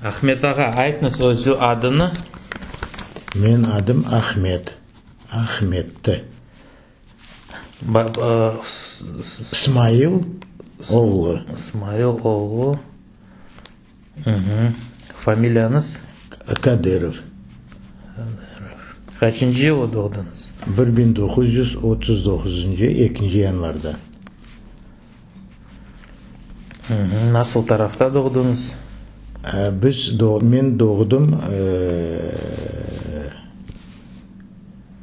Ahmet ağa, aytıñız özü adını. Men adım Ahmet. Ahmet. Smail oğlu. Smail oğlu. Familiyañız? Kadırov. Qaçıncı yılı doğdıñız? 1939-cı, ekinci yanvarda. Nasıl tarafta doğdıñız? Biz, men doğdım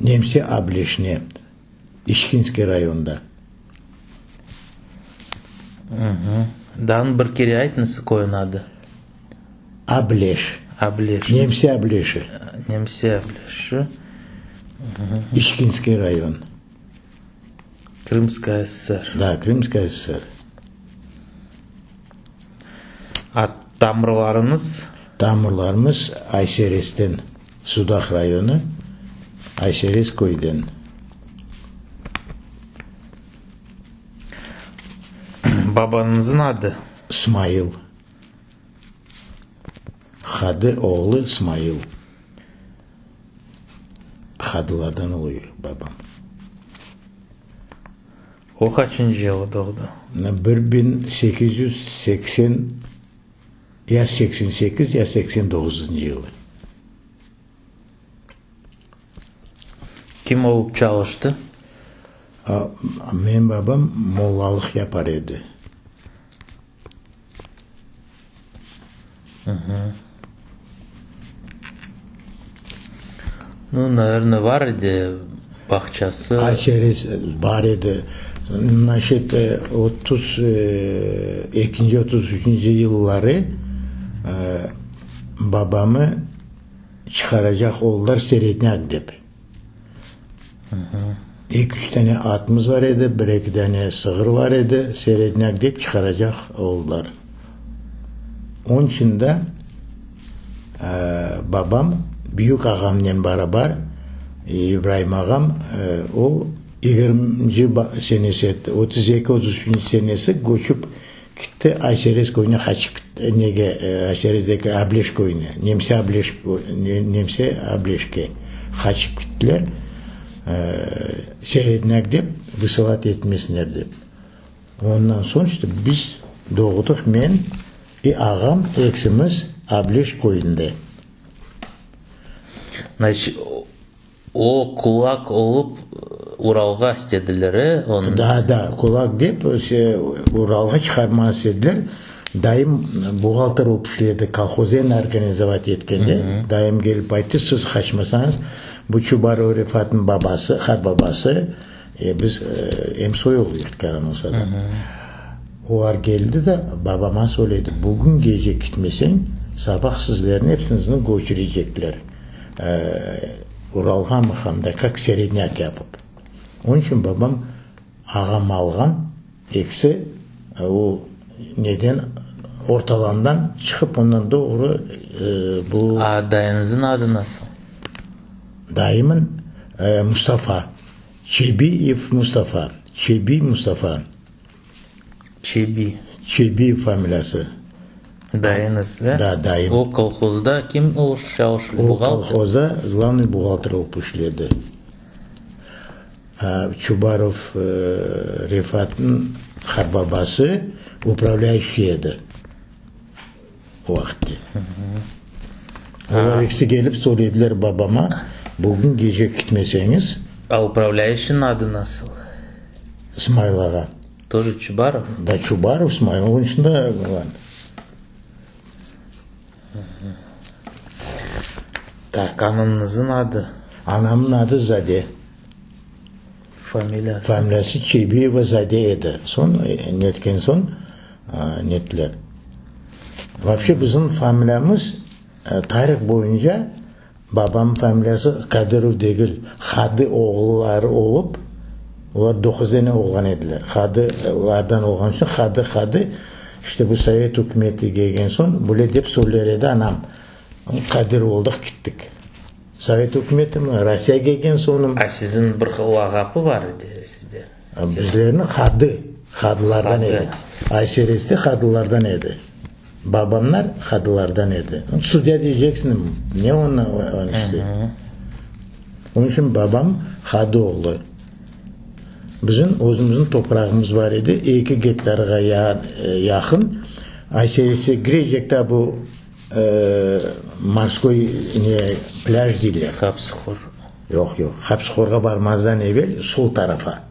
Nemse Ableşne, İçkinskiy rayonda. Daa bir kere aytıñız köyniñ adı. Ableş. Ableş. Nemse Ableşi. Nemse Ableşi. İçkinskiy rayon. Krımskaya SSR. Da, Krımskaya SSR. A tamırlarıñız? Tamırlarımız Ayseresten, Sudaq rayonı, Ayseres köyden. Babañıznıñ adı? Smail. Hadı oğlu Smail. Hadılardan oluyor babam. O qaçıncı yılı doğdı? 1880, ya 88, ya 89-ncı yılı. Kim olıp çalıştı? Menim babam mollalıq yapar edi. Nu, naverno, bar edi bağçası. Açerez bar edi. Naşet, 32-nci, 33-nci yılları babamı çıqaracaq oldılar serednâk dep. Eki-üç tane atımız bar edi, bir-eki tane sığır bar edi, serednâk dep çıqaracaq oldılar. Onıñ içün de babam büyük ağamnen barabar, İbraim ağam, o yigirminci senesi, 32, 33-nci senesi köçip kitti Ayserez köyüne qaçıp kitti, nege, Ayserezdeki Ableş köyüne, Nemse Ableş, Nemse Ableşke qaçıp kittiler, serednâk dep, vısılat etmesinler dep. Ondan soñ işte biz doğdıq, men i ağam eksimiz Ableş köyünde. Значit, o kulak olıp Uralğa istediler, e, onı? Da, da, kulak dep, Uralğa çıqarmağa istediler. Dayım buhgalter olıp işledi, kolhozeni organizovat etkende, dayım kelip ayttı, siz qaçmasañız, bu Çubarov Refatnıñ babası, qartbabası, E, biz em soy oluyıq, kâran olsa da. Olar keldi de, babama söyledi, bugün gece kitmeseñ, sabah sizlerni epsiñizni köçürecekler Uralğa mı handa, kak serednâk yapıp. Onıñ içün babam ağam alğan, ekisi o neden, ortalandan çıqıp, ondan doğru bu. A dayıñıznıñ adı nasıl? Dayımın Mustafa. Çebiyev Mustafa, Çebi Mustafa. Çebi. Çebiyev familiyası. Dayıñız, da? Da, dayım. O kolhozda kim olıp çalıştı? O kolhozda glavnıy buhgalter olıp işledi. Çubarov Refatnıñ qartbabası upravlâyuşiy edi o vaqıtte. Olar ekisi kelip söylediler babama, bugün gece kitmeseñiz. A upravlâyuşiyniñ adı nasıl? Smail ağa. Тоже Çubarov? Da, Çubarov Smail, onıñ içün de Tak, ananıñızıñ adı? Anamnıñ adı Zade. Familiyası? Familiyası Çebiyeva Zade edi. Soñ, netken soñ, nettiler. Vapşe bizim familiyamız tarih boyunca babamnıñ familiyası Kadırov degil, Hadı oğulları olıp, olar doquz dane oğlan ediler. Hadılardan olğan içün Hadı, Hadı, işte bu Sovet ükümeti kelgen soñ böyle dep söyler edi anam, Kadırov oldıq kittik. Sovet ükümetimi, Rossiya kelgen soñım. A siziñ bir lağapı bar edi sizde? Bizlerni Hadı, Hadılardan edi. Aysereste Hadılardan edi. Babamlar qadılardan edi. Sudya diyeceksiñ, ne onı işte. Onıñ içün babam qadı oldı. Bizim özümizniñ toprağımız bar edi, eki gektarğa yaqın. Ayserisi girecek ta bu morskoy ne plâj deyler. Hapsıhor. Yoq, yoq, Hapsıhorğa barmazdan evel sol tarafa.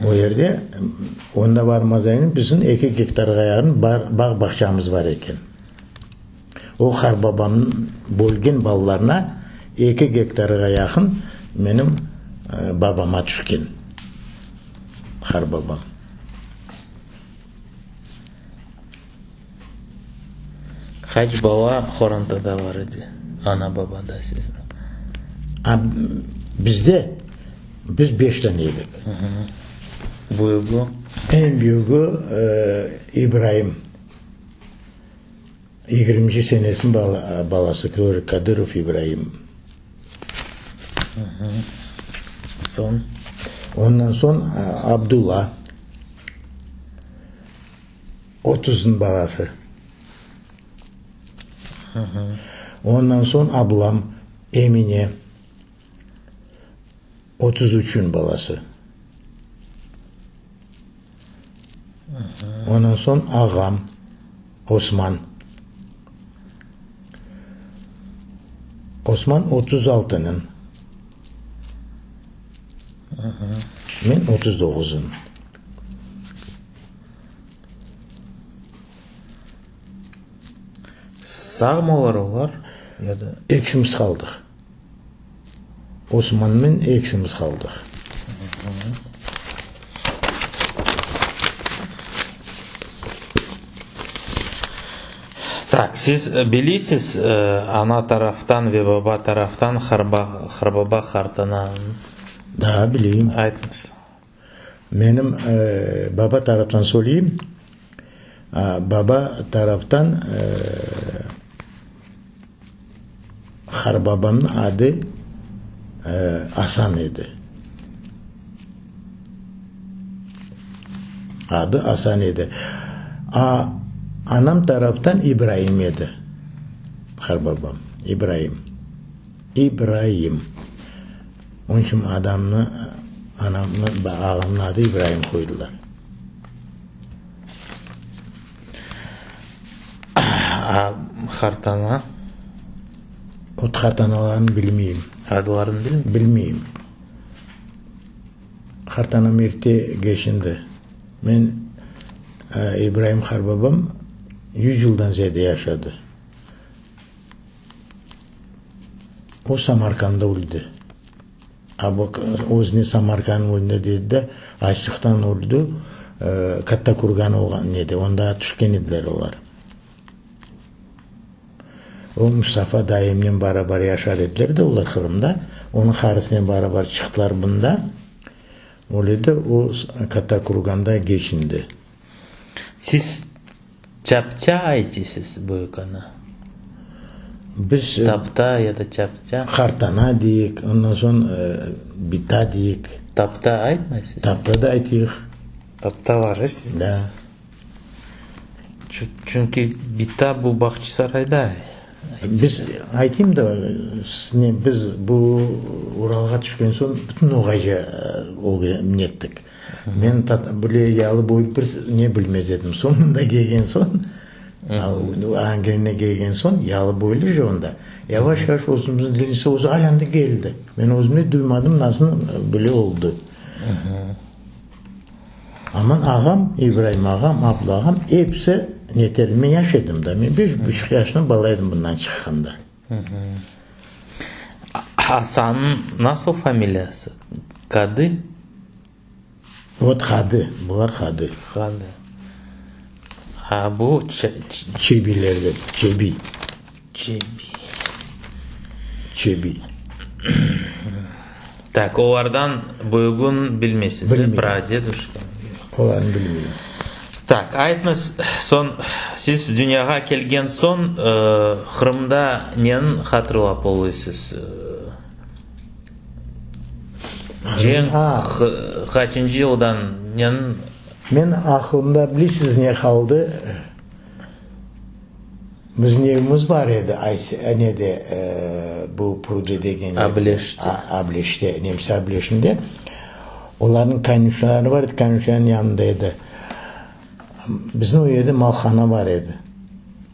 O yerde, onda barmazdan evel bizim eki gektarğa yaqın bağ-bağçamız bar eken. O qarbabamnıñ bölgen balalarına eki gektarğa yaqın menim babama tüşken, qarbabam. Qaç bala qorantada bar edi, ana-babada siziñ? A, bizde, biz beş tane edik. Büyügi? Eñ büyügi İbraim. Yigirminci senesiniñ balası Kadırov İbraim. Soñ? Ondan soñ Abdulla, otuznıñ balası. Ondan soñ ablam Emine, 33-niñ balası. Ondan soñ ağam Osman. Osman 36-nıñ. Men 39-ım. Sağmı olar olar ya da? Ekimiz qaldıq. Osmannen ekimiz qaldıq. Tak, siz bilisiz, ana taraftan ve baba taraftan harbaba, hartananıñ? Da, bileyim. Aytıñız. Menim baba taraftan söyleyim. Baba taraftan Qarbabamnıñ adı Asan edi. Adı Asan edi. A, anam taraftan İbraim edi. Qarbabam, İbraim. İbraim. Onıñ içün adamnı, anamnı, ağamnıñ adı İbraim qoydılar. A, qartana? O qartanalarnı bilmeyim. Adlarını bilmeysiñ? Bilmeyim. Qartanam erte keçindi. Men, İbraim qarbabam yüz yıldan ziyade yaşadı. O Samarkandda öldi. A bu özüne Samarkand öldi dedi de, açlıqtan öldi, Kattakurgan olğan nede, onda tüşken ediler olar. O Mustafa dayımnen barabar yaşar ediler de olar Qırımda, onıñ qarısınen barabar çıqtılar bunda, öyle de o Kattakurganda keçindi. Siz Çapça aytısız büyük ana? Biz Tapta ya da çapça? Qartana deyik, ondan soñ bita deyik. Tapta aytmaysız? Tapta da aytıyıq. Tapta var, e, sizde? Da. Çünki bita bu Bağçasarayda. Biz, aytayım da, ne, biz bu Uralğa tüşken soñ bütün noğayca nettik. Men bile yalı boyu bir ne bilmez edim. Soñ mında kelgen soñ, Angelina kelgen soñ, yalı boylu je onda, yavaş-yavaş özümizniñ tilni özü aylandı keldi. Men özüm de duymadım, nasıl bile oldı. Aman ağam, İbraim ağam, Abla ağam, episi neter, men yaş edim da, men beş buçuq yaşında bala edim bundan çıqqanda. Asannıñ nasıl familiyası? Qadı? Vot Qadı, bular Qadı. Qadı. A bu Çebilerden, Çebi. Çebi. Çebi. Tak, olardan büyügün bilmeysiz, Bilmeyim. Pradeduşka. Olarnı bilmeyim. Tak, aytmız, soñ, siz dünyağa kelgen soñ, Qırımda neni hatırlap oluysız? Cenk qaçıncı yıldan neni? Men aqlımda, bilesiz, ne qaldı? Bizim evimiz bar edi, nede, bu Prudı degen yerde. Ableşte. Ableşte, nemse Ableşinde. Olarnıñ konyuşnaları bar edi, konyuşnanıñ yanında edi. Bizim o yerde malhana bar edi.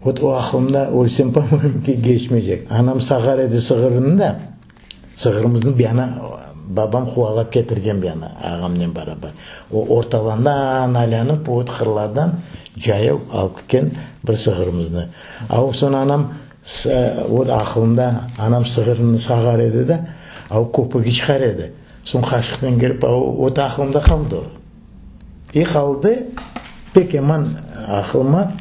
Vot o aqlımda, ölsem, po-moyemu, keçmeycek. Anam sağar edi sığırını da. Sığırımıznı bir yana babam quvalap ketirgen bir yana ağamnen beraber. O ortalandan aylanıp, o qırlardan cayav alıp ketken bir sığırımıznı. A o soñ anam, o aqılımda, anam sığırını sağar edi de, a o köpügi çıqar edi. Soñ qaşıqnen kelip, a o aqılımda qaldı o. İ qaldı, pek yaman aqılıma.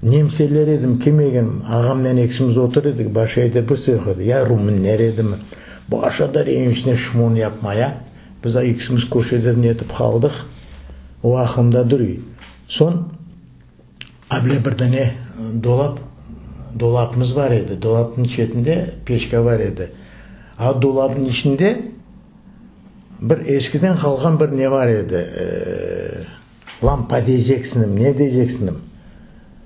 Nemseler edim, kim edim, ağamnen ekisimiz otur edik, baş evde bir söz edi, ya rumınler edimi, başladılar evniñ içine şmon yapmaya, biz ekisimiz köşede netip qaldıq, o aqılımda duruy. Soñ, able bir dane dolap, dolapımız bar edi, dolapnıñ çetinde peçka bar edi, a dolapnıñ içinde bir eskiden qalğan bir ne bar edi, Lampa deyceksinim, ne deyceksinim.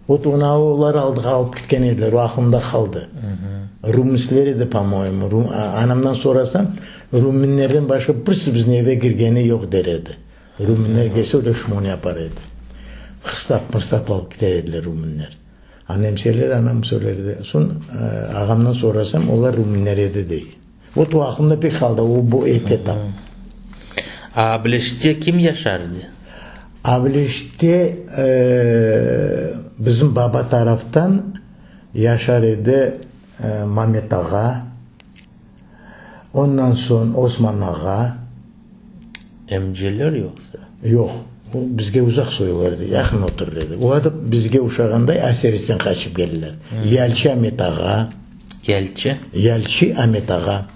Vot onı olar aldıq, alıp ketken ediler, o aqlımda qaldı. Rumısler edi, po-moyemu. Anamdan sorasam, rumınlerden başqa birisi bizim eve kirgeni yoq der edi. Rumınler kelse, öyle şmon yapar edi. Hırslap, mırslap alıp kiter ediler rumınler. A nemseler, anam söyler edi. Soñ ağamdan sorasam, olar rumınler edi, dey. Vot o aqlımda pek qaldı, o bu eki etap. Ableşte kim yaşar edi? Ableşte bizim baba taraftan yaşar edi Mamet ağa, ondan soñ Osman ağa. Emceler yoqsa? Yoq, bizge uzaq soylar edi, yaqın oturır edi. Olar da bizge uşağanday Aseresten qaçıp keldiler. Yalçı Amet ağa. Yalçı? Yalçı Amet ağa.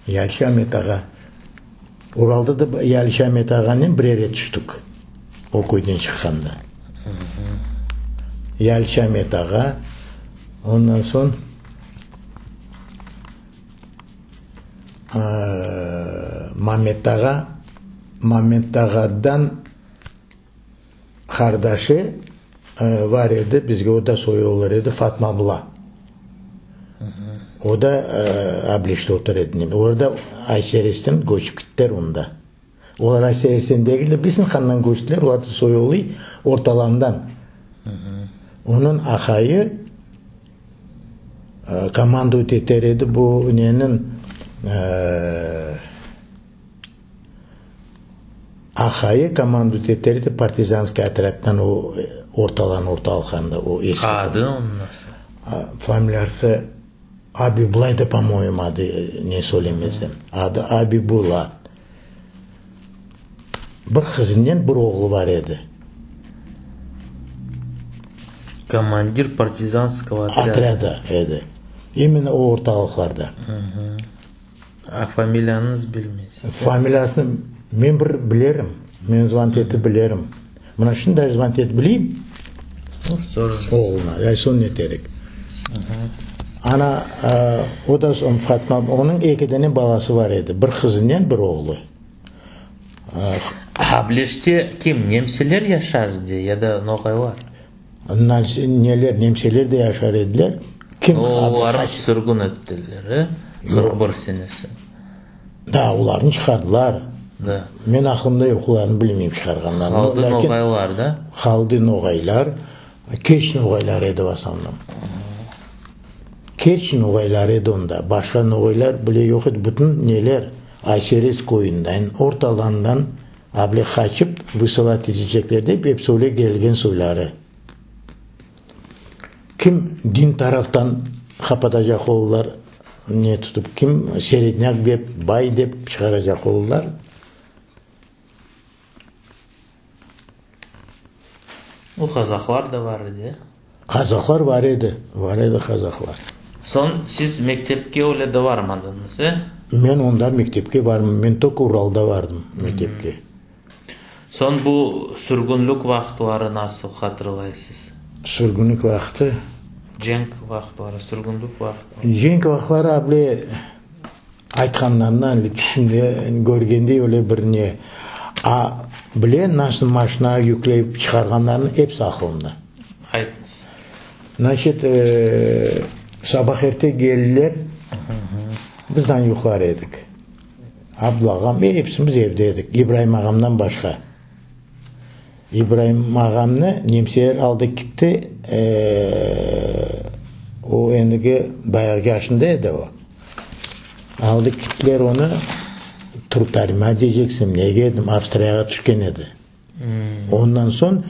Yalçı Amet ağa. Uralda da Yalçı Amet ağanen birer et tüştik, o köyden çıqqanda. Yalçı Amet ağa, ondan soñ Mamet ağa, Mamet ağadan Qardaşı bar edi, bizge o da soyu olur edi, Fatma abla. O da Ablişte otura edi. Olar da Ayseresten köçip kettiler onda. Olar Ayseresten degil de, bilsin qandan köçtiler, olar da soyu oluy Ortalandan. Onıñ aqayı komandovать eter edi bu neniñ Aqayı komandovать eter edi partizanskiy otrâdtan o ortalan ortalıqanda o eski. Adı onıñ nasıl? Familiyası Abibula edi, po-moyemu, adı, ne söylemesem. Adı Abibula. Bir qızınen bir oğlu bar edi. Komandir partizanskogo otrâda. Otrâda edi. İmенно o ortalıqlarda. A familiyanıñız bilmeysiz? Familiyasını men bir bilerim. Men zvant etip bilerim. Mına şimdi de zvant etip bileyim. Sorarız. Oğluna. Ya soñ neterik. Ana, o da soñ Fatma, onıñ eki dane balası bar edi. Bir qızınen bir oğlu. Ableşte kim, nemseler yaşar edi ya da noğaylar? Neler, nemseler de yaşar ediler. Kim Olarnı sürgün ettiler, e? 41 senesi. Da, olarnı çıqardılar. Da. Men aqlımda yoq, olarnı bilmeyim çıqarğanlarını. Qaldı noğaylar, da? Qaldı noğaylar. Keç noğaylar edi v osnovnom. Keç noğaylar edi onda. Başqa noğaylar bile yoq edi. Bütün neler Ayserez köyünden, Ortalandan Able qaçıp, vısılat etecekler dep, episi öyle kelgen soyları. Kim din taraftan qapatacaq oldılar, ne tutıp, kim serednâk dep, bay dep çıqaracaq oldılar. O qazaqlar da bar edi, e? Qazaqlar bar edi, bar edi qazaqlar. Soñ siz mektepke öyle de barmadıñız, e? Men onda mektepke barmadım, men tok Uralda bardım mektepke. Soñ bu sürgünlik vaqıtları nasıl hatırlaysız? Sürgünlik vaqtı? Cenk vaqıtları, sürgünlik vaqıtları. Cenk vaqıtları able Aytqanlarından öyle tüşünde, körgende öyle bir ne. A, bile, nasıl maşinağa yükleyip çıqarğanlarını episi aqılımda. Aytıñız. Значit, sabah erte keldiler, biz daa yuqlar edik. Abdul ağam, epsimiz evde edik, İbraim ağamdan başqa. İbraim ağamnı nemseler aldı kitti, o endigi bayağı yaşında edi o. Aldı kittiler onı, Trudtarima deyceksim, nege edim, Avstriyağa tüşken edi. Ondan soñ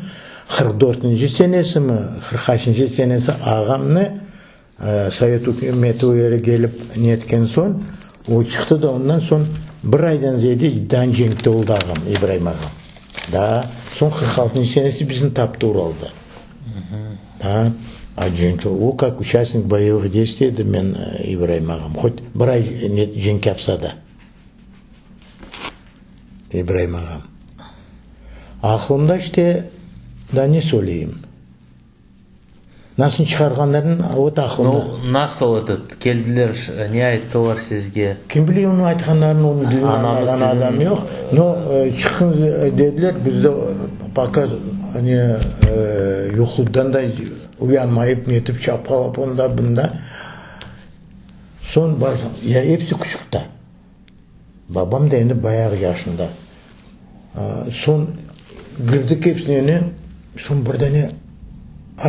44 dörtünci senesimi, qırq qaçıncı senesi ağamnı Sovet ükümeti o yere kelip netken soñ, o çıqtı da ondan soñ bir aydan ziyade daa cenkte oldı ağam, İbraim ağam. Daa soñ 46-ncı senesi bizni taptı Uralda. Daa a cenkte, o kak uçastnik boyevıh deystviy edi men İbraim ağam, hot bir ay cenk yapsa da. İbraim ağam. Aqlımda işte, daa ne söyleyim? Nasıl çıqarğanların o da aqlımda. Nu, nasıl etot, keldiler, ne ayttılar sizge? Kim bile onıñ aytqanlarını, onıñ dilini añlağan adam yoq. No, çıqıñ dediler, biz de poka ne yuqudan da uyanmayıp, netip, çapqalap onda, bunda. Soñ barsam, ya episi küçük da. Babam da endi bayağı yaşında. Soñ girdik epsine, soñ bir dane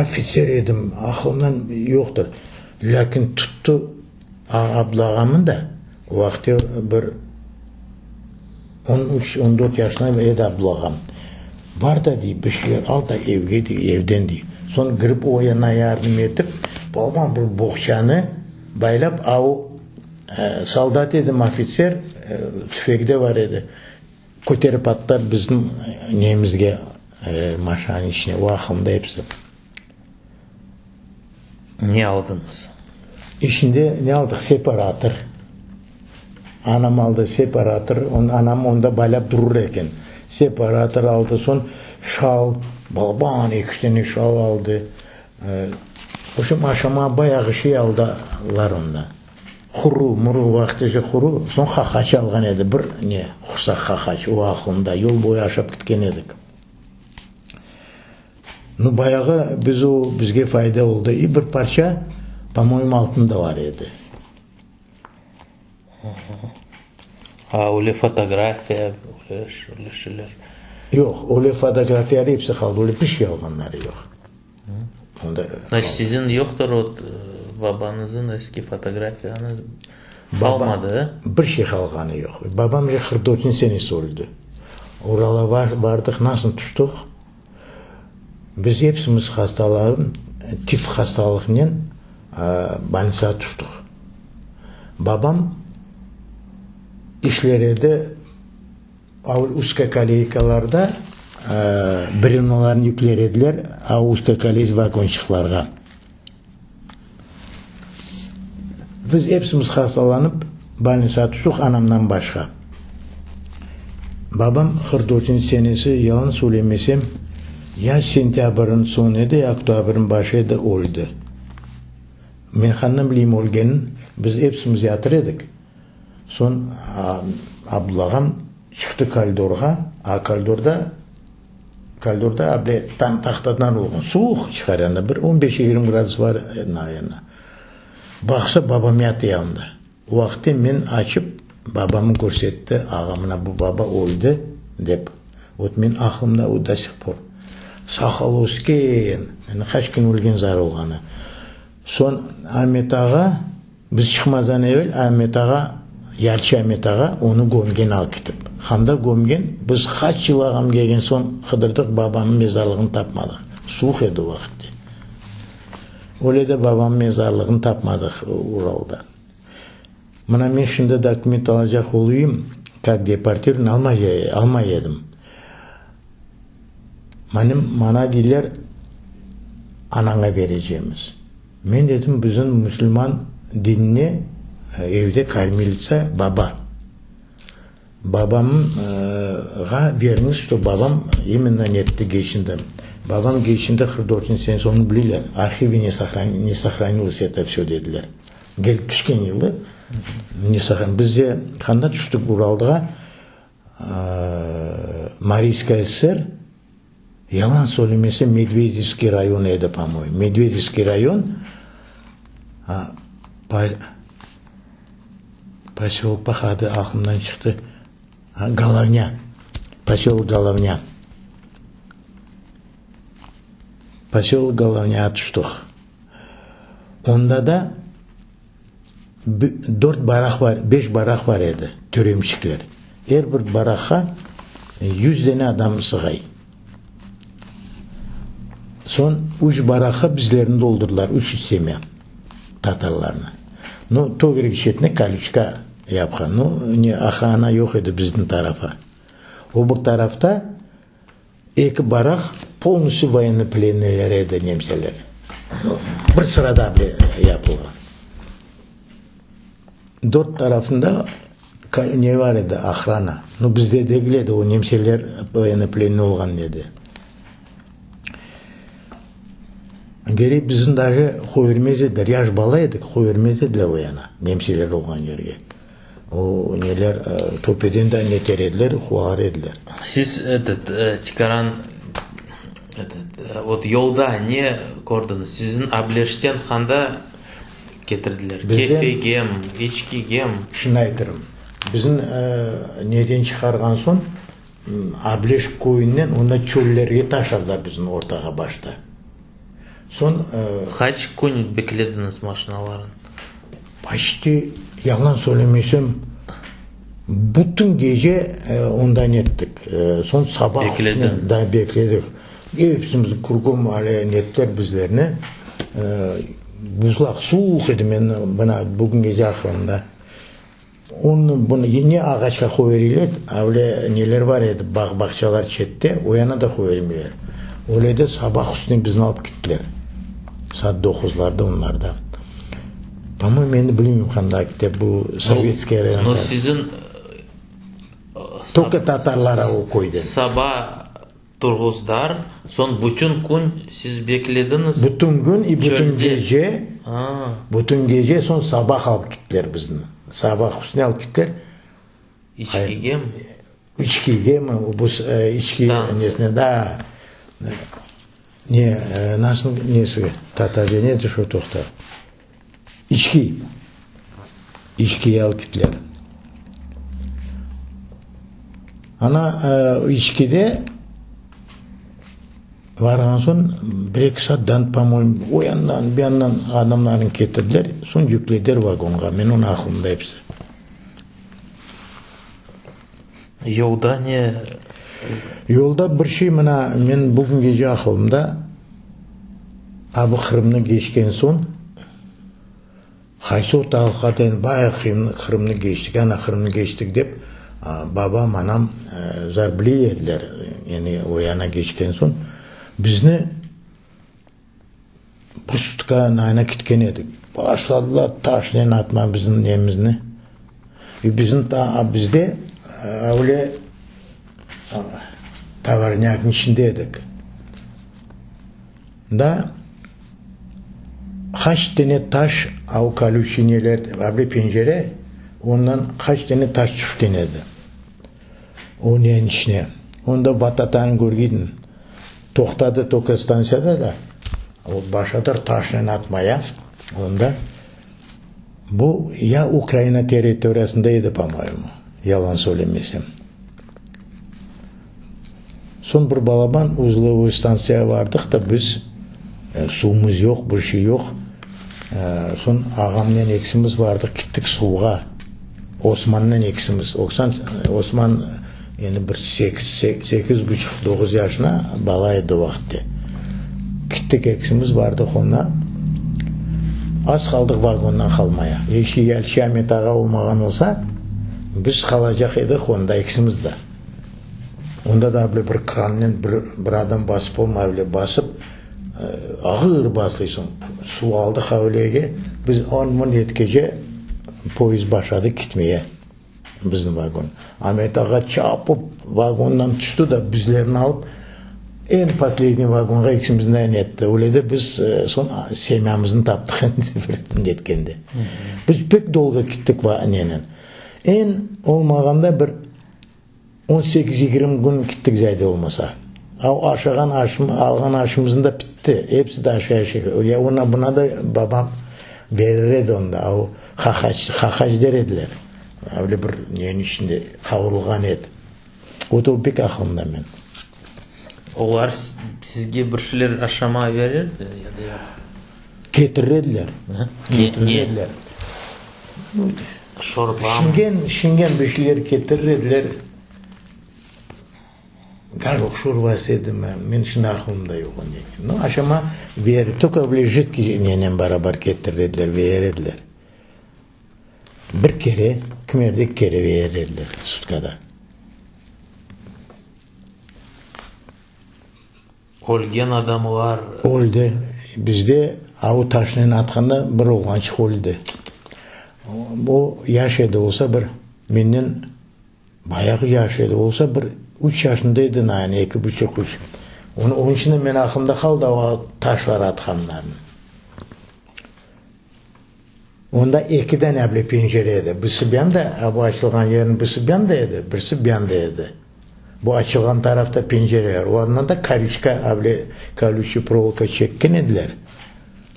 ofitser edim, aqılımdan yoqtır. Lâkin tuttı Abdulla ağamnı da, o vaqıt bir on üç, on dört yaşında edi Abdulla ağam. Bar da, dey, bir şeyler al da evge, dey, evden, dey. Soñ kirip o yana yardım etip, balaban bir boğçanı baylap, a o Soldat edim, ofitser, tüfegi de bar edi. Köterip attılar bizim nemizge, maşinanıñ içine. O aqılımda episi. Ne aldıñız? İçinde ne aldıq? Separator. Anam aldı separator, anam onda baylap durur eken. Separator aldı, soñ şal, balaban eki-üç dane şal aldı. Oşam aşama bayağı şey aldılar onda. Quru, muru vaqtece quru, soñ qaqaç alğan edi, bir ne, qusaq qaqaç, o aqlımda, yol boyu aşap ketken edik. Nu, bayağı biz o, bizge fayda oldı. İ bir parça, po-moyemu, altın da bar edi. A öyle fotografiya, öyle, öyle şeyler? Yoq, öyle fotografiyalar episi qaldı, öyle bir şey alğanları yoq. Onda Значит, siziñ yoqtır o babañızıñ eski fotografiyañız qalmadı, e? Bir şey qalğanı yoq. Babam же 44 senesi öldi. Uralğa bardıq, nasıl tüştük? Biz epsimiz hastalarım tif hastalıqnen bolnitsağa tüştük. Babam işler edi uzkokoleykalarda, brevnolarnı yükler ediler uzkokoleyz vagonçıqlarğa. Biz epsimiz hastalanıp bolnitsağa tüştük, anamdan başqa. Babam 44 senesi, yalan söylemesem, ya sentâbrniñ soñu edi, ya oktâbrniñ başı edi, öldi. Men qandan bileyim ölgenin, biz epsimiz yatır edik. Soñ Abdulla ağam çıqtı koridorğa, a koridorda, koridorda able tam tahtadan olğan, suvuq çıqar anda, bir on beş, yigirmi gradus bar, naverno. Baqsa, babam yatı yanında. O vaqıtte men açıp, babamı körsetti, ağa, mına bu baba öldi, dep. Vot men aqlımda o do sih por. Saqalı ösken, endi qaç kün ölgen zar olğanı. Soñ Amet ağa, biz çıqmazdan evel Amet ağa, Yalçı Amet ağa onı kömgen alıp ketip. Handa kömgen, biz qaç yıl ağam kelgen soñ qıdırdıq, babamnıñ mezarlığını tapmadıq. Suvuq edi o vaqıtte. Öyle de babamnıñ mezarlığını tapmadıq Uralda. Mına men şimdi dokument alacaq oluyım, kak deportirovn almay edim. Manim, mana deyler, anaña berecemiz. Men dedim, bizim musulman dinine evde kormilitsa baba. Babamğa beriniz, što babam imенно netti, geçindi. Babam geçindi 44 senesi, onı bileyler, arhivi ne ne sохранилось это все dediler. Kelip tüşken yılı ne sохран Biz de qanda tüştik Uraldığa, Mariyskaya SSR. Yalan söylemesem, Medvedevskiy rayon edi, po-moyemu. Medvedevskiy rayon, posyolok, baq, adı aqlımdan çıqtı, Golovnâ, posyolok Golovnâ. Posyolok Golovnâğa tüştik. Onda da dört baraq bar, beş baraq bar edi, türemşikler. Er bir baraqqa yüz dene adam sığay. Soñ üç baraqqa bizlerni doldurdılar, 300 semya tatarlarnı. Nu, tögerek çetine kolüçka yapqan. Nu, ne, ohrana yoq edi bizim tarafa. O bir tarafta Eki baraq polnostyu voyennoplennyler edi nemseler. Bir sırada bile yapılğan. Dört tarafında ne bar edi, ohrana. Nu, bizde degil edi, o nemseler voyennoplennyy olğan edi. Geri bizni daje qoyurmez ediler, yaş bala edik, qoyurmez ediler o yana, nemseler olğan yerge. O neler, töpeden de neter ediler, quvar ediler. Siz, etot, tikaran, etot, vot yolda ne kördiñiz? Siziñ Ableşten qanda ketirdiler? Kefegem, İçkigem? Şunı aytırım, bizni neden çıqarğan soñ, Ableş köyünden onda çöllerge taşladılar bizni ortağa başta. Soñ. Qaç kün beklediñiz maşinalarnı? Почti, yalan söylemesem, bütün gece ondan ettik. Soñ sabah üstüne da bekledik. Epsimiz krugom ale nettiler bizlerni. Buzlaq, suvuq edi, men mına bugüngece aqlımda. Onı, bunı ne ağaçqa qoyvereyler, avle neler bar edi, bağ-bağçalar çette, o yana da qoyvermeyler. Öyle de sabah üstüne bizni alıp kettiler. Saat doquzlarda, onlarda. Po-moyemu, endi bilmeyim qanday kete bu sovetskiy rayonda. No siziñ Tolko tatarlar o köyden. Saba Turğuzdar, soñ bütün kün siz beklediñiz? Bütün kün i bütün gece, bütün gece, soñ sabah alıp kettiler bizni. Sabah üstüne alıp kettiler. İçkigemi? İçkigemi, bu içki nesine, da. Ne, nasıl nesi, tatarca nedir şu, toqta. İçki. İçkiye alıp kettiler. Ana içkide varğan soñ bir-eki saattan, po-moyemu, o yandan, bu yandan adamlarnı ketirdiler, soñ yüklediler vagonğa. Men onı aqlımda episi. Yolda ne? Yolda bir şey, mına, men bugüngece aqlımda, a bu Qırımnı keçken soñ, Qaysı ortalıqqa deyin, bayağı Qırımnı keçtik, ana Qırımnı keçtik dep, babam, anam zar biley ediler, yani o yana keçken soñ, bizni bir sutka ayna ketken edik. Başladılar taşnen atma bizim nemizni. Ve bizim ta bizde öyle tovarnâknıñ içinde edik. Da qaç tane taş, av kolüçiy neler, avle pencere, ondan qaç tane taş tüşken edi o neniñ içine. Onda vatatanı körgeydim, toqtadı tolko stansiyada da, o başladılar taşnen atmaya, onda. Bu ya Ukraina territoriyasında edi, po-moyemu, yalan söylemesem. Soñ bir balaban uzlovoy stantsiyağa bardıq da biz, suvumız yoq, bir şey yoq. Soñ ağamnen ekisimiz bardıq, kettik suvğa. Osmannen ekisimiz. Osman endi bir sekiz, sekiz buçuq, doquz yaşına bala edi o vaqıtte. Kettik ekisimiz bardıq onda. Az qaldıq vagondan qalmaya. Eşi Yalçı Amet ağa olmağan olsa, biz qalacaq edik onda ekisimiz de. Onda da böyle bir krannen bir, bir adam basıp olmay, öyle basıp, ağır bastıysıñ. Suv aldıq avlege, biz on-mon etkece poyezd başladı ketmeye, bizim vagon. Amet ağa çapıp vagondan tüşti de bizlerni alıp, eñ posledniy vagonğa ikimizni netti. Öyle de biz soñ semyamıznı taptıq endi netkende. Biz pek dolgo kettik nenen. Eñ olmağanda bir On sekiz, yigirmi kün kittik zâyde olmasa. A aşağan aşım, alğan aşımıznı da pitti. Episi de aşay aşay. Ya ona buna da babam berir edi onda. O hahaç, hahaç der ediler. Öyle bir neniñ içinde qavurılğan et. O da pek aqılımda men. Olar sizge bir şeyler aşama verirdi ya da yoq? Ketirir ediler. Ketirir ediler. Şorba mı? Şingen, şingen bir şeyler ketirir ediler. Qarıq şorbası edimi, men şimdi aqılımda yoq o ne. No, aşama ber, tolko böyle jidkiy nenen barabar ketirir ediler, verir ediler. Bir kere, kimerde eki kere verir ediler sutkada. Ölgen adamlar. Öldi. Bizde avu taşnen atqanda bir oğlançıq öldi. O yaş edi, olsa bir menden bayağı yaş edi, olsa bir üç yaşında edi, naine, eki buçuq, üç. Onıñ içün de men aqlımda qaldı o taşlar atqanlarını. Onda eki dane bile pencere edi. Birisi buyanda, a bu açılğan yerniñ birisi buyanda edi, birisi buyanda edi. Bu açılğan tarafta pencereler. Olardan da kolüçka, a bile kolüçiy проволока çekken ediler.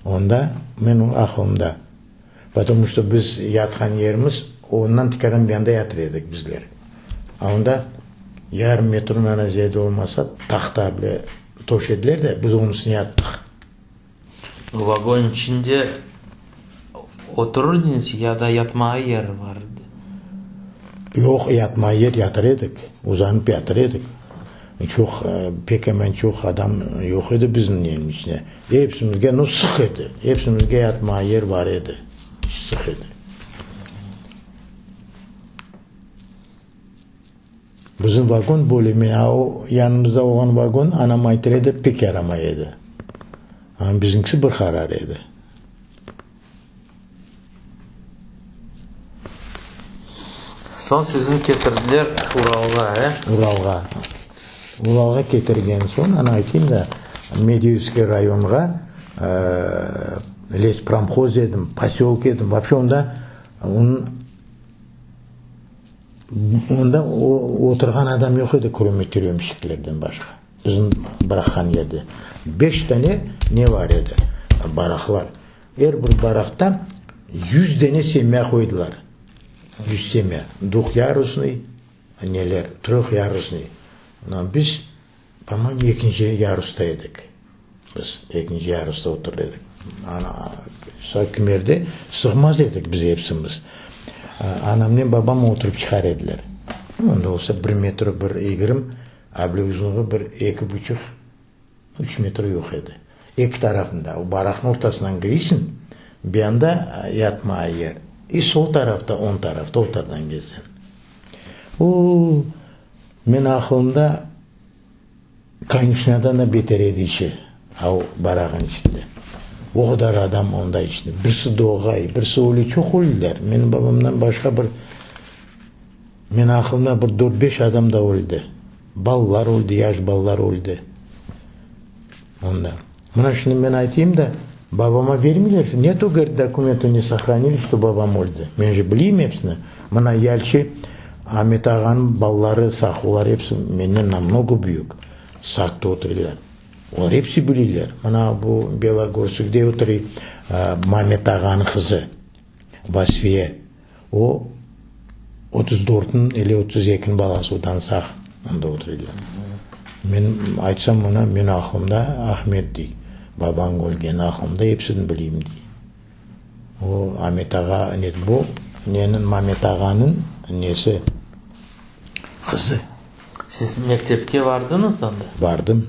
Onda menim aqlımda. Потому что biz yatqan yerimiz, ondan tikaran buyanda yatır edik bizler. A onda yarım metrdan ziyade olmasa tahta bile toşediler de, biz onıñ üstüne yattıq. Vagon içinde oturır ediñiz ya da yatmağa yer bar edi? Yoq, yatmağa yer yatır edik, uzanıp yatır edik. Çoq, pek emen çoq adam yoq edi bizim neniñ içinde. Epsimizge, nu, sıq edi, epsimizge yatmağa yer bar edi, sıq edi. Bizim vagon bölümi, a o yanımızda olğan vagon, anam aytır edi, pek yaramay edi. Amma bizimkisi bir qarar edi. Soñ sizni ketirdiler Uralğa, e? Uralğa. Uralğa ketirgen soñ, ana aytayım da, Mediyevskiy rayonğa, lespromhoz edim, posyolka edim. Voobşe onda onıñ Onda oturğan adam yoq edi, kromi türemşiklerden başqa, bizim bıraqan yerde. Beş dane ne bar edi, baraqlar. Er bir baraqta yuz dane semya qoydılar. Yuz semya. Duhyarusnıy, neler, tröhyarusnıy. Biz, po-moyemu, ekinci yarusta edik. Biz ekinci yarusta oturır edik. Ana, kimerde sığmaz edik biz epsimiz. Anamnen babam oturıp çıqar ediler. Onda olsa bir metr bir egirim, a bile uzunlığı bir eki buçuq, üç metr yoq edi. Eki tarafında, o baraqnıñ ortasından kireysiñ, bir yanda yatmağa yer, i sol tarafta, oñ tarafta ortadan ketseñ. O, men aqılımda Konüşnâdan da beter edi içi, av barağın içinde. O qadar adam onda içinde. Birisi doğay, birisi ölü, çoq öldiler. Menim babamdan başqa bir, men aqılımda bir dört-beş adam da öldi. Balalar öldi, yaş balalar öldi onda. Mına şimdi men aytayım da, babama bermeyler. Netu, govorit, dokumentı ne sohranili, çto babam öldi. Men je bileyim episini. Mına Yalçı Amet ağanıñ balaları sağ, olar episi menden namnogo büyük, Saqta oturaylar. Olar episi bileyler. Mına bu Belogorskde oturay Mamet ağanıñ qızı Vasfiye. O, 34 dörtniñ ili 32 niñ balası, odan sağ, anda oturaylar. Men aytsam mına, men aqlımda Ahmet dey, babañ ölgeni aqlımda, episini bileyim dey. O, Amet ağa, ne, bu neniñ, Mamet ağanıñ nesi, qızı. Siz mektepke vardıñız anda? Vardım.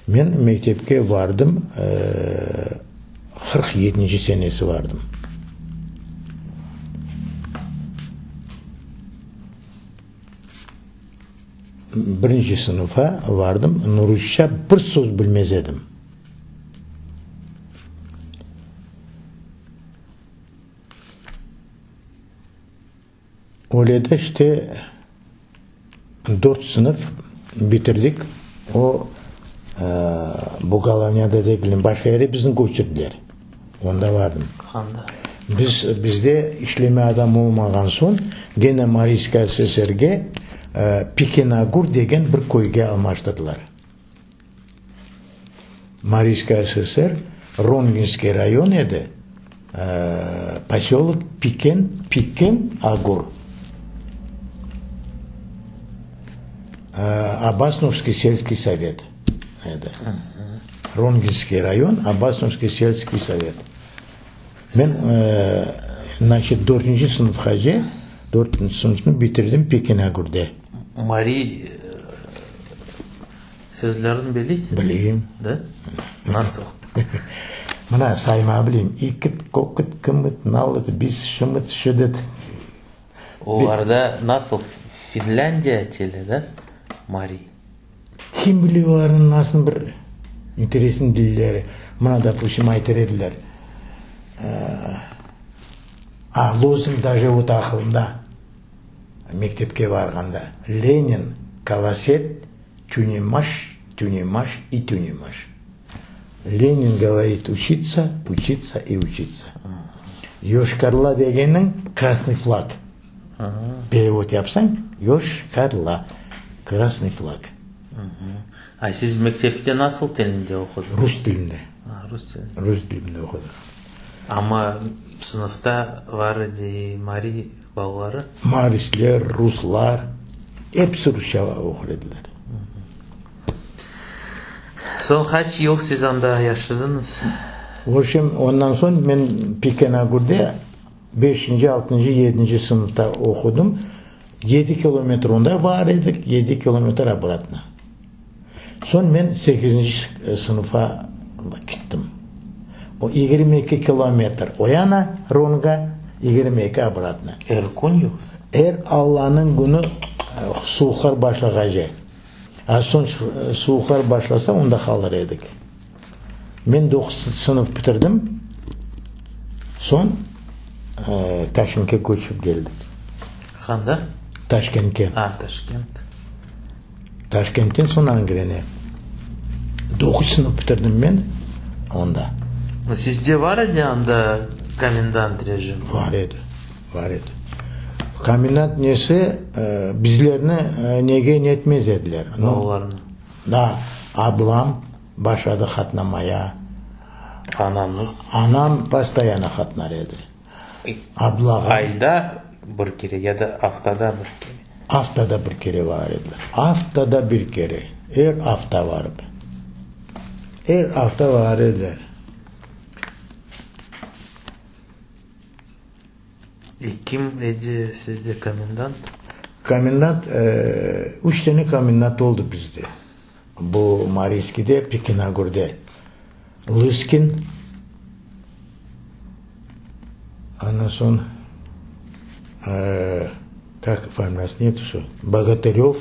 Men mektepke vardım, 47 yedinci senesi vardım. Birinci sınıfa vardım, rusça bir söz bilmez edim. Öyle de işte dört sınıf bitirdik. O, bu koloniyada degil, başqa yere bizni köçürdiler. Onda vardım. Qanda? Biz, bizde işleme adam olmağan soñ, gene Mariyskaya SSRge Pekinagur degen bir köyge almaştırdılar. Mariyskaya SSR, Ronginskiy rayon edi, posölok Piken, Piken Agur. Abbasnovskiy selskiy sovet edi. Ronginskiy rayon, Abbasnovskiy selskiy sovet. Men, значit, dörtünci sınıfqace, dörtünci sınıfnı bitirdim Pekinagurde. Mariy sözlerini bilesiz? Bileyim. Da? Nasıl? Mına, sayma bileyim, ikit, kokit, kımıt, nalıt, biz, şımıt, şıdıt. Olarda nasıl Finlândiya tili, da, Mariy? Kim bile olarnıñ nasıl bir interesın dilleri. Mına, dopustim, aytır ediler, a, lozung daje vot aqılımda, mektepke barğanda, Lenin, kalaset, tünemaş, tünemaş i tünemaş. Lenin govorit učitsa, učitsa i učitsa. Yoşkarla degeniñ krasnıy flag. Perevod yapsañ, Yoşkarla, krasnıy flag. A siz mektepte nasıl tilinde oqudıñız? Rus tilinde. Rus tilinde. Rus tilinde oqudıq. Amma sınıfta var edi mariy balaları? Marisler, ruslar, episi rusça oqur ediler. Soñ qaç yıl siz anda yaşadıñız? Vobşem, ondan soñ men Pikenagurde Beşinci, altıncı, yedinci sınıfta oqudım. Yedi kilometr onda bar edik, yedi kilometr obratno. Soñ men sekizinci sınıfa kettim. O 22 kilometr o yana Ronga, 22 obratno. Er kün yoqsa? Er Allanıñ künü suvuqlar başlağace. A soñ suvuqlar başlasa, onda qalır edik. Men doquz sınıf bitirdim, soñ Taşkentke köçip keldik. Qanda? Taşkentke. A, Taşkent. Taşkentten soñ Angrene. Doquz sınıf bitirdim men onda. Sizde var edi anda komendant rejimi? Var edi, var edi. Komendant nesi, bizlerni nege netmez ediler. Balalarnı. Da, ablam başladı qatnamaya. Anañız? Anam postoyanno qatnar edi. Ablağa. Ayda bir kere ya da aftada bir kere? Aftada bir kere bar ediler. Aftada bir kere. Er afta barıp. Er afta bar ediler. E kim edi sizde komendant? Komendant, üç tane komendant oldı bizde. Bu Mariinskiyde, Pekinagurde. Lıskin, ondan soñ, kak familiyası ne edi şu, Bogatıröv.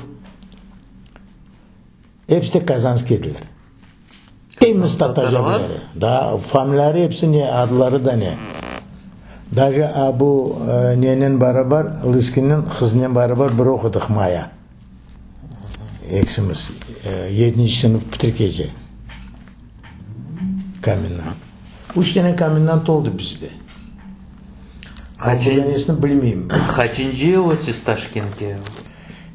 Episi de Kazanskiy ediler. Temiz tatarca bileri. Da, familiyaları episi ne, adları da ne. Daje a bu nenen barabar, Lıskinniñ qızınen barabar bir oqudıq Maya. Ekisimiz. Yedinci sınıf bitirgece. Komendant. Üç tane komendant oldı bizde. Qaçıncısını bilmeyim. Qaçıncı yılı siz Taşkentke?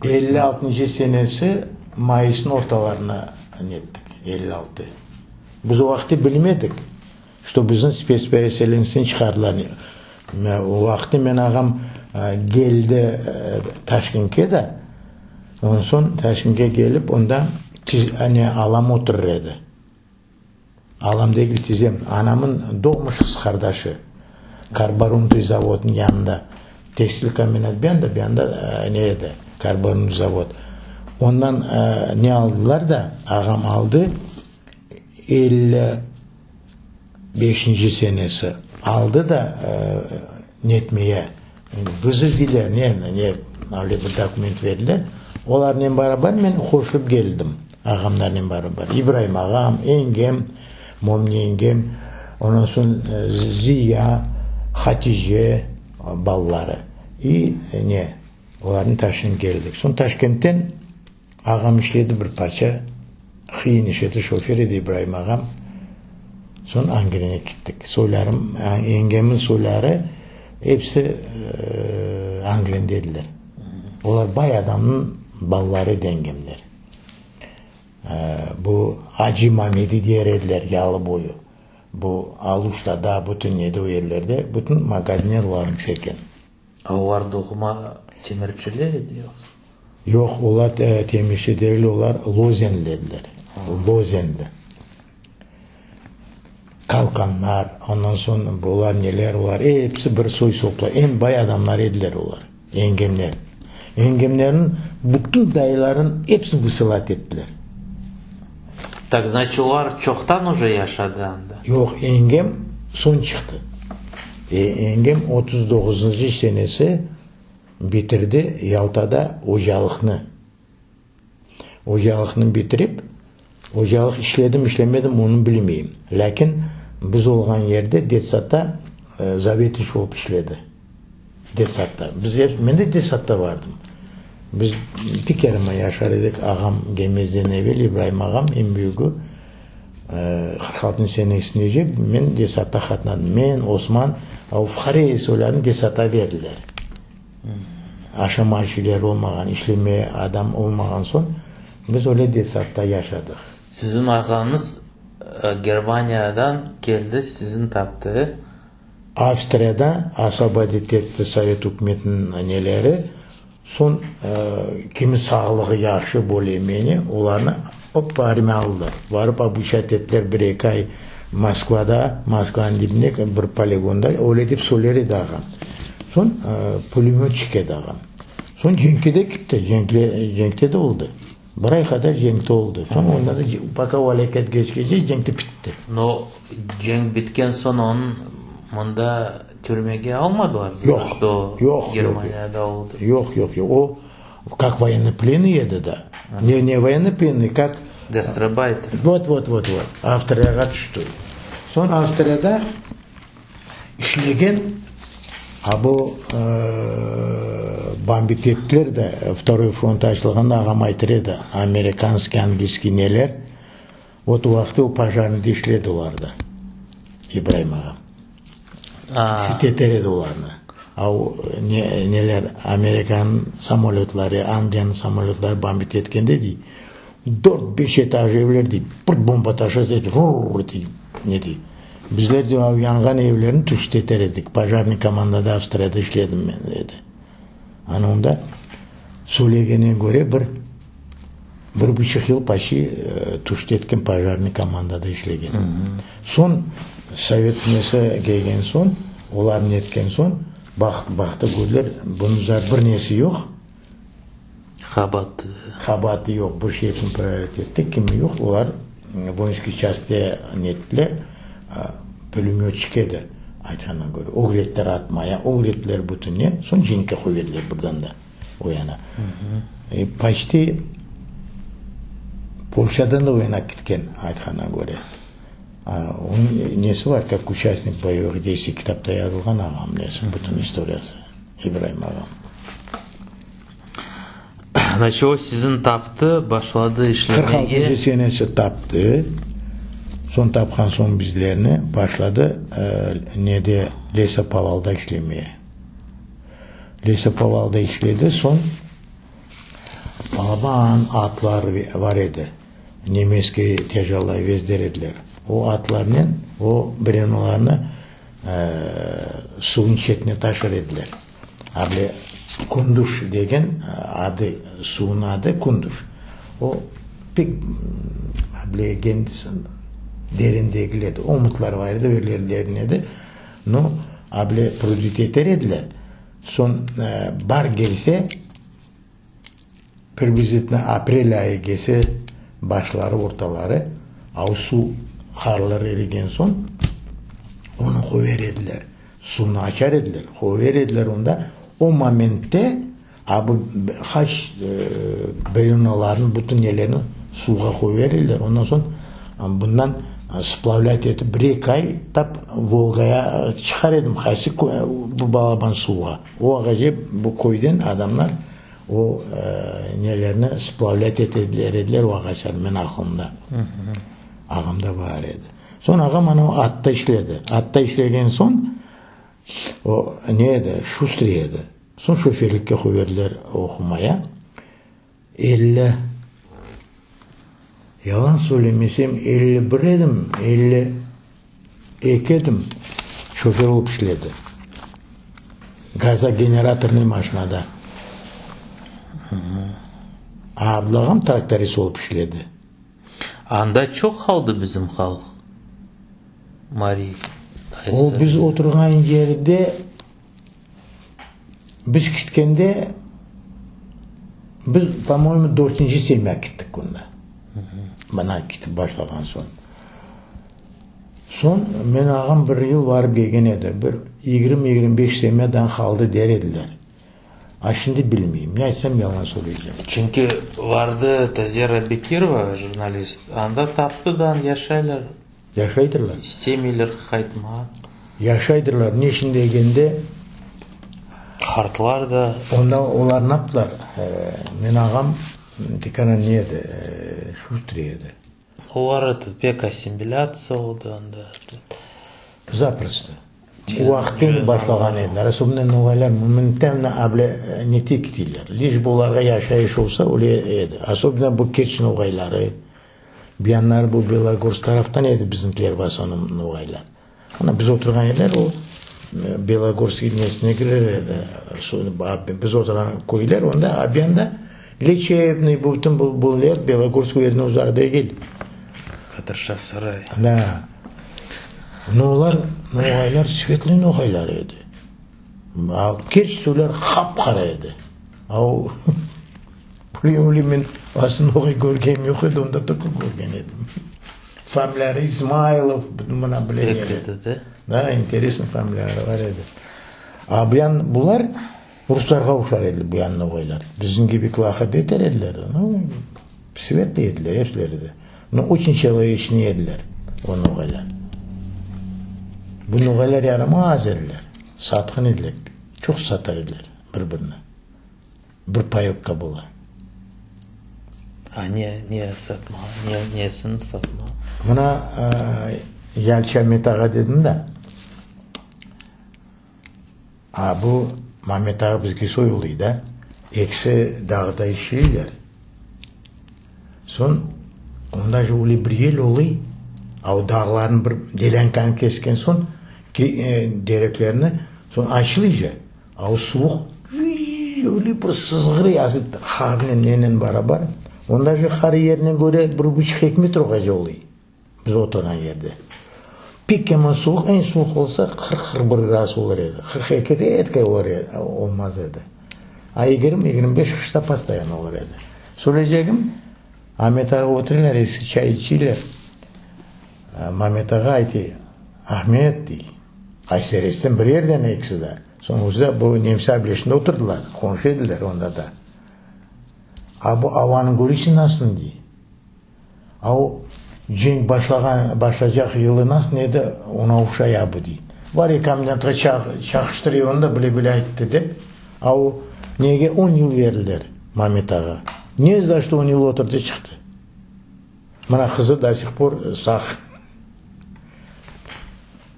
Elli altıncı senesi mayısnıñ ortalarına nettik, 56. Biz o vaqıtte bilmedik, çto bizni spetspereselenitsen çıqardılar. O vaqıtte men ağam keldi Taşkentke da, ondan soñ Taşkentke kelip, onda ne, alam oturır edi. Alam degil, tizem, anamın doğmuş qız qardaşı, karborundıy zavodnıñ yanında, tekstil kombinat bir yanda, bir yanda ne edi, karborundıy zavod. Ondan ne aldılar da, ağam aldı, 55-inci senesi, aldı da netmeye, vızıdiler, ne, ne, öyle bir dokument verdiler, olarnen barabar men qoşulıp keldim. Ağamlarnen barabar. İbraim ağam, eñgem, Momine eñgem, ondan soñ Ziya, Hatice balaları i ne, olarnı taşınıp keldik. Soñ Taşkentten ağam işledi bir parça, qıyın iş edi, şofer edi İbraim ağam. Soñ Angrene kettik. Soylarım, eñgemniñ soyları episi Angrende ediler. Olar bay adamnıñ balaları edi eñgemler. Bu Acı Mamedi der ediler yalı boyu. Bu Aluştada, bütün nede o yerlerde bütün magazinler olarnıñkisi eken. A olar doğma temirçiler edi yoqsa? Yoq, olar temirçi degil, olar lozenli ediler. Lozenli. Qalqanlar, ondan soñ bular neler, olar episi bir soy-soplar, eñ bay adamlar ediler olar, engemler. Engemlerniñ bütün dayılarınıñ episini vısılat ettiler. Tak, znaçit, olar çoqtan uje yaşadı anda? Yoq, engem soñ çıqtı. Engem 39-ncı senesi bitirdi Yaltada ocalıqnı. Ocalıqnı bitirip, ocalıq işledim, işlemedim, onı bilmeyim. Lâkin biz olğan yerde detsadta zavetış olıp işledi. Detsadta. Biz, men de detsadta bardım. Biz pek yarama yaşar edik. Ağam gelmezden evel, İbraim ağam, eñ büyügi, 46 senesindece men detsadta qatnadım. Men, Osman, o fuqare soylarını detsadta berdiler. Aşama şeyler olmağan, işleme adam olmağan soñ, biz öyle detsadta yaşadıq. Siziñ ağañız Germaniyadan keldi, siziñ taptı. Avstriyada osvobodit etti sovet ükümetiniñ neleri, soñ kimi sağlığı yahşı böyle meni, olarnı oppa armiya aldılar. Barıp obuçat ettiler bir-eki ay Moskvada, Moskvanıñ dibinde bir poligonda, öyle dep söyler edi ağam. Soñ pulemötçik edi ağam. Soñ cenkke de gitti, cenkte de oldı. Bir ay qadar cenkte oldı. Soñ onda da poka o alâket keçkence cenk de bitti. No, cenk bitken soñ onı mında türmege almadılar? Yoq, yoq, yoq. Germaniyada oldı. Yoq, yoq, yoq. O, kak voyennoplennyy edi da. Ne, ne voyennoplennyy, kak... Gastrobayter. Vot, vot, vot, vot. Avstriyağa tüşti. Soñ Avstriyada İşlegen, a bu bombit ettiler de, vtoroy front açılğanda ağam aytır edi, amerikanskiy, angliyskiy neler, vot o vaqıt o pojarnıyda işledi olar da, İbraim ağam. Şut eter edi olarnı. A o neler, amerikan samolötları, angliyanıñ samolötları bombit etkende dey, dört-beş etaj evler dey, bir bomba taşlasa edi, vurr dey, ne dey. Bizler de o yanğan evlerni tüşt eter edik. Pojarnıy komandada Avstriyada işledim men, dedi. Ana onda söylegenine köre bir, bir buçuq yıl почти tüşt etken pojarnıy komandada işlegen. Soñ sovet nesi kelgen soñ, olar netken soñ, baqtı, kördiler, bunıñ zar bir nesi yoq. Qabaatı. Qabaatı yoq, bir şeysini proverить etti, kimi yoq, olar voinskiy çastte nettiler, pülemötçik edi, aytqanına köre, ögrettiler atmaya, ögrettiler bütün ne, soñ cenkke qoyverdiler birden de o yana. Почti Polşadan da o yana ketken, aytqanına köre. Onıñ nesi bar, kak uçastnik boyevıh deystviy kitapta yazılğan ağam nesi, bütün istoriyası, İbraim ağam. Значit, o siziñ taptı, başladı işlemege. 46 senesi taptı. Soñ tapqan soñ bizlerni başladı nede, lesopovalda işlemeye. Lesopovalda işledi, soñ balaban atlar bar edi. Nemetskiy tejala vezler ediler. O atlarnen o brenolarnı suvnıñ çetine taşır ediler. Able Kunduş degen adı, suvnıñ adı Kunduş. O pek able derin degil edi. Omutlar bar edi, öyle derin edi. No, able prudit eter ediler. Soñ bar kelse, Priblizitno aprel ayı kelse, başları, ortaları, a o suv, qarlar erigen soñ, onı qoyar ediler. Suvnı açar ediler, qoyar ediler onda. O momentte a bu haç brevnolarnı, bütün nelerni suvğa qoyar ediler. Ondan soñ bundan splavlât etip bir-eki ay tap Volgaya çıqar edim, qaysı bu balaban suvğa. O ağacep bu köyden adamlar o nelerni splavlât eteler ediler o ağaçlarnı, men aqılımda. Ağamda bar edi. Soñ ağam ana o atta işledi. Atta işlegen soñ o ne edi, şustriy edi. Soñ şoferlikke qoyverdiler oqumaya. 50. Yalan söylemesem, 51 edim, 52 edim, şofer olıp işledi. Gazogeneratornıy maşinada. A Abdulağam traktorist olıp işledi. Anda çoq qaldı bizim halq, Mariy O biz oturğan yerde, biz kitkende, biz, po-moyemu, dörtünci semya kittik onda. Mına kitip başlağan soñ. Soñ men ağam bir yıl barıp kelgen edi. Bir yigirmi, 25 semyadan qaldı der ediler. A şimdi bilmeyim. Ne aytsam yalan söyleycem. Çünki vardı Tazera Bekirova, jurnalist, anda taptı da yaşaylar. Yaşaydırlar. İstemeyler qaytmağa. Yaşaydırlar. Ne içün degende. Qartlar da. Onda olar ne yaptılar? Men ağam tikaran ne edi, şustriy edi. Olar eto pek assimilâtsiya oldı anda. Zaprosto. O vaqıtten başlağan ediler. Asobınnen noğaylar momentalno able nete keteyler. Liş bi olarğa yaşayış olsa, öyle edi. Asobınnen bu Kerç noğayları, bir yanları bu Belogorsk taraftan edi bizimkiler v osnovnom noğaylar. Ana biz oturğan yerler o Belogorsk nesine kirer edi. Biz oturğan köyler onda, a bir yanda Leçebnıy, bu bütün bu bu yer Belogorsk yerine uzaq degil. Qatırşa saray. Da. No olar, noğaylar svetlıy noğaylar edi. A Kerç suvlar qap-qara edi. A o öyle men asıl noğay körgenim yoq edi, onda toko körgen edim. Familiyaları İsmailov, mına bile Pek edi, de? Da, interesno familiyaları bar edi. A bu yan bular ruslarğa oşar ediler, bu yan noğaylar. Bizim kibi laqırdı eter ediler. Nu, svetlıy ediler, epsileri de. No, oçün çeloveçnıy ediler o noğaylar. Bu noğaylar yaramaz ediler, satqın ediler, çoq satar ediler bir-birini. Bir payokqa bola. A ne, ne satma, ne, nesini satma? Mına Yalçı Amet ağa dedim da, a bu Mamet ağa bizge soyulıy da, ekisi dağda işleyler. Soñ onda je öyle bir yel olıy, a o dağlarnı bir delânkanı kesken soñ, dereklerni, soñ açılıy je. A o suvuq öyle bir sızğırıy azı qarnen nenen barabar. Onda je qar yerine köre bir buçuq eki metroğace oluy biz oturğan yerde. Pek yaman suvuq, eñ suvuq olsa 40, 41 gradus olur edi. 42 redko olur edi, olmaz edi. A 20, 25 qışta postoyanno olur edi. Söyleycegim, Amet ağa oturırlar, ekisi çay içeyler. Mamet ağa aytı, Ahmet, dey. Ayseresten bir yerden ekisi de. Soñ özü de bu nemse ableşinde oturdılar, qonşu ediler onda da. A bu avanı köreysiñ nasıl, dey. A o cenk başlağan, başlaycaq yılı nasıl edi, oña oşay a bu, dey. Var ya kombinatqa çaqıştırıy onı da bile-bile ayttı, dep. A o nege on yıl berdiler Mamet ağa. Ne za što on yıl oturdı, çıqtı. Mına qızı do sih por sağ.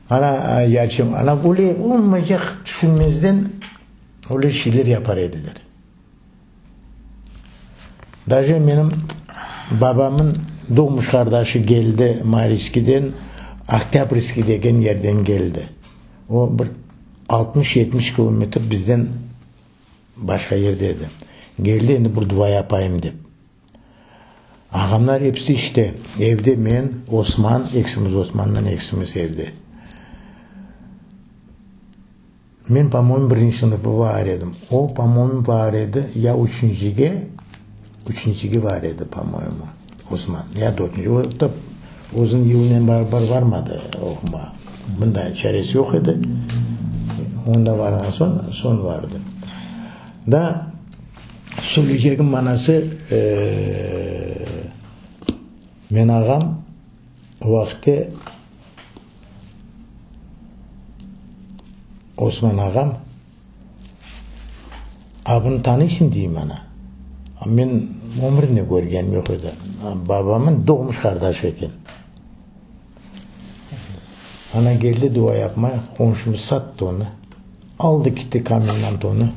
Ana yarçım, ana öyle olmaycaq tüşünmezden öyle şeyler yapar ediler. Daje menim babamın doğmuş qardaşı geldi Mariskiden, Oktâbrskiy degen yerden geldi. O bir 60-70 kilometr bizden başqa yerde edi. Geldi endi bir dua yapayım dep. Ağamlar episi işte, evde men, Osman, eksimiz Osmandan eksimiz evde. Men, po-moyemu, birinci sınıfı var edim. O, po-moyemu, var edi ya üçüncige, üçüncige var edi, po-moyemu, Osman, ya dörtünci. O da özüniñ yılınen barabar varmadı oqumağa. Bunda çaresi yoq edi. Onda varğan soñ, soñ vardı. Da söyleycegim manası, men ağam o vaqıtte Osman ağam, a bunı tanıysıñ deyim ana. Men ömrümde körgenim yoq edi. Babamın doğmuş qardaşı eken. Ana keldi dua yapmaya, qonşumız sattı onı. Aldı ketti komendant onı.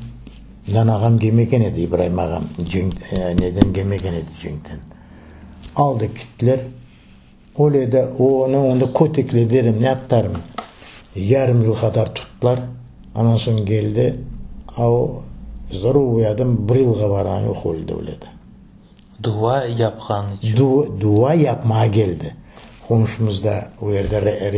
Lan ağam kelmegen edi, İbraim ağam, cenk, neden kelmegen edi cenkten. Aldı kittiler. Öyle de onı onda kötekledilermi, ne yaptılarmı, yarım yıl qadar tuttılar. Ondan soñ keldi, a o zdorovoy adam bir yılğa barğanı yoq, öldi öyle de. Dua yapqan içün. Dua yapmağa keldi. Qomşumızda o yerde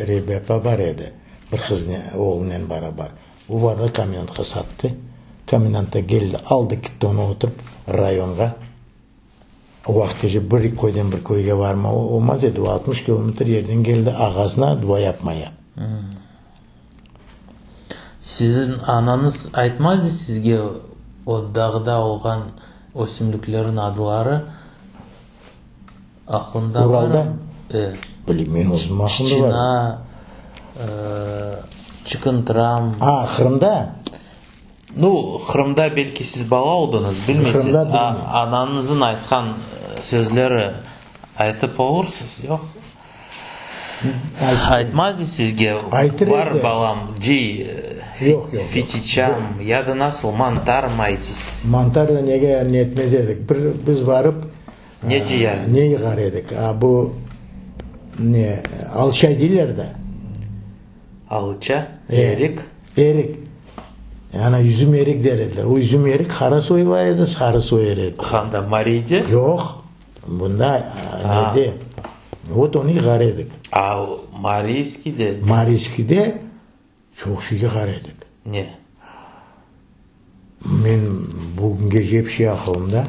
Rebi apa bar edi, bir qıznen, oğlunen barabar. O bardı komendantqa sattı. Komendant da keldi, aldı kitti onı oturıp rayonğa. O vaqıtqace bir köyden bir köyge varma olmaz edi, o 60 kilometr yerden keldi ağasına dua yapmaya. Siziñ anañız aytmazdı sizge o dağda olğan ösümliklerniñ adları aqlında barmı? Uralda? E. Bilmeyim, özüm aqlımda bar. Çiçina, çıqıntıram. A, Qırımda? Nu, Qırımda belki siz bala oldıñız, bilmeysiz. Qırımda bilmeyim. Anañızıñ aytqan sözleri aytıp olursız, yoq? Aytmazdı sizge, Aytır bar edi. balam, cıy, Yoq, yoq, fitiçam, ya da nasıl, mantar maytız. Mantar da nege ne etmez edik. Bir biz barıp, Ne cıyar ne yığar edik? A, bu, ne, alça deyler da. Alça, erik. Erik. Ana, yüzüm erik der ediler. O yüzüm erik qara soyu bar edi, sarı soyu edi. Qanda, Mariyde? Yoq, bunda, nede. Vot onı yığar edik. A, Mariyskiyde? Mariyskiyde çoq şey yığar edik. Ne? Men bugüngece ep şey aqılımda,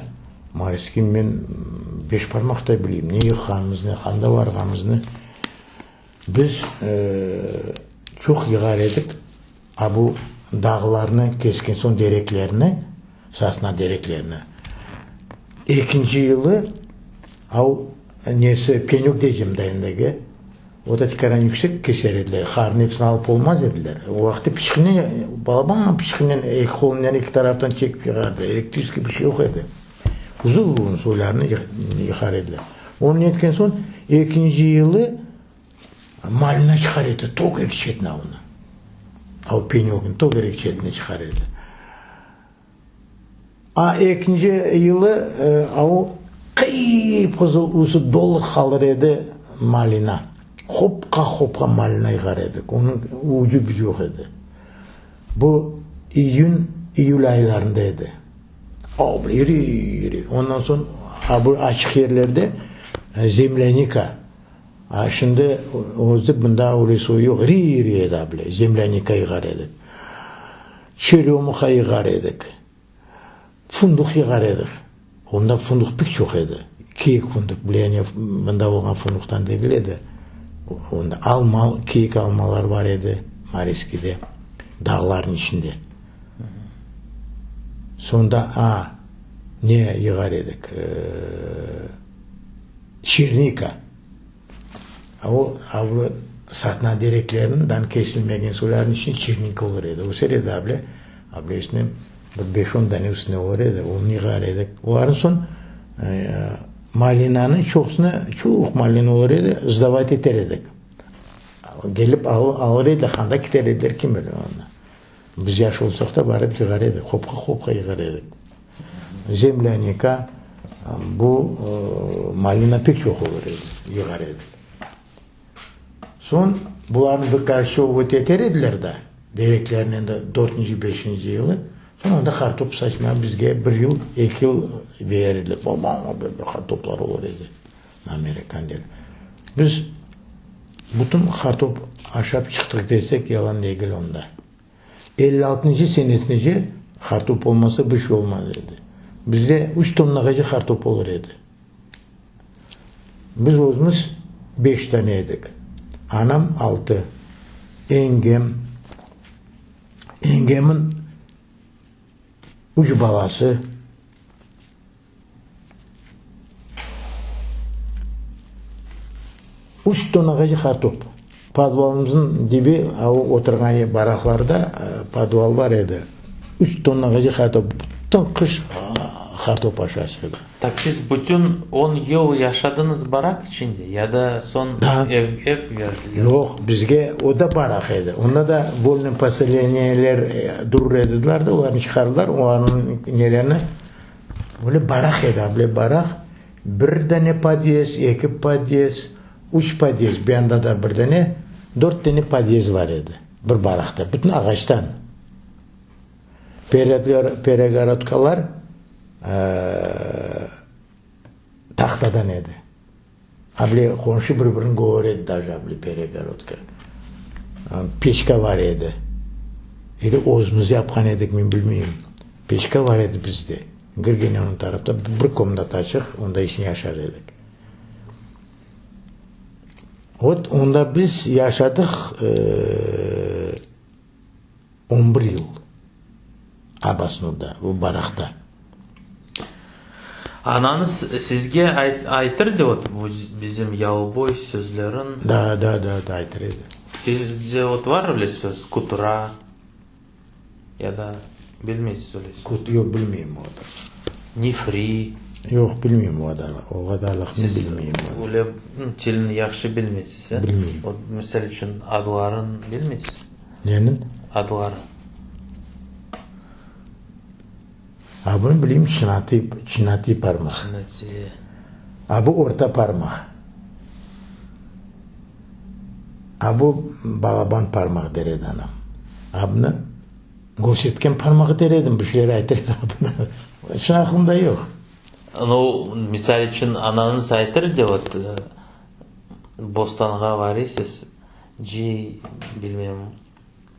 Mariyskiy men beş parmaqday bileyim, ne yığğanımıznı, qanda barğanımıznı. Biz çoq yığar edik, a bu dağlarnı kesken soñ dereklerni, sosna dereklerni. Ekinci yılı av nesi, penök deycem da endigi, o da tikaran yüksek keser ediler, qarnı episini alıp olmaz ediler. O vaqıtta piçqinen, balaban piçqinen eki qolunen eki taraftan çekip yığardı, elektriçeskiy bir şey yoq edi. Uzun soylarnı yığar ediler. Onı etken soñ, ekinci yılı malina çıqar edi, tögerek çetine onı. O penögni tögerek çetine çıqar edi. A ekinci yılı o qıp-qızıl usı dolu qalır edi malina. Hopqa-hopqa malina yığar edik. Onıñ ucu-bucu yoq edi. Bu iyün, iyül aylarında edi. Av iri-iri. Ondan soñ a bu açıq yerlerde zemlânika. A şimdi özü bunda öyle soyu yoq. İri-iri edi a bile. Zemlânika yığar edik. Çerömuha yığar edik. Funduq yığar edik. Onda funduq pek çoq edi. Kiyik funduq, bile ne mında olğan funduqtan degil edi. Onda alma, kiyik almalar bar edi Mariskide, dağlarnıñ içinde. Sonda a, ne yığar edik, çernika. O, avlu sasna derekleriniñ dan kesilmegen soylarınıñ içinde çernika olur edi. Öser edi able, able üstüne bir beş-on dane üstüne olur edi, onı yığar edik. Olarnıñ soñ malinanı çoqusını, çoq malina olur edi, sdavat eter edik. Kelip alır ediler, qanda kiter ediler, kim bilir onı. Biz yaş olsaq da barıp yığar edik, hopqa-hopqa yığar edik. Zemlânika, bu malina pek çoq olur edi, yığar edik. Soñ bularnı vıkorçovıvat eter ediler da, dereklerni endi dörtünci, beşinci yılı, soñ onda qartop saçmağa bizge bir yıl, eki yıl berer ediler. Baba-ba qartoplar olur edi, amerikan der. Biz bütün qartop aşap çıqtıq desek, yalan degil onda. 56-ncı senesinece qartop olmasa bir şey olmaz edi. Bizde üç tonnağace qartop olur edi. Biz özümiz beş tane edik. Anam altı, eñgem, eñgemiñ üç balası. Üç tonnağace qartop. Podvalımıznıñ dibi, a o oturğan yer baraqlarda podval bar edi. Üç tonnağace qartop. Bütün qış qartop aşası edi. Tak siz bütün on yıl yaşadıñız barak içinde ya da soñ ev ev berdiler? Yoq, bizge o da barak edi. Onda da volnıy poseleniyeler durur ediler de, olarnı çıqardılar, olarnıñ nelerini Böyle baraq edi, a bile baraq. Bir dane podyezd, eki podyezd, üç podyezd, bir yanda da bir dane, dört dane podyezd bar edi bir barakta, bütün ağaçtan. Peregorodkalar tahtadan edi. Able qomşu bir-birini köre edi daje able peregorodka. Peçka bar edi. Ili özümiz yapqan edik, men bilmeyim. Peçka bar edi bizde. Girgen onıñ tarafta bir komnataçıq, onda içine yaşar edik. Vot, onda biz yaşadıq on bir yıl Abbasnurda, bu baraqta. Anañız sizge aytırdı vot bu bizim yalıboy sözlerin? Da, da, da, da, aytır edi. Sizde vot var öyle söz, kutura ya da bilmeysiz öyle söz? Kut, yoq, bilmeyim o qadar. Nifri. Yoq, bilmeyim o qadar, o qadarlıqnı bilmeyim. Siz öyle tilni yahşı bilmeysiz, e? Bilmeyim. Vot, misal içün, adların bilmeysiz? Neniñ? Adları. A bunı bileyim, çınatiy, çınatiy parmaq. Çınatiy. A bu orta parmaq. A bu balaban parmaq der edi anam. A bunı körsetken parmaq der edim, bir şeyler aytır edi a bunı. Şimdi aqlımda yoq. Nu, misal içün, anañız aytır edi, vot, bostanğa varıysız, Ci, bilmem,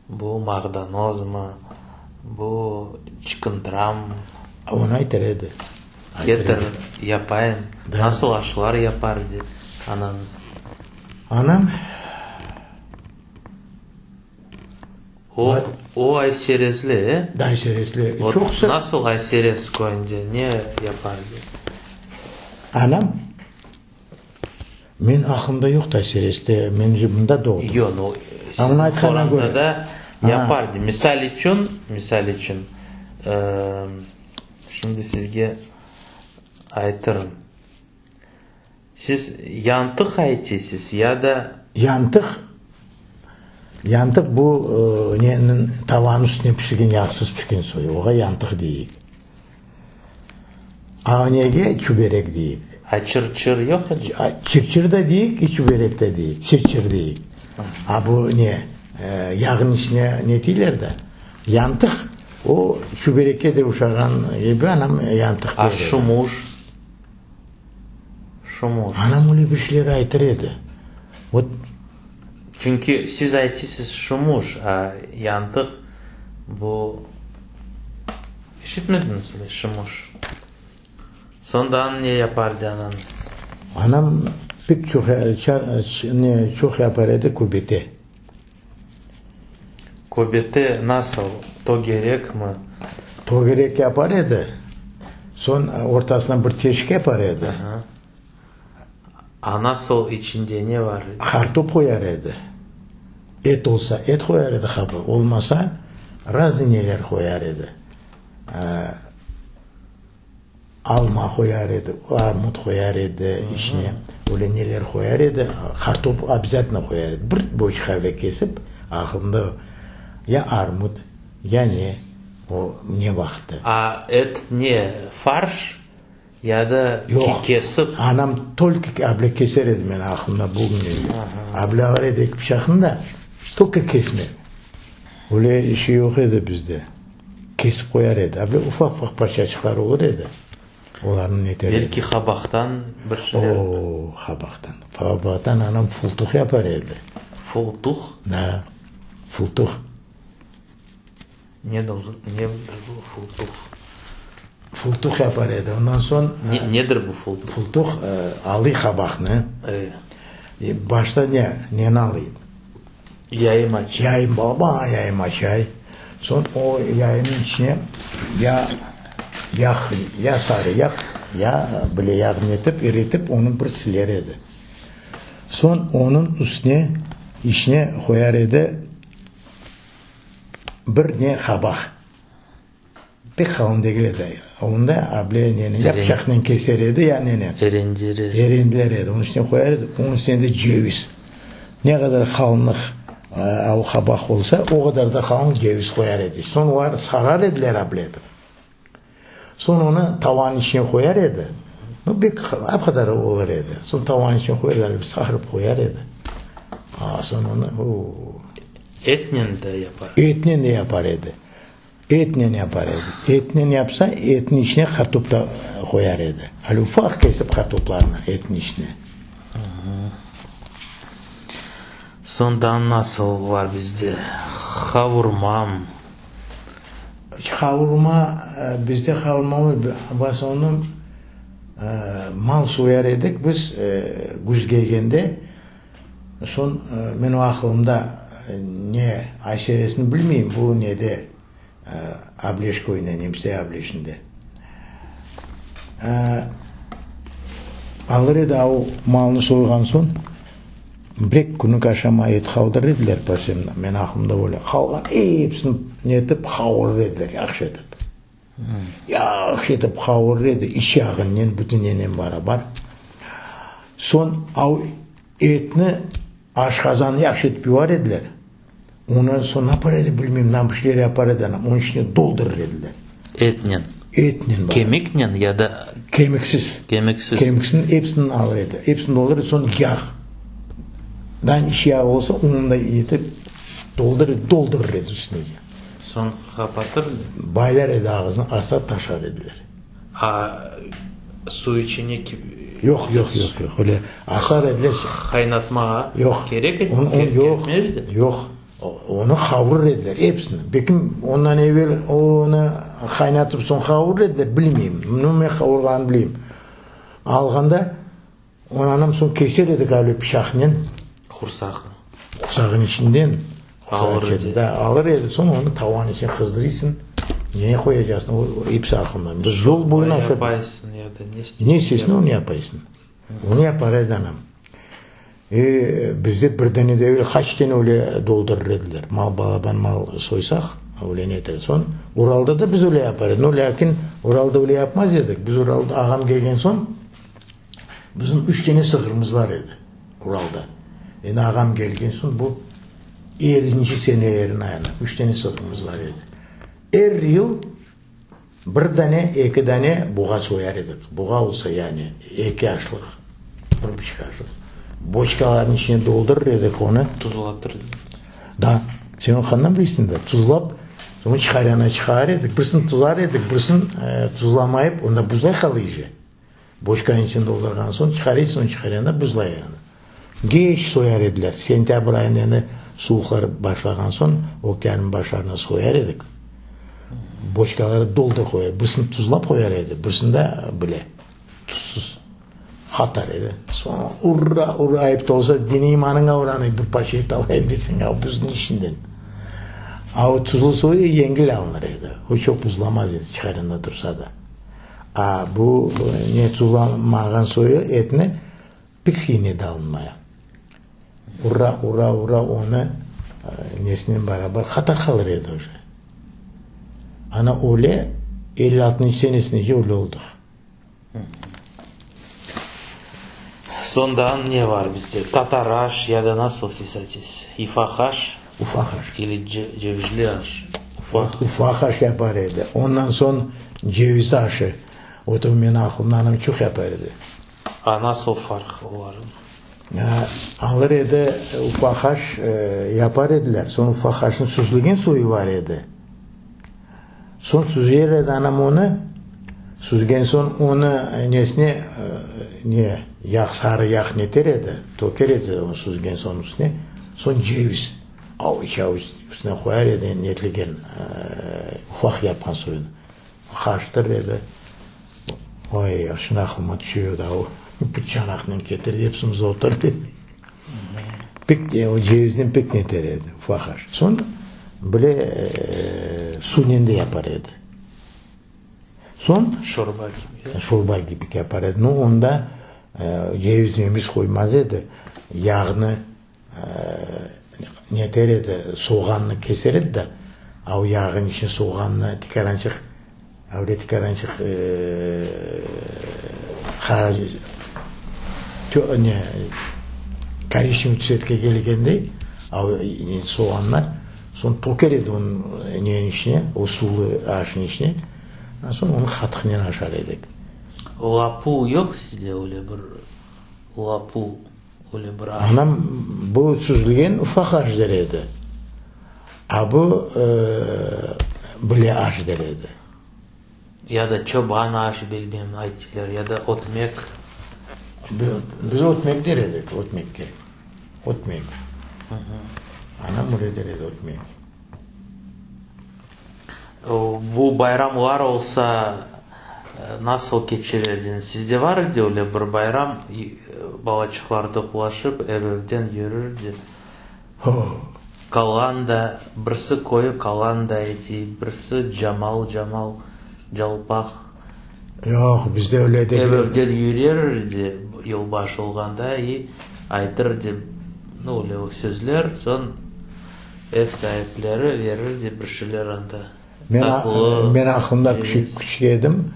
bu mağdanozmı, bu çıqıntıramı? Onı aytar edi. Ketir, yapayım. Nasıl aşlar yapar edi anañız? Anam. O, o Ayserezli, e? Da, Ayserezli. Çoqusı. Nasıl Ayserez köyünde ne yapar edi? Anam. Men aqlımda yoq da Sereste, men же mında doğdım. Yoq, no, siziñ qorantada yapardı. Misal içün, misal içün, şimdi sizge aytırım. Siz yantıq aytısız ya da. Yantıq, yantıq bu neniñ tavanıñ üstüne pişirgen yağsız pişken soyu, oğa yantıq deyik. A nege çüberek deyik? A çır-çır yoq edi? Çır-çır da deyik, i çüberek de deyik, çır-çır deyik. A bu ne, yağnıñ içine ne deyler de, yantıq, o çüberekke de uşağan kibi, anam yantıq der A edi. şumuş? Şumuş. Anam öyle bir şeyler aytır edi. Vot. Çünki siz aytısız şumuş, a yantıq bu İşitmediñizmi, şumuş? Soñ daa ne yapardı anañız? Anam pek çoq, ne, çoq yapar edi köbete. Köbete nasıl, tögerekmi? Tögerek yapar edi, soñ ortasına bir teşik yapar edi. A nasıl, içinde ne var edi? Qartop qoyar edi. Et olsa, et qoyar edi qabı, olmasa, razıy neler qoyar edi. Alma qoyar edi, armut qoyar edi içine, öyle neler qoyar edi, qartop obязательно qoyar edi. Bir boçqa bile kesip, aqlımda, ya armut, ya ne, o ne vaqıtı. A et ne, farş Ya da Yoq, kesip. Anam tolko able keser edi, men aqlımda bugün de. Able alır edi eki pıçaqnı da, tolko kesme. Öyle işi yoq edi bizde. Kesip qoyar edi. Able ufaq-ufaq parçaçıqlar olur edi, olarnı neter edi. Belki qabaqtan bir şeyler. O, qabaqtan. Qabaqtan anam fultuq yapar edi. Fultuq? Da, fultuq. Nedir bu fultuq? Fultuq yapar edi. Ondan soñ. Nedir bu fultuq? Fultuq, alıy qabaqnı. Başta ne, neni alıy? Yayım açay. Yayım, balaban yayım açay. Soñ o yayımnıñ içine ya yağ, ya sarı yağ, ya bile yağ netip, iritip, onı bir siler edi. Soñ onıñ üstüne, içine qoyar edi. Bir ne qabaq. Pek qalın degil edi. Onda able neni, ya pıçaqnen keser edi, ya nenen. Erendirir. Erendiler edi. Onıñ üstüne qoyar edi. Onıñ üstüne de ceviz. Ne qadar qalınlıq o qabaq olsa, o qadar da qalın ceviz qoyar edi. Soñ olar sarar ediler able etip. Soñ onı tavanıñ içine qoyar edi. Nu, bek ap qadar olur edi. Soñ tavanıñ içine qoyar edi, sarıp qoyar edi. A, soñ onı, o. Etnen de yapar. Etnen de yapar edi. Etnen yapar edi. Etnen yapsa, etniñ içine qartop da qoyar edi. Ali ufaq kesip qartoplarnı etniñ içine. Soñ daa nasıl var bizde? Qavurmam. Qavurma, bizde qavurma olmay, v osnovnom mal soyar edik biz küz kelgende. Soñ men o aqılımda ne ayseresini bilmeyim, bu nede, Ableş köyünde, nemse Ableşinde. Alır edi o malnı soyğan soñ, bir künlük aşama et qaldırır ediler, men aqılımda böyle, qalğan episini netip qavurır ediler yahşı etip. Yahşı etip qavurır edi, iç yağınen, bütün nenen barabar. Soñ av etni aşqazanı yahşı etip yuvar ediler. Ondan soñ ne yapar edi, bilmeyim, ne bir şeyler yapar edi, anam, onıñ içine doldurır ediler. Etnen? Etnen barabar. Kemiknen ya da? Kemiksiz. Kemiksiz. Kemiksizniñ episini alır edi. Episini doldurır edi, soñ yağ. Dan iç yağı olsa, onı da etip doldurır, doldurır edi üstüne. Soñ qapatır. Baylar edi ağızını, asa taşar ediler. A, suv içine Yoq, yoq, yoq, yoq, öyle asar ediler. Qaynatmağa yoq, kerek edi, yoq, yoq, onı qavurır ediler, episini. Belki ondan evel onı qaynatıp soñ qavurır ediler, bilmeyim. No, men qavurğanını bileyim. Alğanda, Onı anam soñ keser edi ğaliba pıçaqnen. Qursaqnı. Qursağın içinden. Alır edi. Da, alır edi. Soñ onı tavanıñ içine qızdırıysıñ. Ne qoyacaqsıñ, o episi aqılında. Biz yol boyuna aşap. Yapaysıñ ya da ne isteysiñ. Ne isteysiñ, onı yapaysıñ. Onı yapar edi anam. E, bizde bir dane degil, qaç dane öyle doldurır ediler. Mal, balaban mal soysaq, öyle ne eter. Soñ Uralda da biz öyle yapar edik. No, lâkin Uralda öyle yapmaz edik. Biz Uralda ağam kelgen soñ, Bizim üç dene sığırımız bar edi Uralda. Endi ağam kelgen soñ, bu ellinci senelerin ayına, üç dene sığırımız bar edi. Er yıl bir dane, eki dane buğa soyar edik. Buğa olsa yani eki aşlıq, bir buçuq aşlıq. Boçkalarnıñ içine doldurır edik onı. Tuzlatır. Da, sen onı qandan bilirsiñ da? Tuzlap, soñ çıqarana çıqar edik. Birisini tuzlar edik, birisini tuzlamayıp, onda buzlay qala iyice. Boçkanıñ içine doldurğan soñ çıqarıysıñ, onı çıqarğanda buzlay yani. Keç soyar ediler. Sentâbr ayında endi suvuqlar başlağan soñ, oktâbrniñ başlarında soyar edik. Boçkaları doldur qoyar. Birisini tuzlap qoyar edi, birisini de bile, tuzsuz atar edi. Soñ urra, urra, ayıp da olsa, diniy imanıña uranıy, bir parça et alayım deseñ, a buznıñ içinden. A o tuzlu soyu yengil alınır edi. O çoq buzlamaz edi, çıqarğanda tursa da. A bu ne tuzlanmağan soyu etni pek qıyın edi alınmaya. Ura, ura, ura onı nesinen beraber qatar qalır edi uje. Ana öyle 56-ncı senesinece öyle oldıq. Soñ daa ne var bizde? Tatar aş ya da nasıl siz aytasız? Ufaq aş? Ufaq aş. Ili cevizli aş? Ufaq. Ufaq aş yapar edi. Ondan soñ ceviz aşı. O da menim aqılımda anam çoq yapar edi. A nasıl farq olarnıñ? Alır edi, ufaq aş yapar ediler. Soñ ufaq aşnıñ süzülgen suyu bar edi. Soñ süzer edi anam onı. Süzgen soñ onı nesine, ne, yağ, sarı yağ neter edi, töker edi onı süzgen soñ üstüne. Soñ ceviz avuç avuç üstüne qoyar edi netilgen ufaq yapqan suyunı. Qarıştırır edi. Oy, şimdi aqlıma tüşüyor da o, bir çanaqnen ketirdi, epsimiz oturdı. Pek, o cevizden pek neter edi, ufaq aş. Soñ bile suvnen de yapar edi. Soñ Şorba kibi. Şorba kibi yapar edi. No, onda ceviz memiz qoymaz edi. Yağnı neter edi, soğannı keser edi de, a o yağın içine soğannı tikarançıq, öyle tikarançıq qara ne, koriçnevıy tsvetke kelgendey, a o soğanlar, soñ töker edi onıñ neniñ içine, o suvlı aşnıñ içine, soñ onı qatıqnen aşar edik. Lapu yoq sizde öyle bir lapu, öyle bir aş? Anam, bu süzülgen ufaq aş der edi. A bu bile aş der edi. Ya da çoban aş, bilmem, ayttılar, ya da ötmek. Biz ötmek der edik, ötmekke. Ötmek. Anam öyle der edi, ötmek. Bu bayramlar olsa, nasıl keçire ediñiz? Sizde var edi öyle bir bayram, balaçıqlar toplaşıp, ev-evden yürürdi? Kalanda, birisi köyü Kalanda edi, birisi Camal, Camal, Calpaq. Yoq, bizde öyle degil edi. Ev-evden yürer edi yılbaşı olğanda i aytır edi, nu, öyle sözler, soñ ev saipleri verir edi bir şeyler anda, tatlı, Men aqlımda ceviz. küçük edim,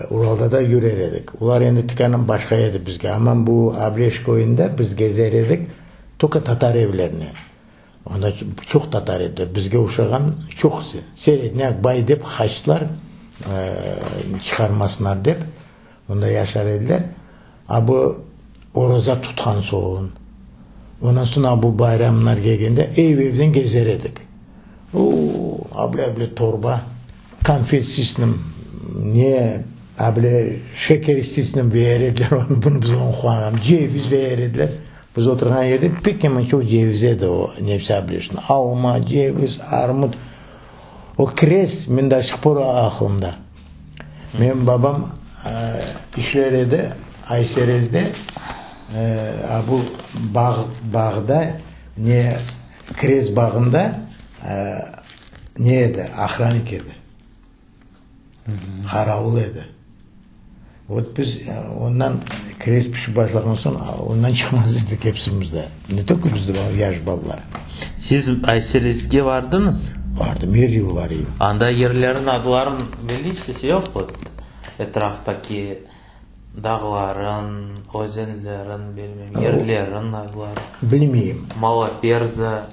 Uralda da yürer edik. Olar endi tükânım başqa edi bizge. Amma bu Abreş köyünde biz gezer edik, tolko tatar evlerine. Onda çoq tatar edi, bizge oşağan çoq. Serednâk bay dep haçlar çıqarmasınlar dep, onda yaşar ediler. A bu oraza tutqan soñ, ondan soñ a bu bayramlar kelgende ev-evden gezer edik. O, able-able torba konfet istisnim, ne, able şeker istisnim berer ediler, onı bunı biz onı quvanamız, ceviz berer ediler. Biz oturğan yerde pek yaman çoq ceviz edi o Nefise ableşniñ, alma, ceviz, armut. O kirez men do sih por aqlımda. Menim babam işler edi Ayserezde, a bu bağ, bağda ne, kirez bağında ne edi, ohranik edi, qaravul edi. Vot biz ondan kirez pişip başlağan soñ, ondan çıqmaz edik hepsimiz de. Ne tolko biz, yaş balalar. Siz Ayserezge bardıñız? Bardım, er yıl barayım. Anda yerlerniñ adlarını bilesiz, yoqmı? Etraftaki dağların, özenlerin, bilmem, yerlerin adları. Bilmeyim. Malaperza.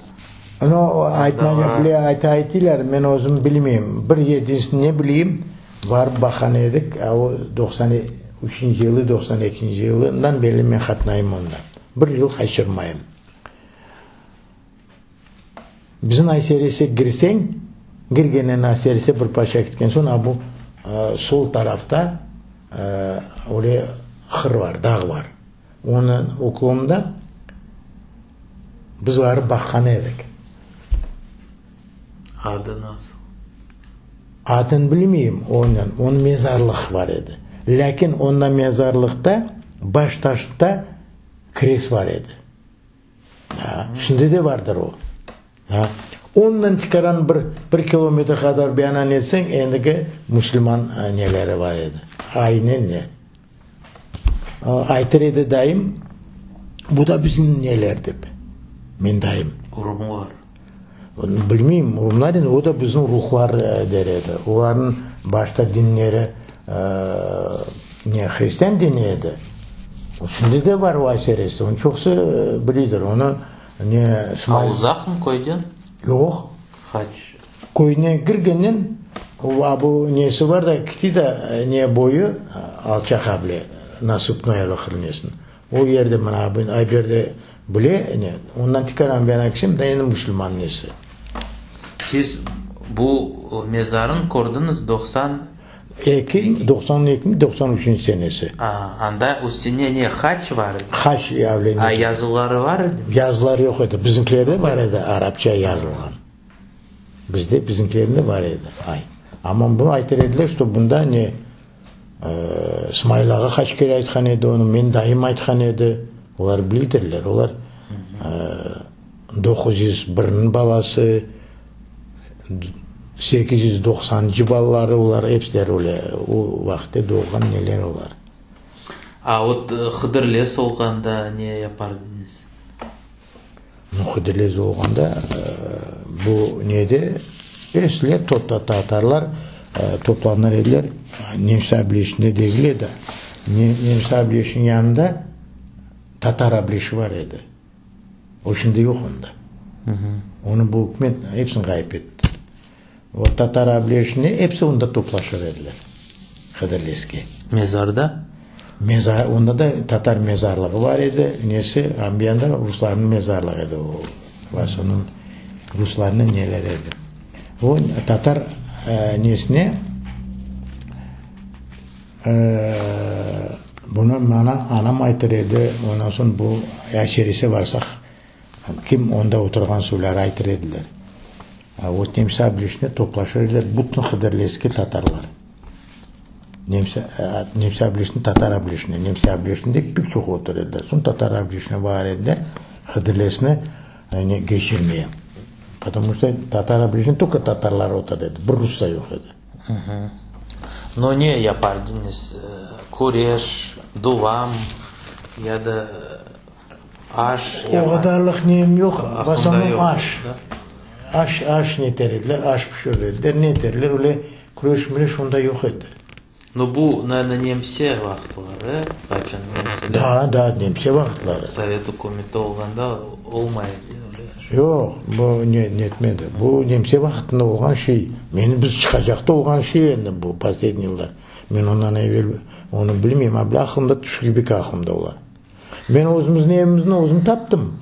No, aytmağa bile ayta aytıylar, men özüm bilmeyim. Bir yedinsini ne bileyim, barıp baqan edik, a o 93-nci yılı, 92-nci yılından berli men qatnayım onda. Bir yıl qaçırmayım. Bizim Ayserese kirseñ, kirgenen Ayserese bir parça ketken soñ, a bu sol tarafta öyle hır bar, dağ bar. Onıñ uklonda biz barıp baqqan edik. Adı nasıl? Adını bilmeyim onıñ, onıñ mezarlıq bar edi. Lâkin onda mezarlıqta baş taşta kres bar edi. Şimdi de vardır o. Ondan tikaran bir, bir kilometr qadar beyanan etseñ, endigi musulman neleri bar edi. Aynen ne. Aytır edi dayım, bu da bizim neler dep. Men dayım. Urumlar. Bilmeyim, urumlar endi, o da bizim ruhlar der edi. Olarnıñ başta dinleri ne, hristian dini edi. Şimdi de bar o aseresi, onı çoqusı biliydir. Onı ne, A uzaqmı köyden? Yoq. Qaç? Köyüne kirgennen, a bu nesi bar da, kiti da ne boyu alçaq able, nasıpnoy lıhırnesin. O yerde mına bu ayberde bile ne, ondan tikaran ben aksem da endi musulman nesi. Siz bu mezarın kördiñiz 90. Eki, 92 mi, 93-nci senesi. A, anda üstüne ne, haç bar edi? Haç yavle. A yazıları bar edimi? Yazıları yoq edi. Bizimkilerde bar edi arapça yazılğan. Bizde, bizimkilerinde bar edi. Ay. Amma bunu aytır ediler, şto bunda ne, Smail ağa qaç kere aytqan edi onı, men dayım aytqan edi. Olar bildirler, olar 901-niñ balası, 890-cı balaları, olar epsileri öyle o vaqıtte doğğan neler olar. A vot Hıdırlez olğanda ne yapar ediñiz? Nu, Hıdırlez olğanda bu nede epsiler tatarlar toplanır ediler, Nemse obleşinde degil edi, Nemse obleşiniñ yanında tatar obleşi bar edi. O şimdi yoq onda. Onı bu ükümet epsini ğayıp etti. O tatar obleşine epsi onda toplaşır ediler, Hıdırlezge. Mezarda? Mezar, onda da tatar mezarlığı bar edi, nesi, bu yanda ruslarnıñ mezarlığı edi o, v osnovnom ruslarnıñ neleri edi. O tatar nesine bunı maña anam aytır edi, ondan soñ bu Ayşerese barsaq, kim onda oturğan suvları aytır ediler. O Nemse oblişine toplaşır ediler bütün Hıdırlezke tatarlar. Nemse, Nemse oblişine, tatar oblişine. Nemse oblişinde pek çoq otur ediler. Soñ tatar oblişine bar ediler Hıdırlezini keçirmeye. Потому что tatar oblişinde tolko tatarlar otur edi, bir rus da yoq edi. No ne yapardıñız? Küreş, duvam ya da aş? O qadarlıq neyim yoq, v osnovnom aş. Aş, aş neter ediler, aş pişirir ediler, ne eterler, öyle küreş-müreş onda yoq edi. No bu, naverno, nemse vaqıtları, qaçan nemseler? Da, da, nemse vaqıtları. Sovet ükümeti olğanda olmay edi öyle şey. Yoq, bu ne, netmedi. Bu nemse vaqıtında olğan şey. Meni biz çıqacaqta olğan şey endi bu, posledniy yıllar. Men ondan evel onı bilmeyim, a bile aqılımda tüş kibi aqılımda olar. Men özümizniñ evimizni özüm taptım,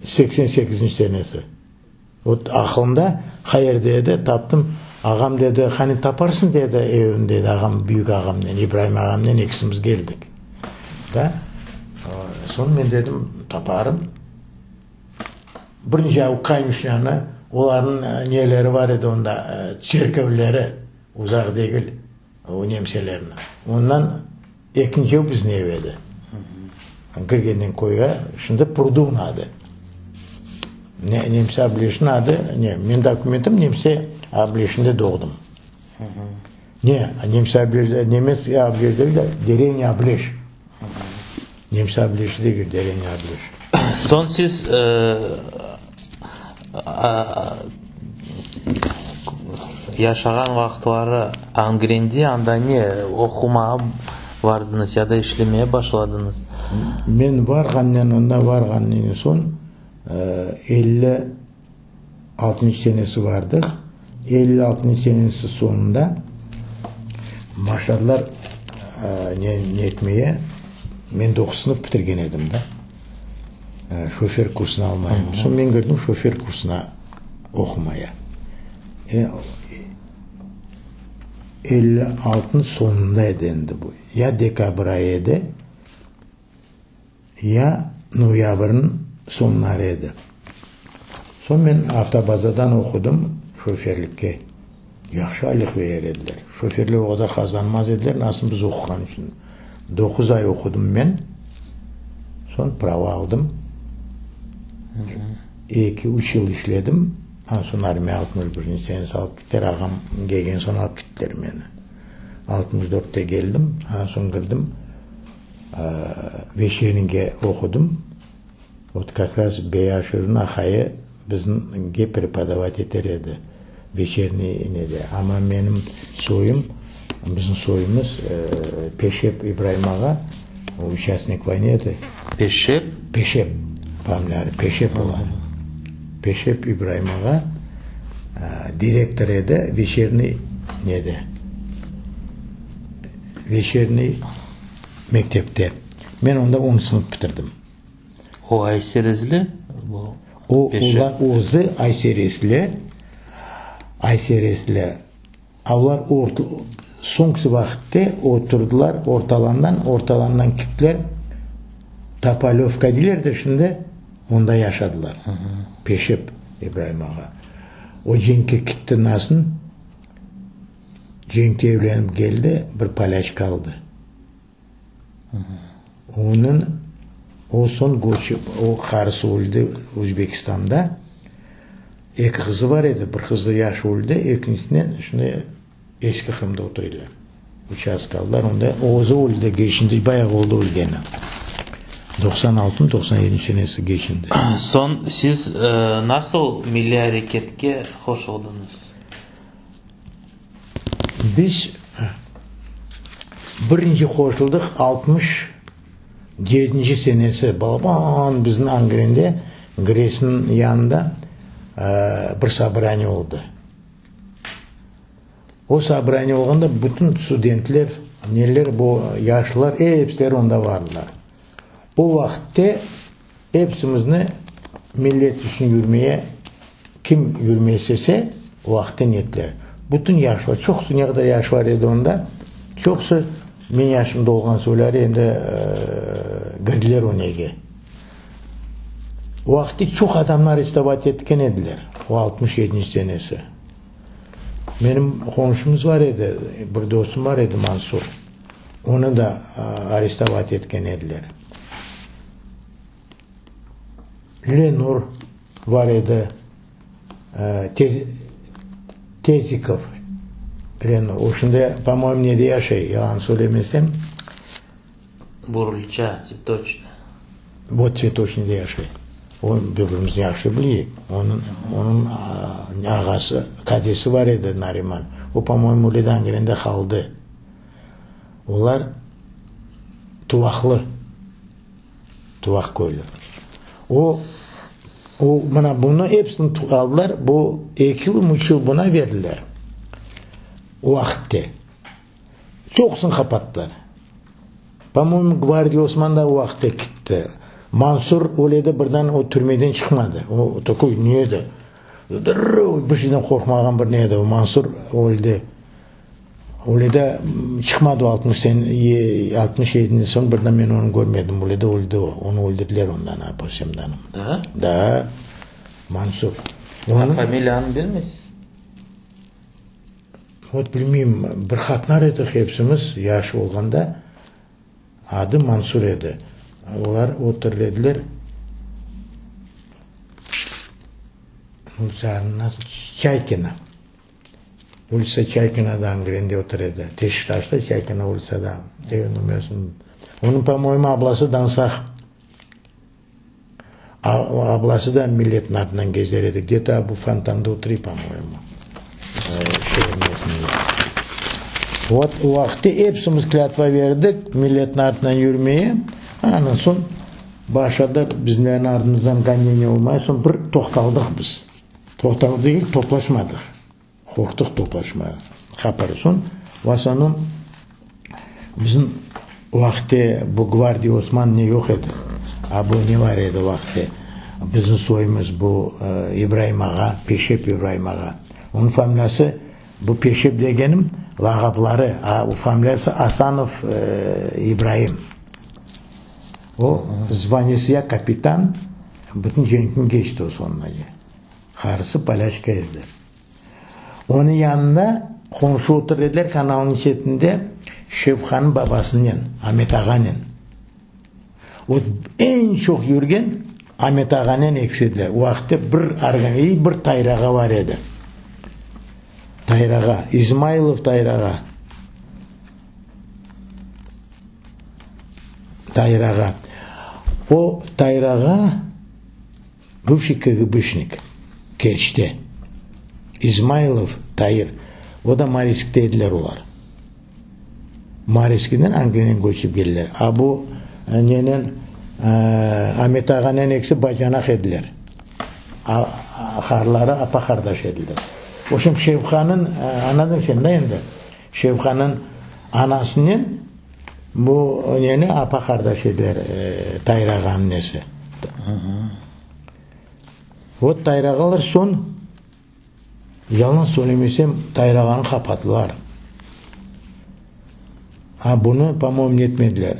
88-nci senesi. Vot aqılımda, qayerde edi, taptım. Ağam dedi, qani taparsıñ dedi evimni dedi, ağam, büyük ağamnen, İbraim ağamnen ekisimiz keldik. Da, soñ men dedim, taparım. Birinci konyuşnânı, olarnıñ neleri bar edi onda, tserkovleri uzaq degil. O nemselerni. Ondan ekinci ev bizni ev edi. Kirgenden köyge, şimdi Prudun adı. Ne, nemse Ableşin adı, ne, men dokumentim nemse Ableşinde doğdım. Ne, nemse Ableş, nemets Ableş degil de, derevnâ Ableş. Nemse Ableşi degil, derevnâ Ableş. Soñ siz Yaşağan vaqıtları Angrende anda ne, oqumağa bardıñız ya da işlemeye başladıñız? Men varğannen, onda varğannen soñ 56 senesi vardıq. 56 senesi soñunda başladılar ne, ne etmeye, men doquz sınıf bitirgen edim da. Şofer kursuna almaya. Soñ men kirdim şofer kursuna oqumaya. 56-nıñ soñunda edi endi bu. Ya dekabr ayı edi, ya noyabrniñ soñları edi. Soñ men avtobazadan oqudım şoferlikke. Yahşı aylıq berer ediler. Şoferler o qadar qazanmaz ediler, nasıl biz oquğan içün. Doquz ay oqudım men, soñ prava aldım. Eki, üç yıl işledim, ondan soñ armiya 61-nci senesi alıp kettiler, ağam kelgen soñ alıp kettiler meni. 64-te keldim, ondan soñ kirdim, veçeringe oqudım. Vot kak raz Beyaşırnıñ aqayı bizimge prepodavat eter edi veçerniy nede. Amma menim soyum, bizim soyumız Peşep İbraim ağa, o uçastnik voyny edi. Peşep? Peşep, familiyası Peşep ola. Peşep İbraim ağa direktor edi veçerniy nede, veçerniy mektepte. Men onda on sınıf bitirdim. O Ayserezli bu O, olar özü Ayserezli, Ayserezli. Olar ort, soñki vaqıtte oturdılar Ortalandan, Ortalandan kittiler Topolövka deyler de şimdi, onda yaşadılar. Peşep İbraim ağa. O cenkke kitti nasıl? Cenkte evlenip keldi, bir polâçka aldı. Onıñ, o soñ köçip, o qarısı öldi Özbekistanda. Eki qızı bar edi, bir qızı yaş öldi, ekincisinen şimdi Eski Qırımda oturaylar. Uçastka aldılar, onda özü öldi, geçindi, bayağı oldı ölgeni. 96 mı, 97 senesi geçindi. Soñ siz nasıl milliy areketke qoşuldıñız? Biz birinci qoşuldıq 67-nci senesi balaban bizim Angrende GRESniñ yanında bir sobraniye oldı. O sobraniye olğanda bütün studentler, neler, bu yaşlılar epsileri onda vardılar. O vaqıtte epsimizni millet içün yürmeye, kim yürmeye istese, o vaqıtte nettiler. Bütün yaşlar, çoqusı ne qadar yaş var edi onda, çoqusı men yaşımda olğan soyları endi kirdiler o nege. O vaqıtte çoq adamnı arestovat etken ediler, o altmış yedinci senesi. Menim qonşumız bar edi, bir dostum bar edi, Mansur. Onı da arestovat etken ediler. Lenur bar edi, Tezikov Lenur. O şimdi, po-moyemu, nede yaşay, yalan söylemesem. Burulça, Tsvetoçnaya. Vot, Tsvetoçnıйda yaşay. O, bir-birimizni yahşı bileyik. Onıñ, onıñ ağası, qadesi bar edi, Nariman. O, po-moyemu, öyle de Angrende qaldı. Olar Tuvaqlı, Tuvaq köylü. O, o, mına bunı episini aldılar, bu eki yılmı, üç yıl buna berdiler. O vaqıtte. Çoqusını qapattılar. Po-moyemu, Gvardiya Osman da o vaqıtta kitti. Mansur öyle de birden o türmeden çıqmadı. O takoy ne edi? Bir şeyden qorqmağan bir ne edi. O Mansur öldi. Öyle de çıqmadı o altmış sen, altmış yedinci soñ birden men onı körmedim. Öyle de öldi o. Onı öldürdiler ondan, aposemdan. Da? Da. Mansur. A familiyanı bilmeysiz? Vot, bilmeyim, bir qatnar edik hepsimiz, yaş olğanda, adı Mansur edi. Olar oturır ediler, Çaykina, ulitsa Çaykinada Angrende oturır edi, Teşiktaşta Çaykina ulitsada, ev nomerasını, onıñ, po-moyemu, ablası Dansaq. Ablası da milletniñ artınan gezer edi, gde-to bu fontanda oturuy, po-moyemu, şeer nesinde. Vot, o vaqıtte epsimiz klâtva berdik milletniñ artınan yürmeye, andan soñ başladılar bizlerniñ artımızdan goneniye olmaya, soñ bir toqtaldıq biz. Toqtaldıq degil, toplaşmadıq. Qorqtıq toplaşmağa. Qapar soñ, v osnovnom, bizim vaqıtte bu gvardiya Osman ne yoq edi. A bu ne bar edi vaqıtte? Bizim soyumız bu İbraim ağa, Peşep İbraim ağa. Onıñ familiyası, bu Peşep degenim lağapları, a familiyası Asanov İbraim. O, zvaniyesi ya kapitan, bütün cenkni keçti o soñunace. Qarısı polâçka edi. Onıñ yanında qomşu oturır ediler kanalnıñ çetinde Şevqanıñ babasınen, Amet ağanen. O, eñ çoq yürgen Amet ağanen ekisi ediler. O vaqıtta bir argan, ey, bir Tair ağa bar edi. Tair ağa, İzmaylov Tair ağa. Tair ağa. O, Tair ağa Bıvşiy KGBşnik, Kerçte. İzmaylov Tair, o da Mariskte ediler olar. Mariskiden Anglinen köçip keldiler. A bu nenen, Amet ağanen ekisi bacanaq ediler. Qarıları apa-qardaş ediler. Oşem Şevqanıñ, añladıñ sen da endi, Şevqanıñ anasınen Bu neni apa-qardaş ediler, Tair ağanıñ nesi. Vot Tair ağalar soñ, yalan söylemesem, Tair ağanı qapattılar. A bunı, po-moyemu, netmediler.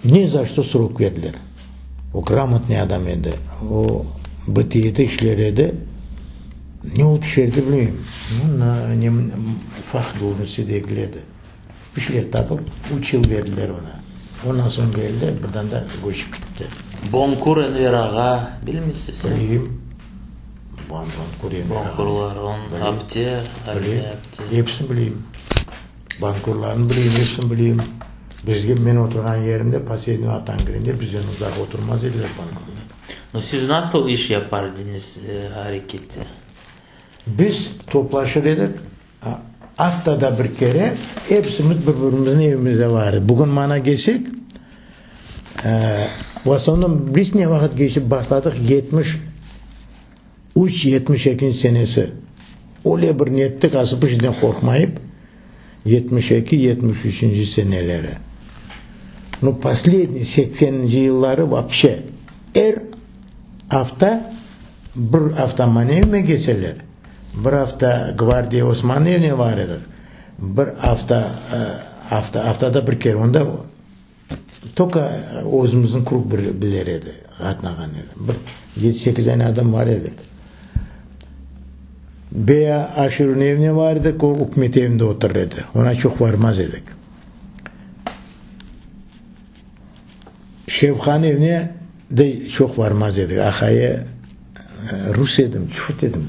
Ni za što srok berdiler. O gramotnıy adam edi. O BTİ-de işler edi. Ne olıp işlerdi bilmeyim. Ufaq dolnosti degil edi. Bir şeyler tapıp, üç yıl berdiler oña. Ondan soñ keldi, birden de köçip gitti. Bonkur Enver ağa, bilmeysiz? Bileyim. Bonkur Enver ağa. Bonkurlar, onıñ apte, Aliye apte. Episini bileyim. Bonkurlarnı bileyim, episini bileyim. Bizge, men oturğan yerimde, Posedniy Atangirinde bizden uzaq oturmaz ediler bonkurlar. No, siz nasıl iş yapar ediñiz arekette? Biz toplaşır edik. Aftada bir kere episimiz bir-birimizniñ evimize barırıq. Bugün mana kelsek, v osnovnom biz ne vaqıt keçip başladıq, 73, 72 senesi. Öyle bir nettik, asıl bir şeyden qorqmayıp. 72, 73-nci seneleri. Nu, posledniy sekseninci yılları vapşe er afta bir afta maña evime kelseler, bir afta Gvardiya Osmannıñ evine bar edik, bir afta, afta, aftada bir kere, onda tolko özümizniñ krug biler edi, qatnağan edi. Bir yedi-sekiz dane adam bar edik. Beya Aşırnıñ evine bar edik, o ükümet evinde oturır edi, oña çoq barmaz edik. Şevqanıñ evine de çoq barmaz edik. Aqayı rus edim, çufut edim.